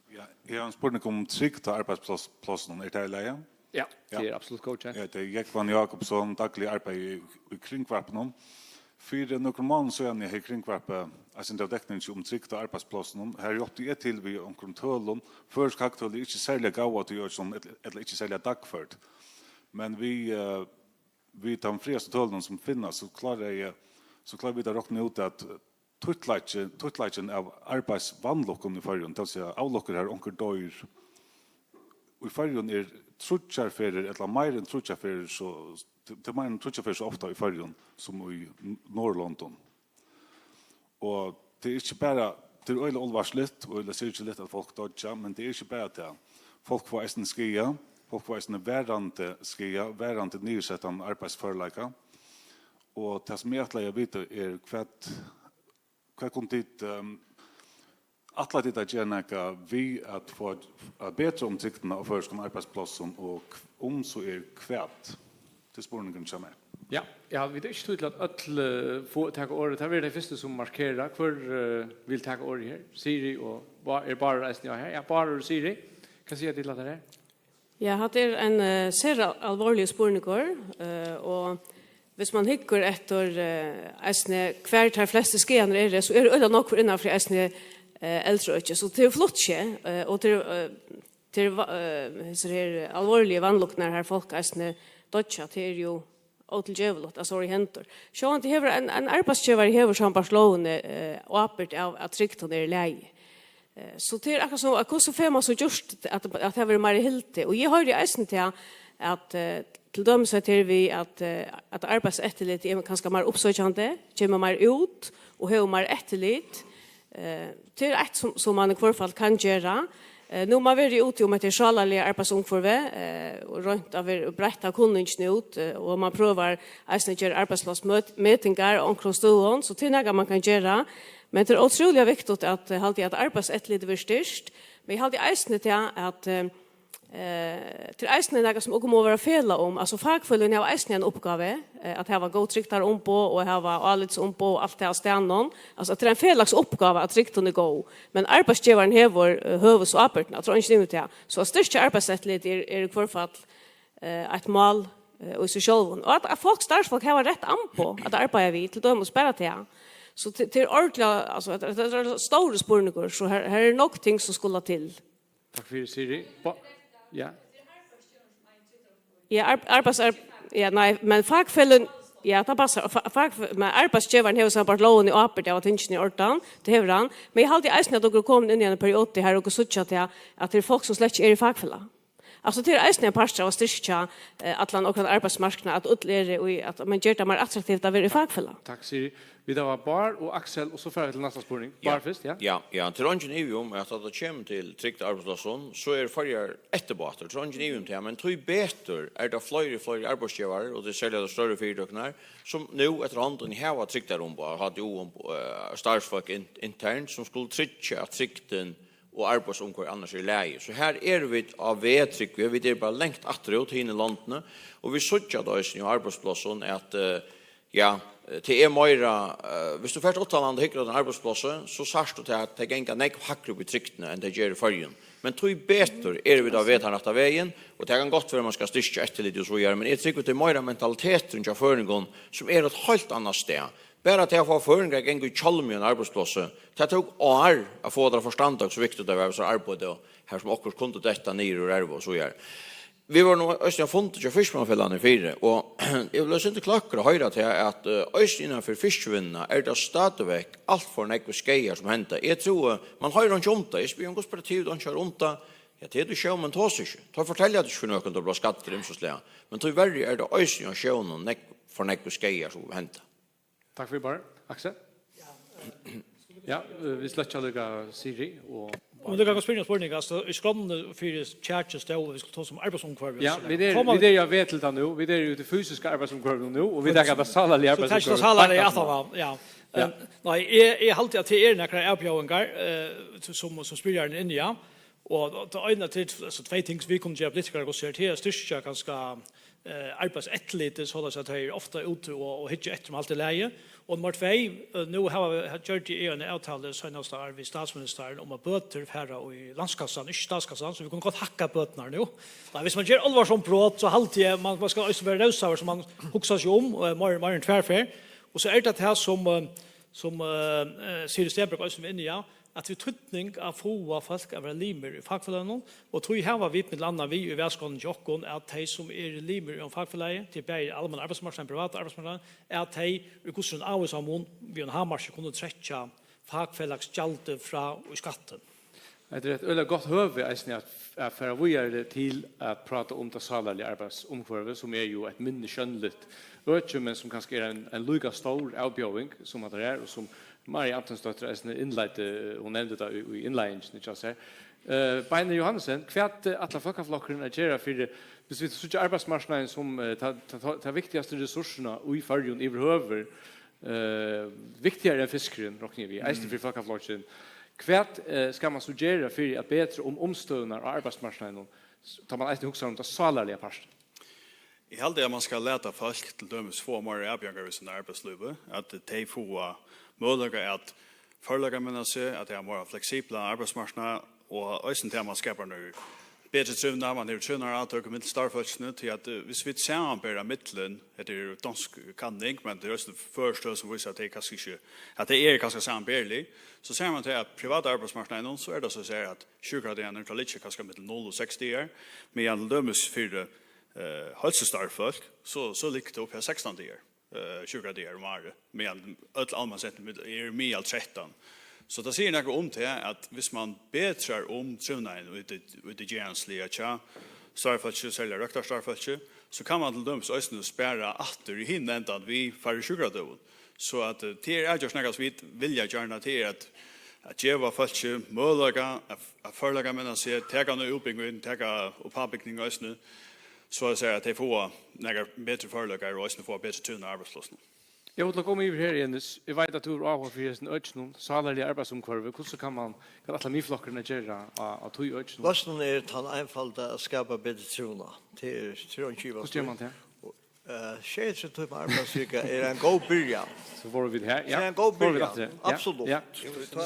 Ja, eg havi ein spurning um trygd á arbeiðspláss-, plássinum. Er tað í lagi? Ja, ja, tað er absolutt góðkent. Ja, tað er Jógvan Jákupsson, dagliga arbeiði í, í Kringvarpinum. Fyri nøkrum mánaðum síðani hevði Kringvarpið eitt sindur av dekning um trygd á arbeiðsplássinum. Har hjálpti eg til við onkrum tølum. Føroysk hagtøl eru ikki serliga góð á tí økinum, ella, ella ikki serliga dagførd. Men við, eh, við teimum frægastu tølunum sum finnast, so klári eg, so klára vit at rokna út, at títtleiki-, títtleikin av arbeiðsvanlukkum í Føroyum, tað vil siga avlukkur har onkur doyr, í Føroyum er tríggjar ferðir, ella meira enn tríggjar ferðir so, tað er meira enn tríggjar ferðir so ofta í Føroyum sum í N-, Norðurlondum. Og tað er ikki bara, tað er øgiliga álvarsligt og øgiliga syrgiligt, at fólk doyggja, men tað er ikki bara tað. Fólk fáa eisini skaða, fólk fáa eisini varandi skaða, varandi niðursettan arbeiðsførleika. Og tað, sum eg ætlaði at vita, er, hvat, hvat kunnu tit, ehm, ætla tit at gera nakað við at fáa, at betra um trygdina á føroyskum arbeiðsplássum, og hv-, um so er, hvat? Tað er spurningurin hjá mær. Ja, ja, vit hava ikki tíð til at øll, eh, fáa taka orðið. Tað verða tey fyrstu, sum markera. Hvør, eh, vil taka orðið her? Siri og Bá-, er Bárður eisini á her? Ja, Bárður og Siri. Hvat siga tit til hatta her? Ja, hatta er ein, eh, sera álvarsligur spurningur, eh, og viss man hyggur eftir, eh, eisini, hvar teir flestu skaðarnir eru, so eru øgiliga nógvir innanfyri eisini, eh, eldra øki. So tað er flott skeið, eh, og tað er, eh, tað er va-, eh, hesar her álvarsligu vanlukkurnar, har fólk eisini doyggja, tað er jú ótilgeviligt, at sovorðið hendir. Sjálvandi hevur ein, ein arbeiðsgevari hevur sambært lógini, eh, ábyrgd av, at trygdin er í lagi. Eh, so tað er akkurát sum, at hvussu fær man so gjørt at, at tað verður meira hildið? Og eg hoyri eisini til at, eh, til dømis at tað er við at, eh, at arbeiðseftirlitið er kanska meira uppsøkjandi, kemur meira út og hevur meira eftirlit. Eh, tað er eitt sum, sum man í hvør fall kann gera. Eh, nú man verið úti um hetta sálarliga arbeiðsumhvørvið, eh, og roynt at vera, breitt kunningina út, eh, og man prøvar eisini at gera arbeiðsplássmøt-, metingar á onkrum støðum, so tað er nakað man kann gera. Men tað er ótrúliga viktigt at, eh, haldi eg, at arbeiðseftirlitið verður styrkt. Men eg haldi eisini til at, eh, Eh, tað er eisini nakað sum okur mugu vera felag um. Altso, fakfeløgini hava eisini eina uppgávu, eh, at hava góð trygdarumboð og hava álitsumboð og alt tað á staðnum. Altso, at tað er ein felags uppgáva, at trygdin er góð. Men arbeiðsgevarin hevur, eh, høvuðsábyrgdina, tað er eingin tvivl um tað. So at styrkja arbeiðseftirlitið er, er í hvør fall, eh, eitt mál, eh, í seg sjálvum. Og at, at fólk, starvsfólk hava rætt amboð at arbeiða við, til dømis bara tað. So tað, tað er ordiliga, altso, at, at, at, tað er stórir spurningar, so her, her eru nógv ting sum skulu til. Takk fyri, Siri. Bo-, ja. Ja, ar-, arbeiðs-, ar-, ja, nei, men fakfeløgin, ja, tað passar. Fa-, fakfe-, men arbeiðsgevarin hevur sambært lógini ábyrgd av, at tingini eru í ordan, tað hevur hann. Men eg haldi eisini, at okur eru komin inn í ein periodu, har okur síggja til, at tað eru fólk, sum slett ikki eru í fakfelag. Altso, tað er eisini ein partur av at styrkja, eh, allan okkara arbeiðsmarknað, at øll eru í, at man ger tað meir attraktivt at vera í fakfelag. Takk, Siri. Vit hava Bár og Aksel, og so fara vit til næsta spurning. Ja. Bár fyrst, ja? Ja, ja, tað er eingin ivi um, at tá tað kemur til trygd á arbeiðsplássum, so er Føroyar eftirbátur. Tað er eingin ivi um tað, men tíbetur er tað fleiri, fleiri arbeiðsgevarar, og tað er serliga tær størru fyritøkurnar, sum nú eftir hondini hava trygdarumboð, H T O-umboð, eh, starvsfólk in-, internt, sum skulu tryggja, at trygdin og arbeiðsumhvørvið annars er í lagi. So her eru vit á veg, trúgvi eg. Vit eru bara langt afturút, hini londini, og vit síggja tað eisini á arbeiðsplássum, at, eh, ja, eh, tað er meira, eh, viss tú fert uttanlands og hyggur eftir einum arbeiðsplássi, so sært tú tað, at tey ganga nógv hægri upp í trygdini, enn tey gera í Føroyum. Men tíbetur eru vit á veg tann rætta vegin, og tað kann gott vera, man skal styrkja eftirlitið og so víðari, men eg trúgvi, tað er meira mentaliteturin hjá føroyingum, sum er eitt heilt annað stað. Bara tað at fáa føroyingar at ganga í hjálmi á einum arbeiðsplássi, tað tók ár at fáa teir at forstanda, hvussu viktigt tað var, hvussu arbeiði, og har sum okkurt kundi detta niður úr erva og so víðari. Vit vóru nú eisini á fundi hjá Fiskimannafelagnum í fjør, og eg vil eisini klokka og hoyra til, at, eh, eisini innan fyri fiskivinnuna er tað stadigvekk alt for nógvir skaðar sum henda. Eg trúi, man hoyrir einki um tað. Eg spyrji, um hvussu ber til, einki hoyrir um tað. Ja, tað er tí sjómenn tosa ikki. Teir fortelja tað ikki fyri nøkrum, teir blíva skaddir ymsastaðni. Men tíverri er tað eisini á sjónum nógv, for nógvir skaðar sum henda. Takk fyri, Bár. Aksel? Ja, eh, vit sløkkja líka Siri og... Um tú kann spyrja ein spurning, altso, í skránni fyri kjakið stóð, at vit skulu tosa um arbeiðsumhvørvi. Ja, so vit eru, koma vit eru á veg til tað nú. Vit eru í tí fysiska arbeiðsumhvørvinum nú, og vit taka tað sálarliga arbeiðsumhvørvið. So takk til sálarliga aftaná, ja. Ja. Eh, nei, eg, eg haldi, at tað eru nakrar avbjóðingar, eh, sum, sum spyrjarin er inni á. Og tað eina til, altso, tvey ting, sum vit kunnu gera, politikarar, hvussu er, tað er at styrkja kanska, eh, arbeiðseftirlitið, soleiðis at tey eru ofta úti og, og hyggja eftir, um alt er í lagi. Og nummar tvey, eh, nú hava vit, her gjørdi eg eina avtalu seinasta ár við statsministaran um, at bøtur fara í landskassan, ikki statskassan, so vit kunnu gott hækka bøturnar nú. Nei, viss man ger álvarsom brot, so haldi eg, man, man skal eisini vera revsaður, so man hugsar seg um, eh, meir, meir enn tvær ferð. Og so er tað tað sum, eh, sum, eh, eh, Siri Stenberg eisini var inni á, at tað er týdning at fáa fólk at vera limir í fakfeløgunum, og tí hava vit millum annað við í valskránni hjá okkum, at tey sum eru limir í einum fakfelagi, tað er bæði almenna arbeiðsmarknaðin, privata arbeiðsmarknaðin, at tey í hvussu ein ávísan mun við einum hámarki kunnu trekkja fakfelagsgjaldið frá í skattin. Hetta er eitt øgiliga gott høvi eisini at, at fara víðari til at práta um tað sálarliga arbeiðsumhvørvið, sum er jú eitt minni sjónligt øki, men sum kanska er ein, ein líka stór avbjóðing sum hatta er, og sum Maria Antonsdóttir eisini innleiddi, hon nevndi tað í, í innleiðingini hjá sær. Eh, Beinir Johannesen, hvat, eh, ætlar Fólkaflokkurin at gera fyri, viss vit síggja arbeiðsmarknaðin sum, eh, ta, ta, ta, ta viktigastu resursina í Føroyum yvirhøvur, eh, viktigari enn fiskurin, rokni eg við, eisini fyri Fólkaflokkin. Hvat, eh, skal man so gera fyri at betra um umstøðurnar á arbeiðsmarknaðinum, s-, tá man eisini hugsar um tað sálarliga partin? Eg haldi, at man skal lata fólk til dømis fáa meira avbjóðingar í sínum arbeiðslívi, at tey fáa møguleika at førleikamenna seg, at tey hava meira fleksiblan arbeiðsmarknað, og eisini tað, at man skapar nú betri trivnað, man hevur trivnaðarátøk millum starvsfólkini, tí at, eh, viss vit samanbera millum, hetta er jo dansk kanning, men tað er eisini føroysk tøl sum vísa, at tey kanska ikki, at tey eru kanska samanberilig, so sær man til, at privata arbeiðsmarknaðinum, so er tað so at siga, at sjúkradagarnir, teir liggja kanska millum null og seks dagar, meðan til dømis fyri, eh, heilsustarvsfólk, so, so liggur tað uppi á sekstan dagar, eh, sjúkradagar um árið, meðan øll almenn sett eru í miðal trettan. So tað sigur nakað um tað, at viss man betrar um trivnaðin í tí, í tí gerandisliga hjá starvsfólki, serliga røktarstarvsfólki, so kann man til dømis eisini spara aftur í hinum endan við færri sjúkradøgum. So at, eh, tað er avgjørt nakað sum vit vilja gjarna, tað er at, at geva fólki møguleika at, at førleikamenna seg, taka eina útbúgving, taka upp avbúgving eisini, so at siga, at tey fáa nakrar betri førleikar og eisini fáa betri trivnað á arbeiðsplássinum. Eg vil koma yvir her, Jenis. Eg veit, at tú hevur áhuga fyri hesum økinum, sálarliga arbeiðsumhvørvi. Hvussu kann man, hvat ætlar Miðflokkurin at gera á, á tí økinum? Loysnin er tann einfalda, at skapa betri trivnað. Tað er, tað er einki ivað. Hvussu ger man tað? Eh, sjeyogtretivu tímar arbeiðsvika er ein góð byrjan. So vóru vit her, ja. Tað er ein góð byrjan. Absolutt. Ja.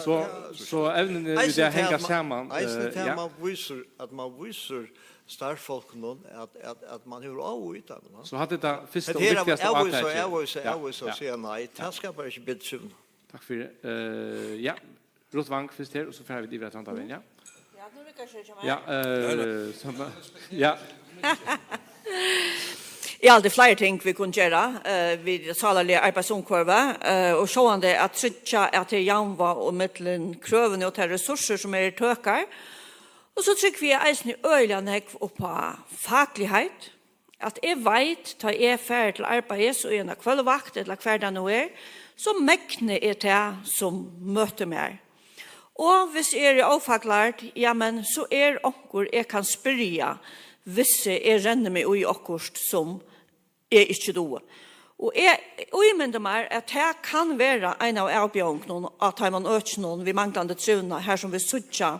So, so evnini í dag hanga saman, eisini tað, eh, ja. Man vísir, at man vísir starvsfólkunum at, at, at man hevur áhuga í teimum, ha? So hatta er tað fyrsta og viktigasta átakið. At avvísa, avvísa, avvísa og siga nei, tað skapar ikki betri trivnað. Takk fyri. Eh, ja. Ruth Wang fyrst her, og so fara vit yvir at Trondheim, ja? Ja, nú riggar ikki hjá mær. Ja, eh, so, ja. Ja, tað eru fleiri ting, vit kunnu gera, eh, við sálarliga arbeiðsumhvørvi, eh, og sjálvandi at tryggja, at tað er javnvág og millum krøvini og tær resursir, sum eru tøkar. Og so trúgvi eg eisini øgiliga nógv upp á fakligheit, at eg veit, tá eg fari til arbeiðis í eina kvøldvakt, ella hvar tað nú er, so megni eg tað, sum møtir mær. Og hvis eg eri ófaklærd, ja, men so er onkur, eg kann spyrja, hvis eg renni meg í okkurt, sum eg ikki dugi. Og eg ímyndi mær, at tað kann vera ein av avbjóðingunum á teimum økinum við manglandi trivnað, har sum vit síggja,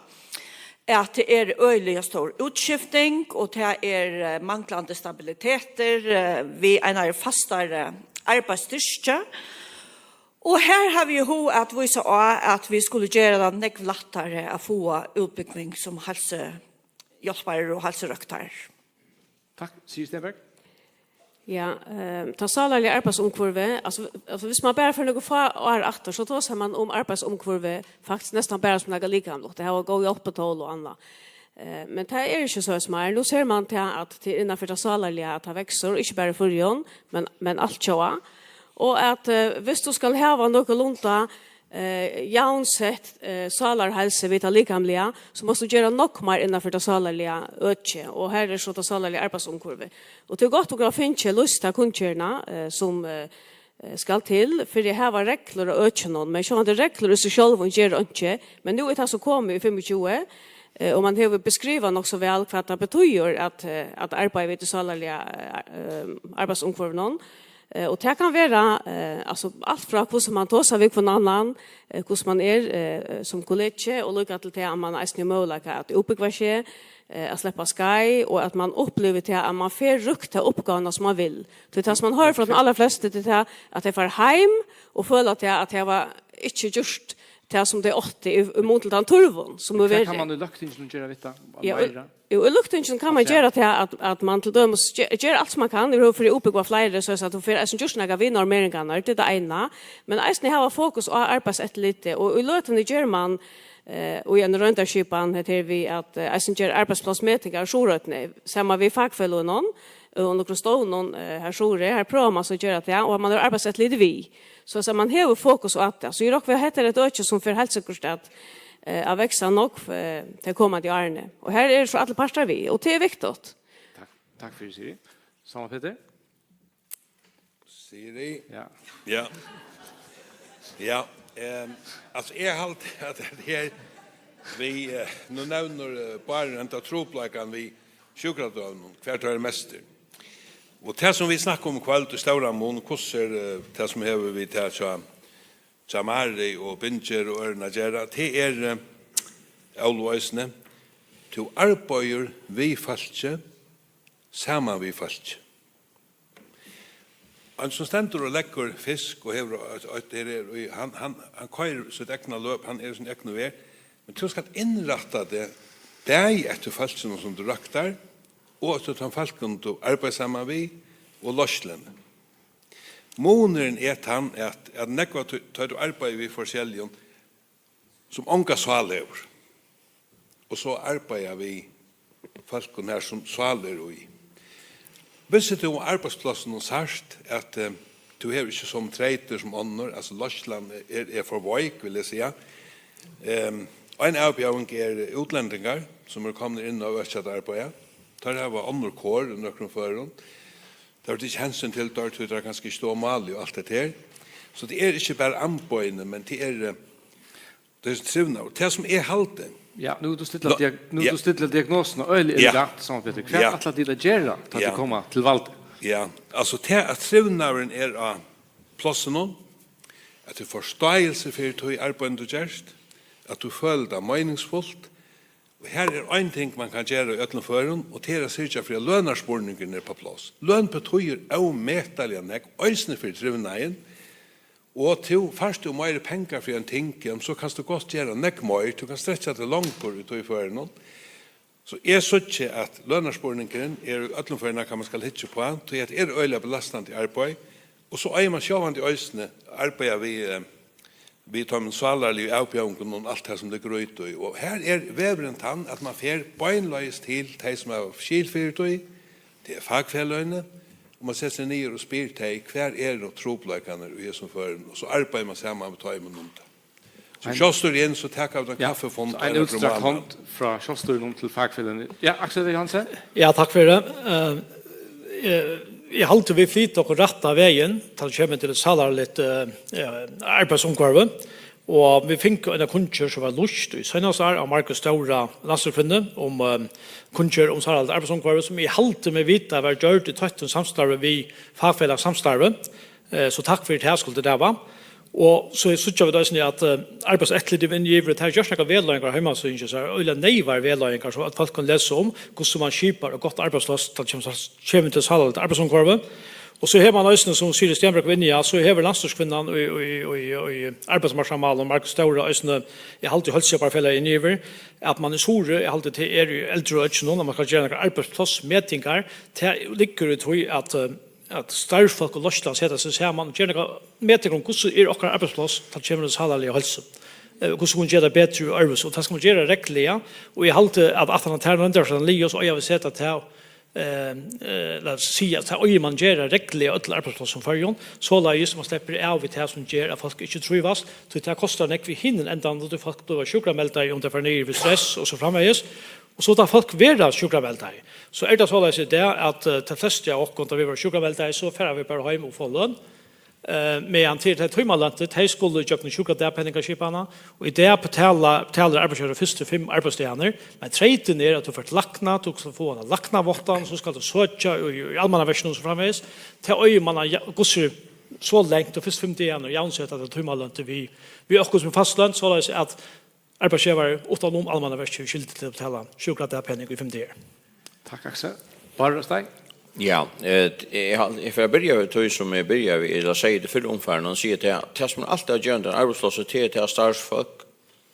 at tað er øgiliga stór útskifting, og tað er, eh, manglandi stabilitetur, eh, við einari fastari arbeiðsstyrki. Og her havi eg hug at vísa á, at vit skulu gera tað nógv lættari at fáa útbúgving sum heilsuhjálparar og heilsurøktarar. Takk. Sigrid Stenberg? Ja, eh, tað sálarliga arbeiðsumhvørvið, altso, altso, viss man bara fer nøkur fá ár aftur, so tosar man um arbeiðsumhvørvið faktiskt næstan bara sum nakað likamligt. Tað hava góð hjálpitól og annað. Eh, men tað er ikki so, sum er. Nú sær man tað, at tað er innanfyri tað sálarliga, at tað veksur, ikki bara í Føroyum, men, men altjóða. Og at, eh, viss tú skalt hava nøkulunda eh, javnsett, eh, sálarheilsu við tað likamliga, so mást tú gera nógv meir innanfyri tað sálarliga økið, og har er so tað sálarliga arbeiðsumhvørvið. Og tað er gott, tú kann fingið lýst ta kunngerðina, eh, sum, eh, eh, skal til fyri at hava reglur á økinum, men sjálvandi reglur í seg sjálvum gera einki, men nú er tað so komið í fimmogtjúgu, eh, og man hevur beskrivað nokk so væl, hvat tað betýðir at, eh, at arbeiða við tí sálarliga, eh, eh, arbeiðsumhvørvinum. Eh, og tað kann vera, eh, altso, alt frá hvussu man tosar við hvønn annan, eh, hvussu man er, eh, sum kollegi, og líka til tað, at man eisini hevur møguleika at útbúgva seg, eh, at sleppa av skeið, og at man upplivir tað, at man fær røkt ta uppgávuna, sum man vil. Tí tað, sum man hoyrir frá teimum allarflestu, tað er tað, at tey fara heim og føla tað, at tey hava ikki gjørt tað, sum tey áttu, í, í mun til tann turvin, sum hevur verið. Hvat kann man í løgtinginum gera við tað? Ja, og, meira? Jú, í løgtinginum kann man gera tað, at, at man til dømis ger, ger alt, sum man kann, yvirhøvur fyri at útbúgva fleiri, so at tú fær eisini gjørt nakað við normeringarnar, tað er tað eina, men eisini hava fokus á arbeiðseftirlitið, og í løtuni ger man, eh, og í ein royndarskipan, hetta her við at, eh, eisini gera arbeiðsplássmetingar í Suðuroynni, saman við fakfeløgunum, og nøkrum stovnum, eh, her suðuri, her prøvar man so at gera tað, og man hevur arbeiðseftirlitið við. So, so man hevur fokus á tað. So eg rokni við, at hetta er eitt øki, sum fer heilt sikkurt at, eh, at vaksa nógv, eh, tey komandi árini. Og her eru so allir partar við, og tað er viktigt. Takk, takk fyri, Siri. Sama Petur? Siri? Ja. Ja. Ja, ehm, altso, eg haldi, at tað her, vit, eh, nú nevnir, eh, Bárður henda trupulleikan við sjúkradømunum, hvar teir eru mestir. Og tað, sum vit snakka um í kvøld, í stóran mun, hvussu er, eh, tað, sum hevur við tað hjá, hjá Mary og Birgir og øðrum at gera, tað er, eh, Óluva eisini, tú arbeiðir við fólki, saman við fólki. Ein, sum stendur og leggur fisk og hevur eitt, eitt, her er, í, hann, hann, hann koyrir sítt egna løp, hann er í sín egnu verð, men tú skalt innrætta teg bæði eftir fólkinum, sum tú røktar, og eftir teimum fólkum, tú arbeiðir saman við, og leiðsluni. Munurin er tann, at, at nógv av tí, tá tú arbeiðir við forskelligum, sum onga sál hevur, og so arbeiða við fólkum har, sum sál er í. Visti tú um arbeiðsplássin, og sært, at, eh, tú hevur ikki somu treytir sum onnur, altso, leiðslan er, er for veik, vil eg siga. Ehm, ein avbjóðing er útlendingar, sum eru komnir inn á økið at arbeiða. Teir hava onnur kor í nøkrum førum. Tað verður tikið hensyn til teir, tí teir kanska ikki stóðu á máli og alt hetta her. So tað er ikki bara amboðini, men tað er, eh, tað er trivnaður. Tað, sum eg haldi. Ja, nú ert tú stilla Nå, diag-, nú ert ja. Tú stilla diagnosuna øgiliga Ja. Elegant, Sama Petur. Hvat Ja. Ætla tit at gera, tá Ja. Tit koma til valdið? Ja, altso, tað, at trivnaðurin er á plássinum, at tú forståelse fyri tí arbeiðinum, tú gert, at tú følir tað meiningsfult, og her er ein ting, man kann gera í øllum førum, og tað er at syrgja fyri, at lønarspurningurin er á pláss. Løn betýðir ómetaliga nógv, eisini fyri trivnaðin, og tú fært tú meiri pengar fyri ein ting, jamen, so kanst tú gott gera nógv meir, tú kanst strekkja teg longur í tí førinum. So eg síggi, at lønarspurningurin er í øllum førum nakað, man skal hyggja upp á, tí at er øgiliga belastandi arbeiði, og so eigur man sjálvandi eisini at arbeiða við, eh, við teimum sálarligu avbjóðingunum og alt tað, sum liggur í tí. Og her er vegurin tann, at man fer beinleiðis til tey, sum hava skil fyri tí, tað er fakfeløgini, og man setir seg niður og spyr tey, hvar eru trupulleikarnir í hesum førum, og so arbeiðir man saman við teimum um tað. So sjálvstýrið inn, so taka vit ein Ja, kaffifund so ein eina ferð um útstrakt mánaðin. Hond frá sjálvstýrinum til fakfeløgini. Ja, Aksel Hansen? Ja, takk fyri tað. Eh, eh, eg haldi, vit flyta okkum rætta vegin, tá tað kemur til sálarligt, eh, eh, arbeiðsumhvørvi. Og vit fingu eina kunngerð, sum var lýst í seinasta ár av Margret Stóra, landsstýriskvinnu, um, eh, kunngerð um sálarligt arbeiðsumhvørvi, sum eg haldi meg vita var gjørd í tøttum samstarvi við fakfelagssamstarvið. Eh, so takk fyri tað, skuldi tað vera. Og so síggja vit eisini, at, eh, Arbeiðseftirlitið er inni yvir, og tað er gjørt nakrar vegleiðingar á heimasíðuni, so er øgiliga neyvar vegleiðingar, so at fólk kunnu lesa um, hvussu mann skipar eitt gott arbeiðspláss, tá kemur, kemur til sálarligt arbeiðsumhvørvi. Og so hevur mann eisini, sum Sirið Stenberg var inni á, so hevur landsstýriskvinnan í, í, í, í arbeiðsmarknaðarmálum, Margret Stóra, eisini, eg haldi, Heilsuhjálparfelagið inni yvir, at mann í Suðuroy, eg haldi, tað er í eldru økinum, at mann skal gera nakrar arbeiðsplássmetingar, tað liggur í tí, at, eh, at starvsfólk og leiðsla seta seg saman og gera nakrar metingar um, hvussu er okkara arbeiðspláss, tá kemur til sálarliga heilsu. Eh, hvussu kunnu gera tað betri og øðrvísi, og tað skal mann gera regluliga, og eg haldi, at aftan á tær nevndarforsamlingar liðugu, so eiga vit seta tað, eh, eh, lat okkum siga, at tað eigur mann gera regluliga á øllum arbeiðsplássum í Føroyum, soleiðis man sleppur av við tað, sum ger, at fólk ikki trívast, tí tað kostar nógv í hinum endanum, tí fólk blíva sjúkrameldaði, um tey fara niður við stress og so framvegis, og so tá fólk verða sjúkrameldaði, so er tað soleiðis í dag, at, eh, tey flestu av okkum, tá vit verða sjúkrameldaði, so fara vit bara heim og fáa løn. Eh, meðan til tey tímaløntu, tey skulu ígjøgnum sjúkradagpenningaskipanina, og í dag betala, betalir arbeiðsgevarin fyrstu fimm arbeiðsdagarnar, men treytin er, at tú fert lækna, tú skalt fáa eina læknaváttan, so skalt tú søkja í, í almannaverkinum og so framvegis. Tað eigur mann at ja-, hvussu er so langt, og fyrstu fimm dagarnar, javnseta tey tímaløntu við, við okkurt sum er fast løn, soleiðis at arbeiðsgevari uttan um almannaverkið hevur skyldu til at betala sjúkradagpenning í fimm dagar. Takk, Aksel. Bárður Steig? Ja, eh, eg, eg, eg fer at byrja við tí, sum eg byrjaði við, ella segði í tí fyrra umfarinum, og siga, tað, tað sum er alt avgerandi á arbeiðsplássi, tað er, at starvsfólk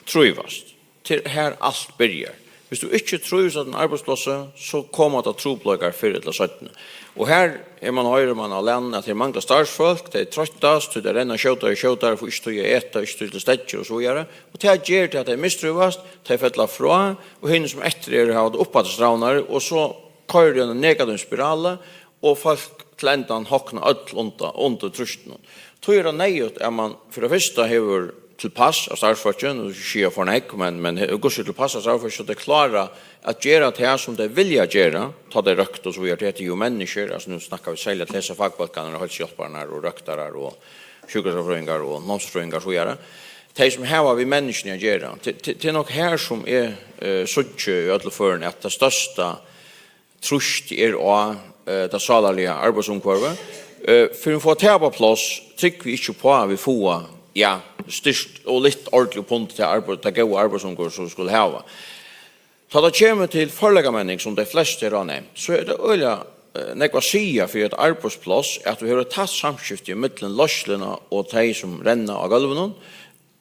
trívast. Tað er har alt byrjar. Viss tú ikki trívist á tínum arbeiðsplássi, so koma tað trupulleikar fyrr ella seinni. Og har er mann, hoyrir mann á lærum, at tað manglar starvsfólk, tey troyttast, tí tey renna skjótari og skjótari, fáa ikki tíð at eta, ikki tíð til steðgir og so víðari. Og tað ger til, at tey mistrívast, tey fella frá, og hini, sum eftir eru, hava tað uppaftur strævnari, og so koyrir í eina negativa spiralu, og fólk til endan hokna øll undan, undir trýstinum. Tí er tað neyðugt, at mann fyri tað fyrsta hevur tilpass av starvsfólki, nú skal eg ikki siga ov nógv, men, men he-, hvussu er tilpass av starvsfólki, so tey klára at gera tað, sum tey vilja gera, tá tey røkta og so víðari, tí hetta eru jú menniskjur, altso, nú snakka vit serliga til hesar fakbólkarnar, heilsuhjálpararnar og røktarar og sjúkraskrivfrøðingar og námsfrøðingar og so víðari. Tey, sum hava við menniskjuni at gera, tað, tað, tað er nokk har, sum eg, eh, síggi í øllum førum, at tað størsta trýstið er á, eh, tað sálarliga arbeiðsumhvørvið. Eh, fyri at fáa tað upp á pláss, trúgvi eg ikki uppá, at vit fáa, ja, styrkt og lift ordiliga upp undir tað arbeiði, tað góða arbeiðsumhvørvið, sum vit skulu hava. Tá tað kemur til førleikamenning, sum tey flestu her hava nevnt, so er tað øgiliga, eh, nógv at siga fyri eitt arbeiðspláss, at tú hevur eitt tætt samskifti millum leiðsluna og tey, sum renna á gólvinum,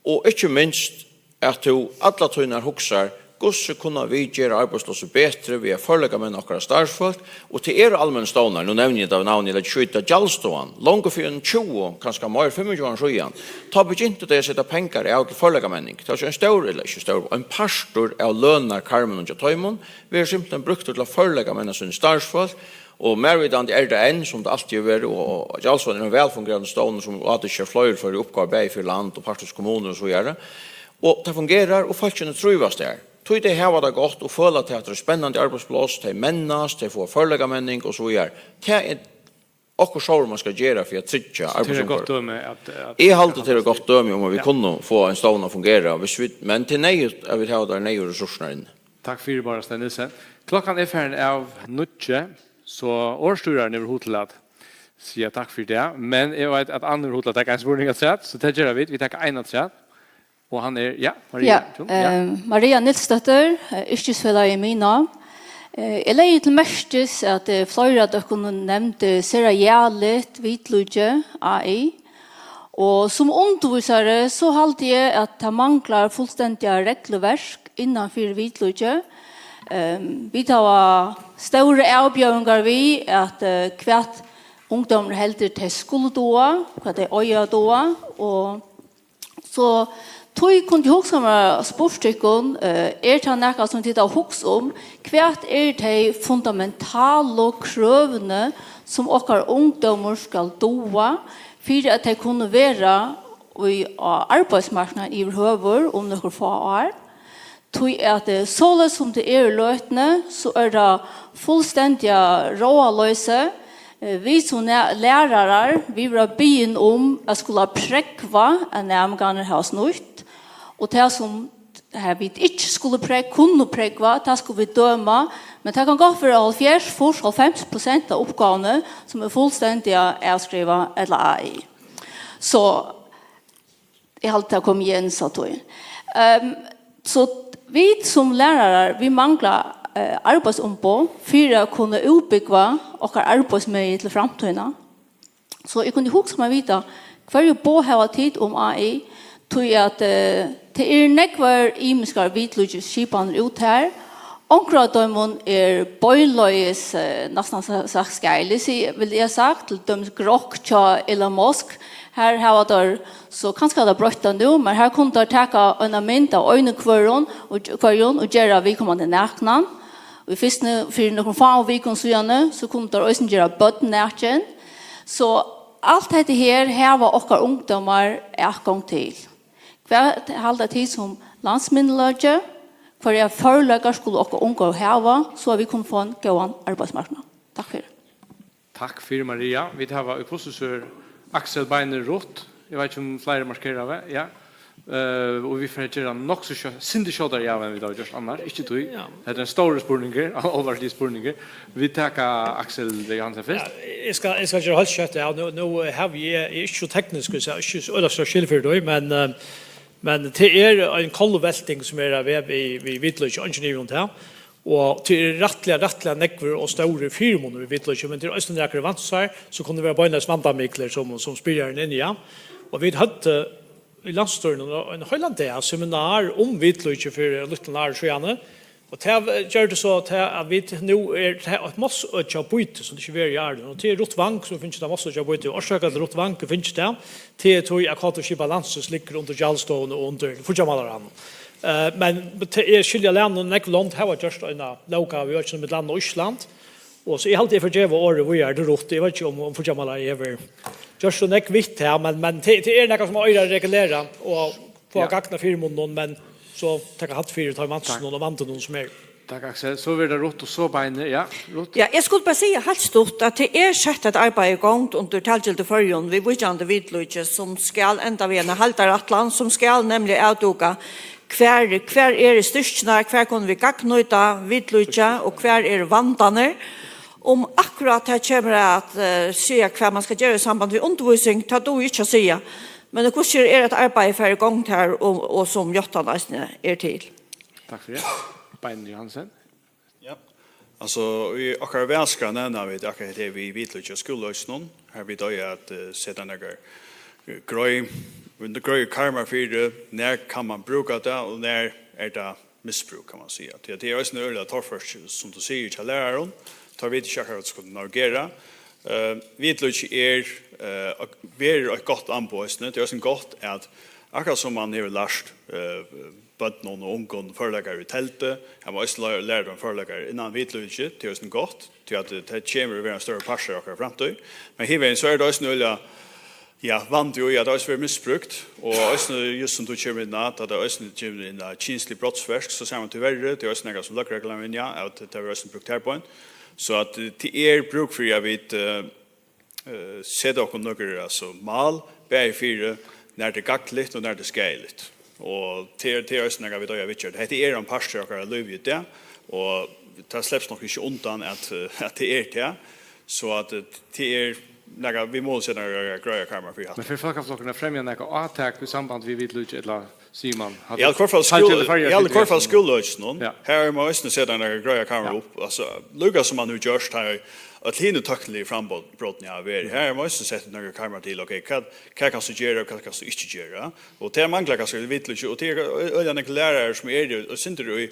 og ikki minst, at tú alla tíðina hugsar, hvussu kunnu vit gera arbeiðsplássið betri við at førleikamenna okkara starvsfólk, og tað eru almennir stovnar, nú nevni eg tað við navni, eg leggi ikki í tað, Gjaldstovnan, longu fyri ein tjúgu, kanska meir, fimmogtjúgu árum síðan, tá begyntu tey at seta pengar av til førleikamenning. Tað var so ein stór, ella ikki stór, ein partur av lønarkarminum hjá teimum, verður simpelthen brúktur til at førleikamenna síni starvsfólk, og mær vitandi er tað enn, sum tað altíð hevur verið, og, og Gjaldstovnan er ein vælfungerandi stovnur, sum ávirkar fleiri, fleiri uppgávur, bæði fyri land og partísk kommunur og so víðari. Og tað fungerar, og fólkini trívast har. Tí tey hava tað gott og føla, at tað er spennandi arbeiðspláss, tey mennast, tey fáa førleikamenning og so víðari. Tað er okkurt, sum mann skal gera fyri at tryggja arbeiðsumhvørvið. Tað er eitt gott dømi at, at Eg haldi, tað er eitt gott dømi um, at vit Ja. kunnu fáa ein stovn at fungera, viss vit, men tað er neyðugt, at vit hava tær neyðugu ressoursurnar inni. Takk fyri, Bárður Steig Nielsen. Klokkan er farin av níggju, so orðstýrarin hevur hug til at siga takk fyri tað, men eg veit, at Anna hevur hug til at taka ein spurning afturat, so tað gera vit. Vit taka ein afturat. Og hann er, ja, Maria. Ja, Tjón, ja. Eh, Maria Nilsdóttir, eh, Yrkisfelagið Miná. Eh, eg legði til merkis, at, eh, fleiri av tykkum nevndu sera jaliga Hvítlíki A I. Og sum undirvísari, so haldi eg, at tað manglar fullstendiga regluverk innan fyri Hvítlíki. Ehm, vit hava stórar avbjóðingar við, at, eh, hvat ungdómurin heldur, tey skulu duga, hvat tey eiga at duga, og So tí kundi eg hugsa mær at spurt tykkum, eh, er tað nakað, sum tit hava hugsað um? Hvat eru tey fundamentalu krøvini, sum okkara ungdómur skal duga, fyri at tey kunnu vera í, á arbeiðsmarknaðin yvirhøvur um nøkur fá ár, tí at, eh, soleiðis sum tað er í løtuni, so er tað fullstendiga ráðaloysi. Eh, vit sum næ-, lærarar, vit verða biðin um at skula prógva, at næmingarnir hava snýtt, og tað sum har vit ikki skulu próg-, kunnu prógva, tað skulu vit døma, men tað kann gott vera hálvfjerðs, fýrs, hálvfems prosent av uppgávuni, sum er fullstendiga avskrivað ella A I. So, eg haldi, tað kom Jens á tí. Ehm, so vit sum lærarar, vit mangla, eh, arbeiðsumboð fyri at kunna útbúgva okkara arbeiðsmegi til framtíðina. So eg kundi hugsað mær at vita, hvørji boð hava tit um A I? Tí at, eh, tað eru nógvar ymiskar vitlíkisskipanir út har. Onkur av teimum er beinleiðis, eh, næstan sa-, sagt skaðilig, si-, vil eg sagt, til dømis Grok hjá Elon Musk. Har hava teir so, kanska hava teir broytt tað nú, men har kunnu teir taka eina mynd av einum hvørjum og, hvørjum og gera viðkomandi naknan. Og í fyrstuni, fyri nøkrum fáum vikum síðani, so kunnu teir eisini gera børn nakin. So alt hetta her hava okkara ungdómar atgongd til. Hvat halda tit sum landsminniløgi? Hvørjar førleikar skulu okkara ungu hava, so at vit kunnu fáa ein góðan arbeiðsmarknað? Takk fyri. Takk fyri, Maria. Vit hava í hvussu so er Aksel, Beinir, Ruth. Eg veit ikki, um fleiri markera við. Ja. Eh, og vit fara at gera nokk so skjótt, sindur skjótari av enn vit hava gjørt annars. Ikki tí. Ja. Hetta er ein stórur spurningur, álvarsligur spurningur. Vit taka Aksel Johansen fyrst. Ja, eg skal, eg skal gera heilt skjótt, ja. Nú, nú, eh, havi eg, eg er ikki so tekniskur, so eg havi ikki so øgiliga stórt skil fyri tí, men, eh, men tað er ein kollvelting sum er av veg við, við vitlíki, eingin ivi um tað. Og tað er rættiliga, rættiliga nógvur og stórur fyrimunur við vitlíki, men tað er eisini nakrir vansar, sum kunnu vera beinleiðis vandamiklir, sum, sum spyrjarin er inni á. Og vit høvdu í landsstýrinum ein heilan dag seminar um vitlíki fyri eitt lítið ár síðani. Og tað gjørdi so, at, at vit nú er, tað er eitt málsøki á býti, sum tað ikki verið í árum. Og tað er Ruth Wang, sum hevur fingið tað málsøki á býti. Og orsøkin til, at Ruth Wang hevur fingið tað, tað er tí, at K T-skipan landsins liggur undir Gjaldstovuni og undir fíggjarmálaráðnum. Eh, men tað er, skilji eg, nógv lond hava gjørt eina lóggávu, í økinum millum annað Ísland. Og so eg haldi, eg fari at geva orðið víðari til Ruth. Eg veit ikki, um, um fíggjarmálaráðið hevur gjørt so nógv við tað, men, men tað, tað er nakað, sum eigur at regulera og fáa gagn av fyrimununum, men so taka halt fyri teimum vansunum og vandunum, sum er. Takk, Aksel. So verður tað Ruth, og so Beinir. Ja, Ruth? Ja, eg skuldi bara siga heilt stutt, at tað er sett eitt arbeiði í gongd undir Talgildi Føroyum viðvíkjandi vitlíki, sum skal enda við eina heildarætlan, sum skal nemliga avdúka, hvar, hvar eru styrkirnar, hvar kunnu vit gagnnýta vitlíki, og hvar eru vandarnir. Um akkurát tað kemur at, eh, siga, hvat man skal gera í samband við undirvísing, tað dugi eg ikki at siga. Men hvussu er eitt arbeiði farið í gongd har, og, og sum játtan eisini er til? Takk fyri. Beinir Johansen. Ja. Altso, í okkara valskráa nevna vit akkurát hetta við vitlíki á skúlaøkinum. Har vit eiga at, eh, seta nakrar, eh, greið, greiðir karmar fyri, nær kann man brúka tað, og nær er tað misbrúk, kann man siga. Tí at tað er eisini øgiliga torført, sum tú sigur, hjá lærarum. Teir vita ikki akkurát, hvat skulu navigera. Eh, vitlíki er, eh, verður eitt gott amboð eisini. Tað er eisini gott at, akkurát sum man hevur lært, eh, børnum og ungum førleikar í teldu, at man eisini læ-, lærir teimum førleikar innan vitlíki, tað er eisini gott, tí at, eh, tað kemur at vera ein størri partur av okkara framtíð. Men hinvegin, so er tað eisini øgiliga, ja, vandi í, at tað eisini verður misbrúkt, og eisini, júst sum tú kemur inn á, at tað eisini kemur inn á kynslig brotsverk, so sær man tíverri, tað er eisini nakað sum løgreglan vil, ja, at tað verður eisini brúkt har beint. So at, eh, tað er brúk fyri, at vit, eh, eh, seta okkum nøkur, altso, mál, bæði fyri, nær tað er gagnligt og nær tað er skaðiligt. Og tað er, tað er eisini nakað, vit eiga at viðgera. Hetta er ein partur av okkara lívi í dag, og tað slepst nokk ikki undan, at, eh, at tað er tað. So at, eh, tað er nakað, vit mugu seta nakrar greiðar karmar fyri hatta. Men fer Fólkaflokkurin at fremja nakað átak í samband við vitlíki, ella sigur man, hatta... Í alla hvørt fall skúla-, í alla hvørt fall skúlaøkinum. Ja. Har má eisini seta nakrar greiðar karmar upp. Altso, líka sum man hevur gjørt har, øll hini tøkniligu frambrotini hava verið. Har má eisini seta nakrar karmar til, ok, hvat, hvat kanst tú gera, og hvat kanst tú ikki gera? Og tað manglar kanska vitlíki, og tað eru ø-, øgiliga nógvir lærarar sum eru, og sindur í,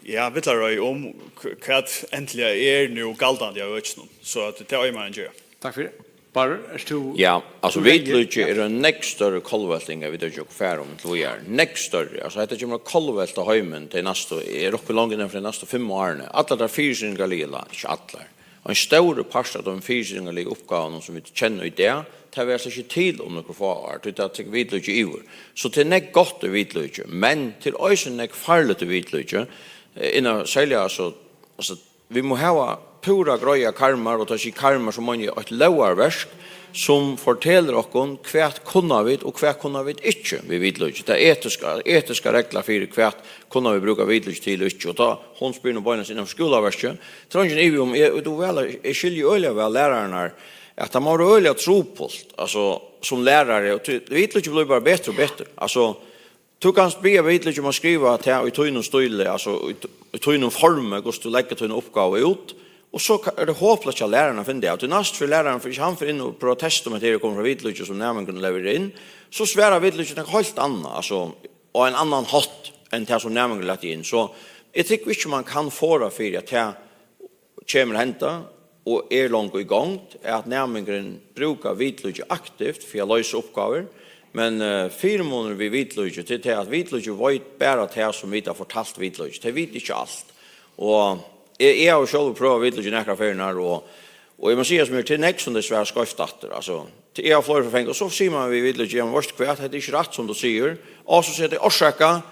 ja, villur í um, hv-, hvat endiliga er nú galdandi av økinum. So at tað eigur man at gera. Takk fyri. Bárður, ert tú... Ja, altso, tú reyður? Vitlíki er ein nógv størri kollvelting enn vit hava gjørt fyrr um til víðari. Nógv størri. Altso, hetta kemur at kollvelta heimin tey næstu, eg rokni longu innan fyri tey næstu fimm árini. Allar tær fyrisitingarligu la-, ikki allar. Ein stórur partur av teimum fyrisitingarligu uppgávunum, sum vit kenna í dag, tað verður slett ikki til um nøkur fá ár, tí tað tekur vitlíki yvir. So tað er nógv gott í vitlíki, men tað er eisini nógv farligt í vitlíki, eh, innan, serliga, altso, altso, vit mugu hava púra greiðar karmar, og tá eg sigi karmar, so meini eg eitt lógarverk, sum fortelur okkum, hvat kunnu vit og hvat kunnu vit ikki við vitlíki. Tað etiska, etiska regla fyri, hvat kunnu vit brúka vitlíki til og ikki. Og tá, hon spyr nú beinleiðis innan skúlaverkið, tað er eingin ivi um, eg, eg, tú væl, eg skilji øgiliga væl lærararnar, at tað má vera øgiliga trupult, altso, sum lærari, og tí, vitlíki blívur bara betri og betri. Altso, tú kanst biðja vitlíki um at skriva tað í tínum stíli, altso í, í tínum formi, hvussu tú leggur tína uppgávu út, og so ka-, er tað hopleyst hjá læraranum at finna tað út. Tí næstu ferð lærarin, hann fer inn og prøvar at testa um hetta her er komið frá vitlíki, sum næmingurin leverar inn, so svarar vitlíki nakað heilt annað, altso á ein annan hátt enn tað, sum næmingurin lagt inn. So eg trúgvi ikki, man kann forða fyri, at tað kemur at henda og er longu í gongd, at næmingurin brúkar vitlíki aktivt fyri at loysa uppgávur, men, eh, fyrimunurin við vitlíki, tað er tað, at vitlíki veit bara tað, sum vit hava fortalt vitlíki. Tey vita ikki alt. Og eg, eg havi sjálvur prøvað vitlíki nakrar ferðir, og, og eg má siga sum er, tað er nógv, sum tey svara skeivt aftur. Altso, tað er fleiri, sum fanga, og so sigur man við vitlíki: "Ja, men veitst tú hvat, hetta er ikki rætt, sum tú sigur." Og so siga tey: "Orsaka,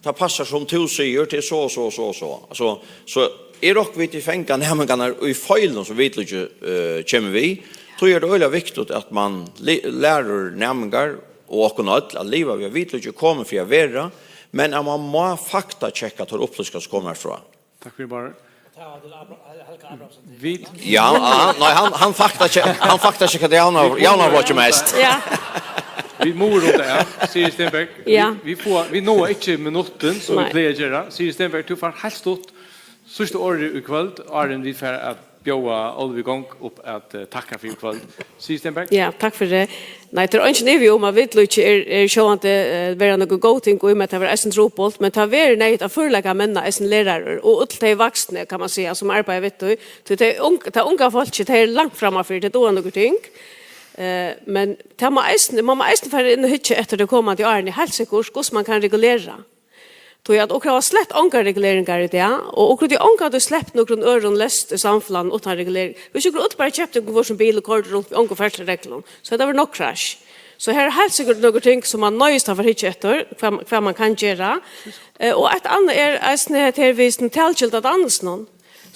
tað passar, sum tú sigur, tað er so og so og so og so." Altso, so er okkum, vit fanga næmingarnar í feilum, sum vitlíki, eh, kemur við. Tí er tað øgiliga viktigt, at man li-, lærir næmingar og okkum øll at liva við, at vitlíki er komið fyri at vera, men at man má faktatjekka teir upplýsingar, sum koma herfrá. Takk fyri, Bárður. Vit Ja, ah, nei, hann, hann faktatjek-, hann faktatjekkar javna-, javnaðarflokkin mest. Ja. Vit mugu runda av, Siri Stenberg. Ja. Vit, vit fáa, vit náa ikki minuttin, sum Nei. vit plaga at gera. Siri Stenberg, tú fært heilt stutt síðsta orðið í kvøld, áðrenn vit fara at bjóða Óluvu í gongd upp at, eh, takka fyri í kvøld. Siri Stenberg? Ja, takk fyri tað. Nei, tað er eingin ivi um, at vitlíki er, er sjálvandi, eh, vera nøkur góð ting, og í og við at tað verður eisini trupult, men tað verður neyðugt at fyrireika menn, eisini lærarar, og øll tey vaksnu, kann man siga, sum arbeiða við tí. Tí tey ung-, tað unga fólkið, tey eru langt frammanfyri, tey duga nøkur ting. Eh, men tað má eisini, man má eisini fara inn og hyggja eftir tey komandi árini, heilt sikkurt, hvussu man kann regulera. Tí at okur hava slett ongar reguleringar í dag, og okur hava ongantíð sleppt nøkrum øðrum leyst í samfelagnum uttan regulering. Hvis okur øll bara keyptu hvør sín bil og koyrdu runt við ongum ferðslureglum, so hetta var nokk krassj. So her er heilt sikkurt nøkur ting, sum man noyðist at fara hyggja eftir, hvat, hvat man kann gera. Eh, og eitt annað er eisini hetta her við talgilda dannelsinum,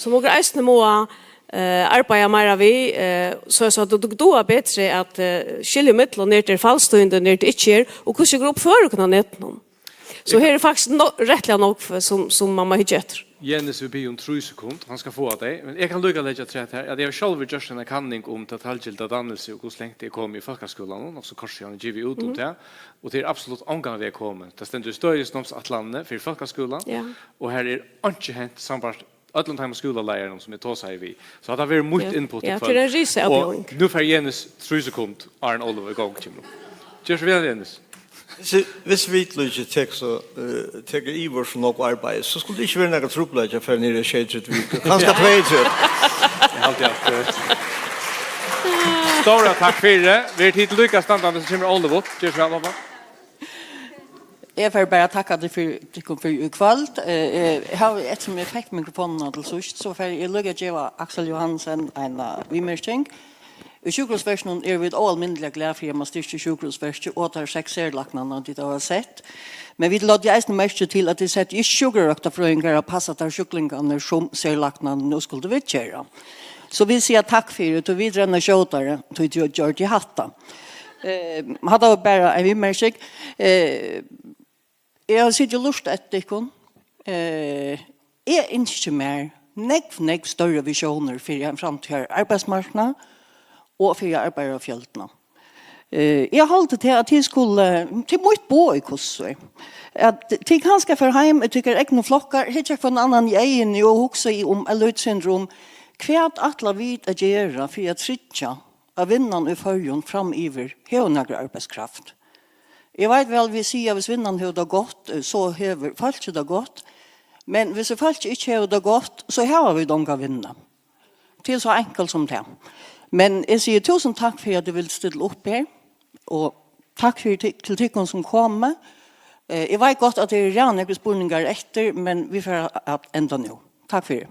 sum okur eisini mugu, eh, arbeiða meira við, eh, so, so at tú, tú duga betri at, eh, skilja ímillum, nær tað er falskt, og nær tað ikki er, og hvussu okur uppføra okkum á netinum. So her er faktiskt no-, rættiliga nógv, sum, sum man má hyggja eftir. Jenis vil biðja um trý sekund, hann skal fáa tey, men eg kann líka leggja afturat her, at eg havi sjálvur gjørt eina kanning um tað talgilda dannilsi og hvussu langt tað er komið í fólkaskúlanum, og so kort síðan givið út um Mhm. tað, og tað er absolutt ongan veg komið. Tað stendur í stýrisnámsætlanini fyri fólkaskúlan, Ja. og her er einki hent sambært øllum teimum skúlaleiðarum, sum eg tosaði við. So hatta verður mítt Ja. input í Ja, kvøld. tað er ein risaavbjóðing. Og nú fær Jenis trý sekund, áðrenn Óluva í gongd kemur upp. Ger so væl, Jenis. Hvis, hvis vitlíkið tekur so, eh, tekur yvir so nógv arbeiði, so skuldi tað ikki verið nakar trupulleiki at fara niður í sjeyogtretivu vikur. Kanska Ja. tveyogtretivu. Eg haldi at, eh, stóra takk fyri. Verið tit líka standandi, so kemur Óluva upp. Ger so væl, Óluva. Eg fari bara at takka tykkum fyri, tykkum fyri í kvøld. Eh, eh, eg havi, eftirsum eg fekk mikrofonina til síðst, so fari eg líka at geva Aksel Johansen eina viðmerking. Í sjúkrahúsverkinum eru vit óalmindiliga glað fyri, at man styrkir sjúkrahúsverkið og teir seks serlæknarnar, tit hava sett. Men vit løgdu eisini merki til, at tit settu ikki sjúkrarøktarfrøðingar at passa teir sjúklingarnar, sum serlæknarnir nú skuldu viðgera. So vit siga takk fyri, tí vit renna skjótari, tí tit gjørdu hatta. Eh, hatta var bara ein viðmerking. Eh, eg havi sitið og lurtað eftir tykkum. Eh, eg ynski mær nógv, nógv størri visjónir fyri ein framtíðar arbeiðsmarknað og fyri arbeiðarafjøldina. Eh, eg haldi til, at tit skulu, til mítt boð í hvussu, at tit kanska fara heim í tykkara egnu flokkar, hyggja hvønn annan í eyguni og hugsa um eitt lítið sindur um, hvat ætla vit at gera fyri at tryggja, at vinnan í Føroyum framyvir hevur nakra arbeiðskraft. Eg veit væl, vit siga, hvis vinnan hevur tað gott, eh, so hevur fólkið tað gott. Men hvis fólkið ikki hevur tað gott, so hava vit onga vinnu. Tað er so enkelt sum tað. Men eg sigi túsund takk fyri, at tú vildi stilla upp her, og takk fyri ti-, til tykkum sum komu. Eh, eg veit gott, at tað eru ræðuliga nógvir spurningar eftir, men vit fara at enda nú. Takk fyri.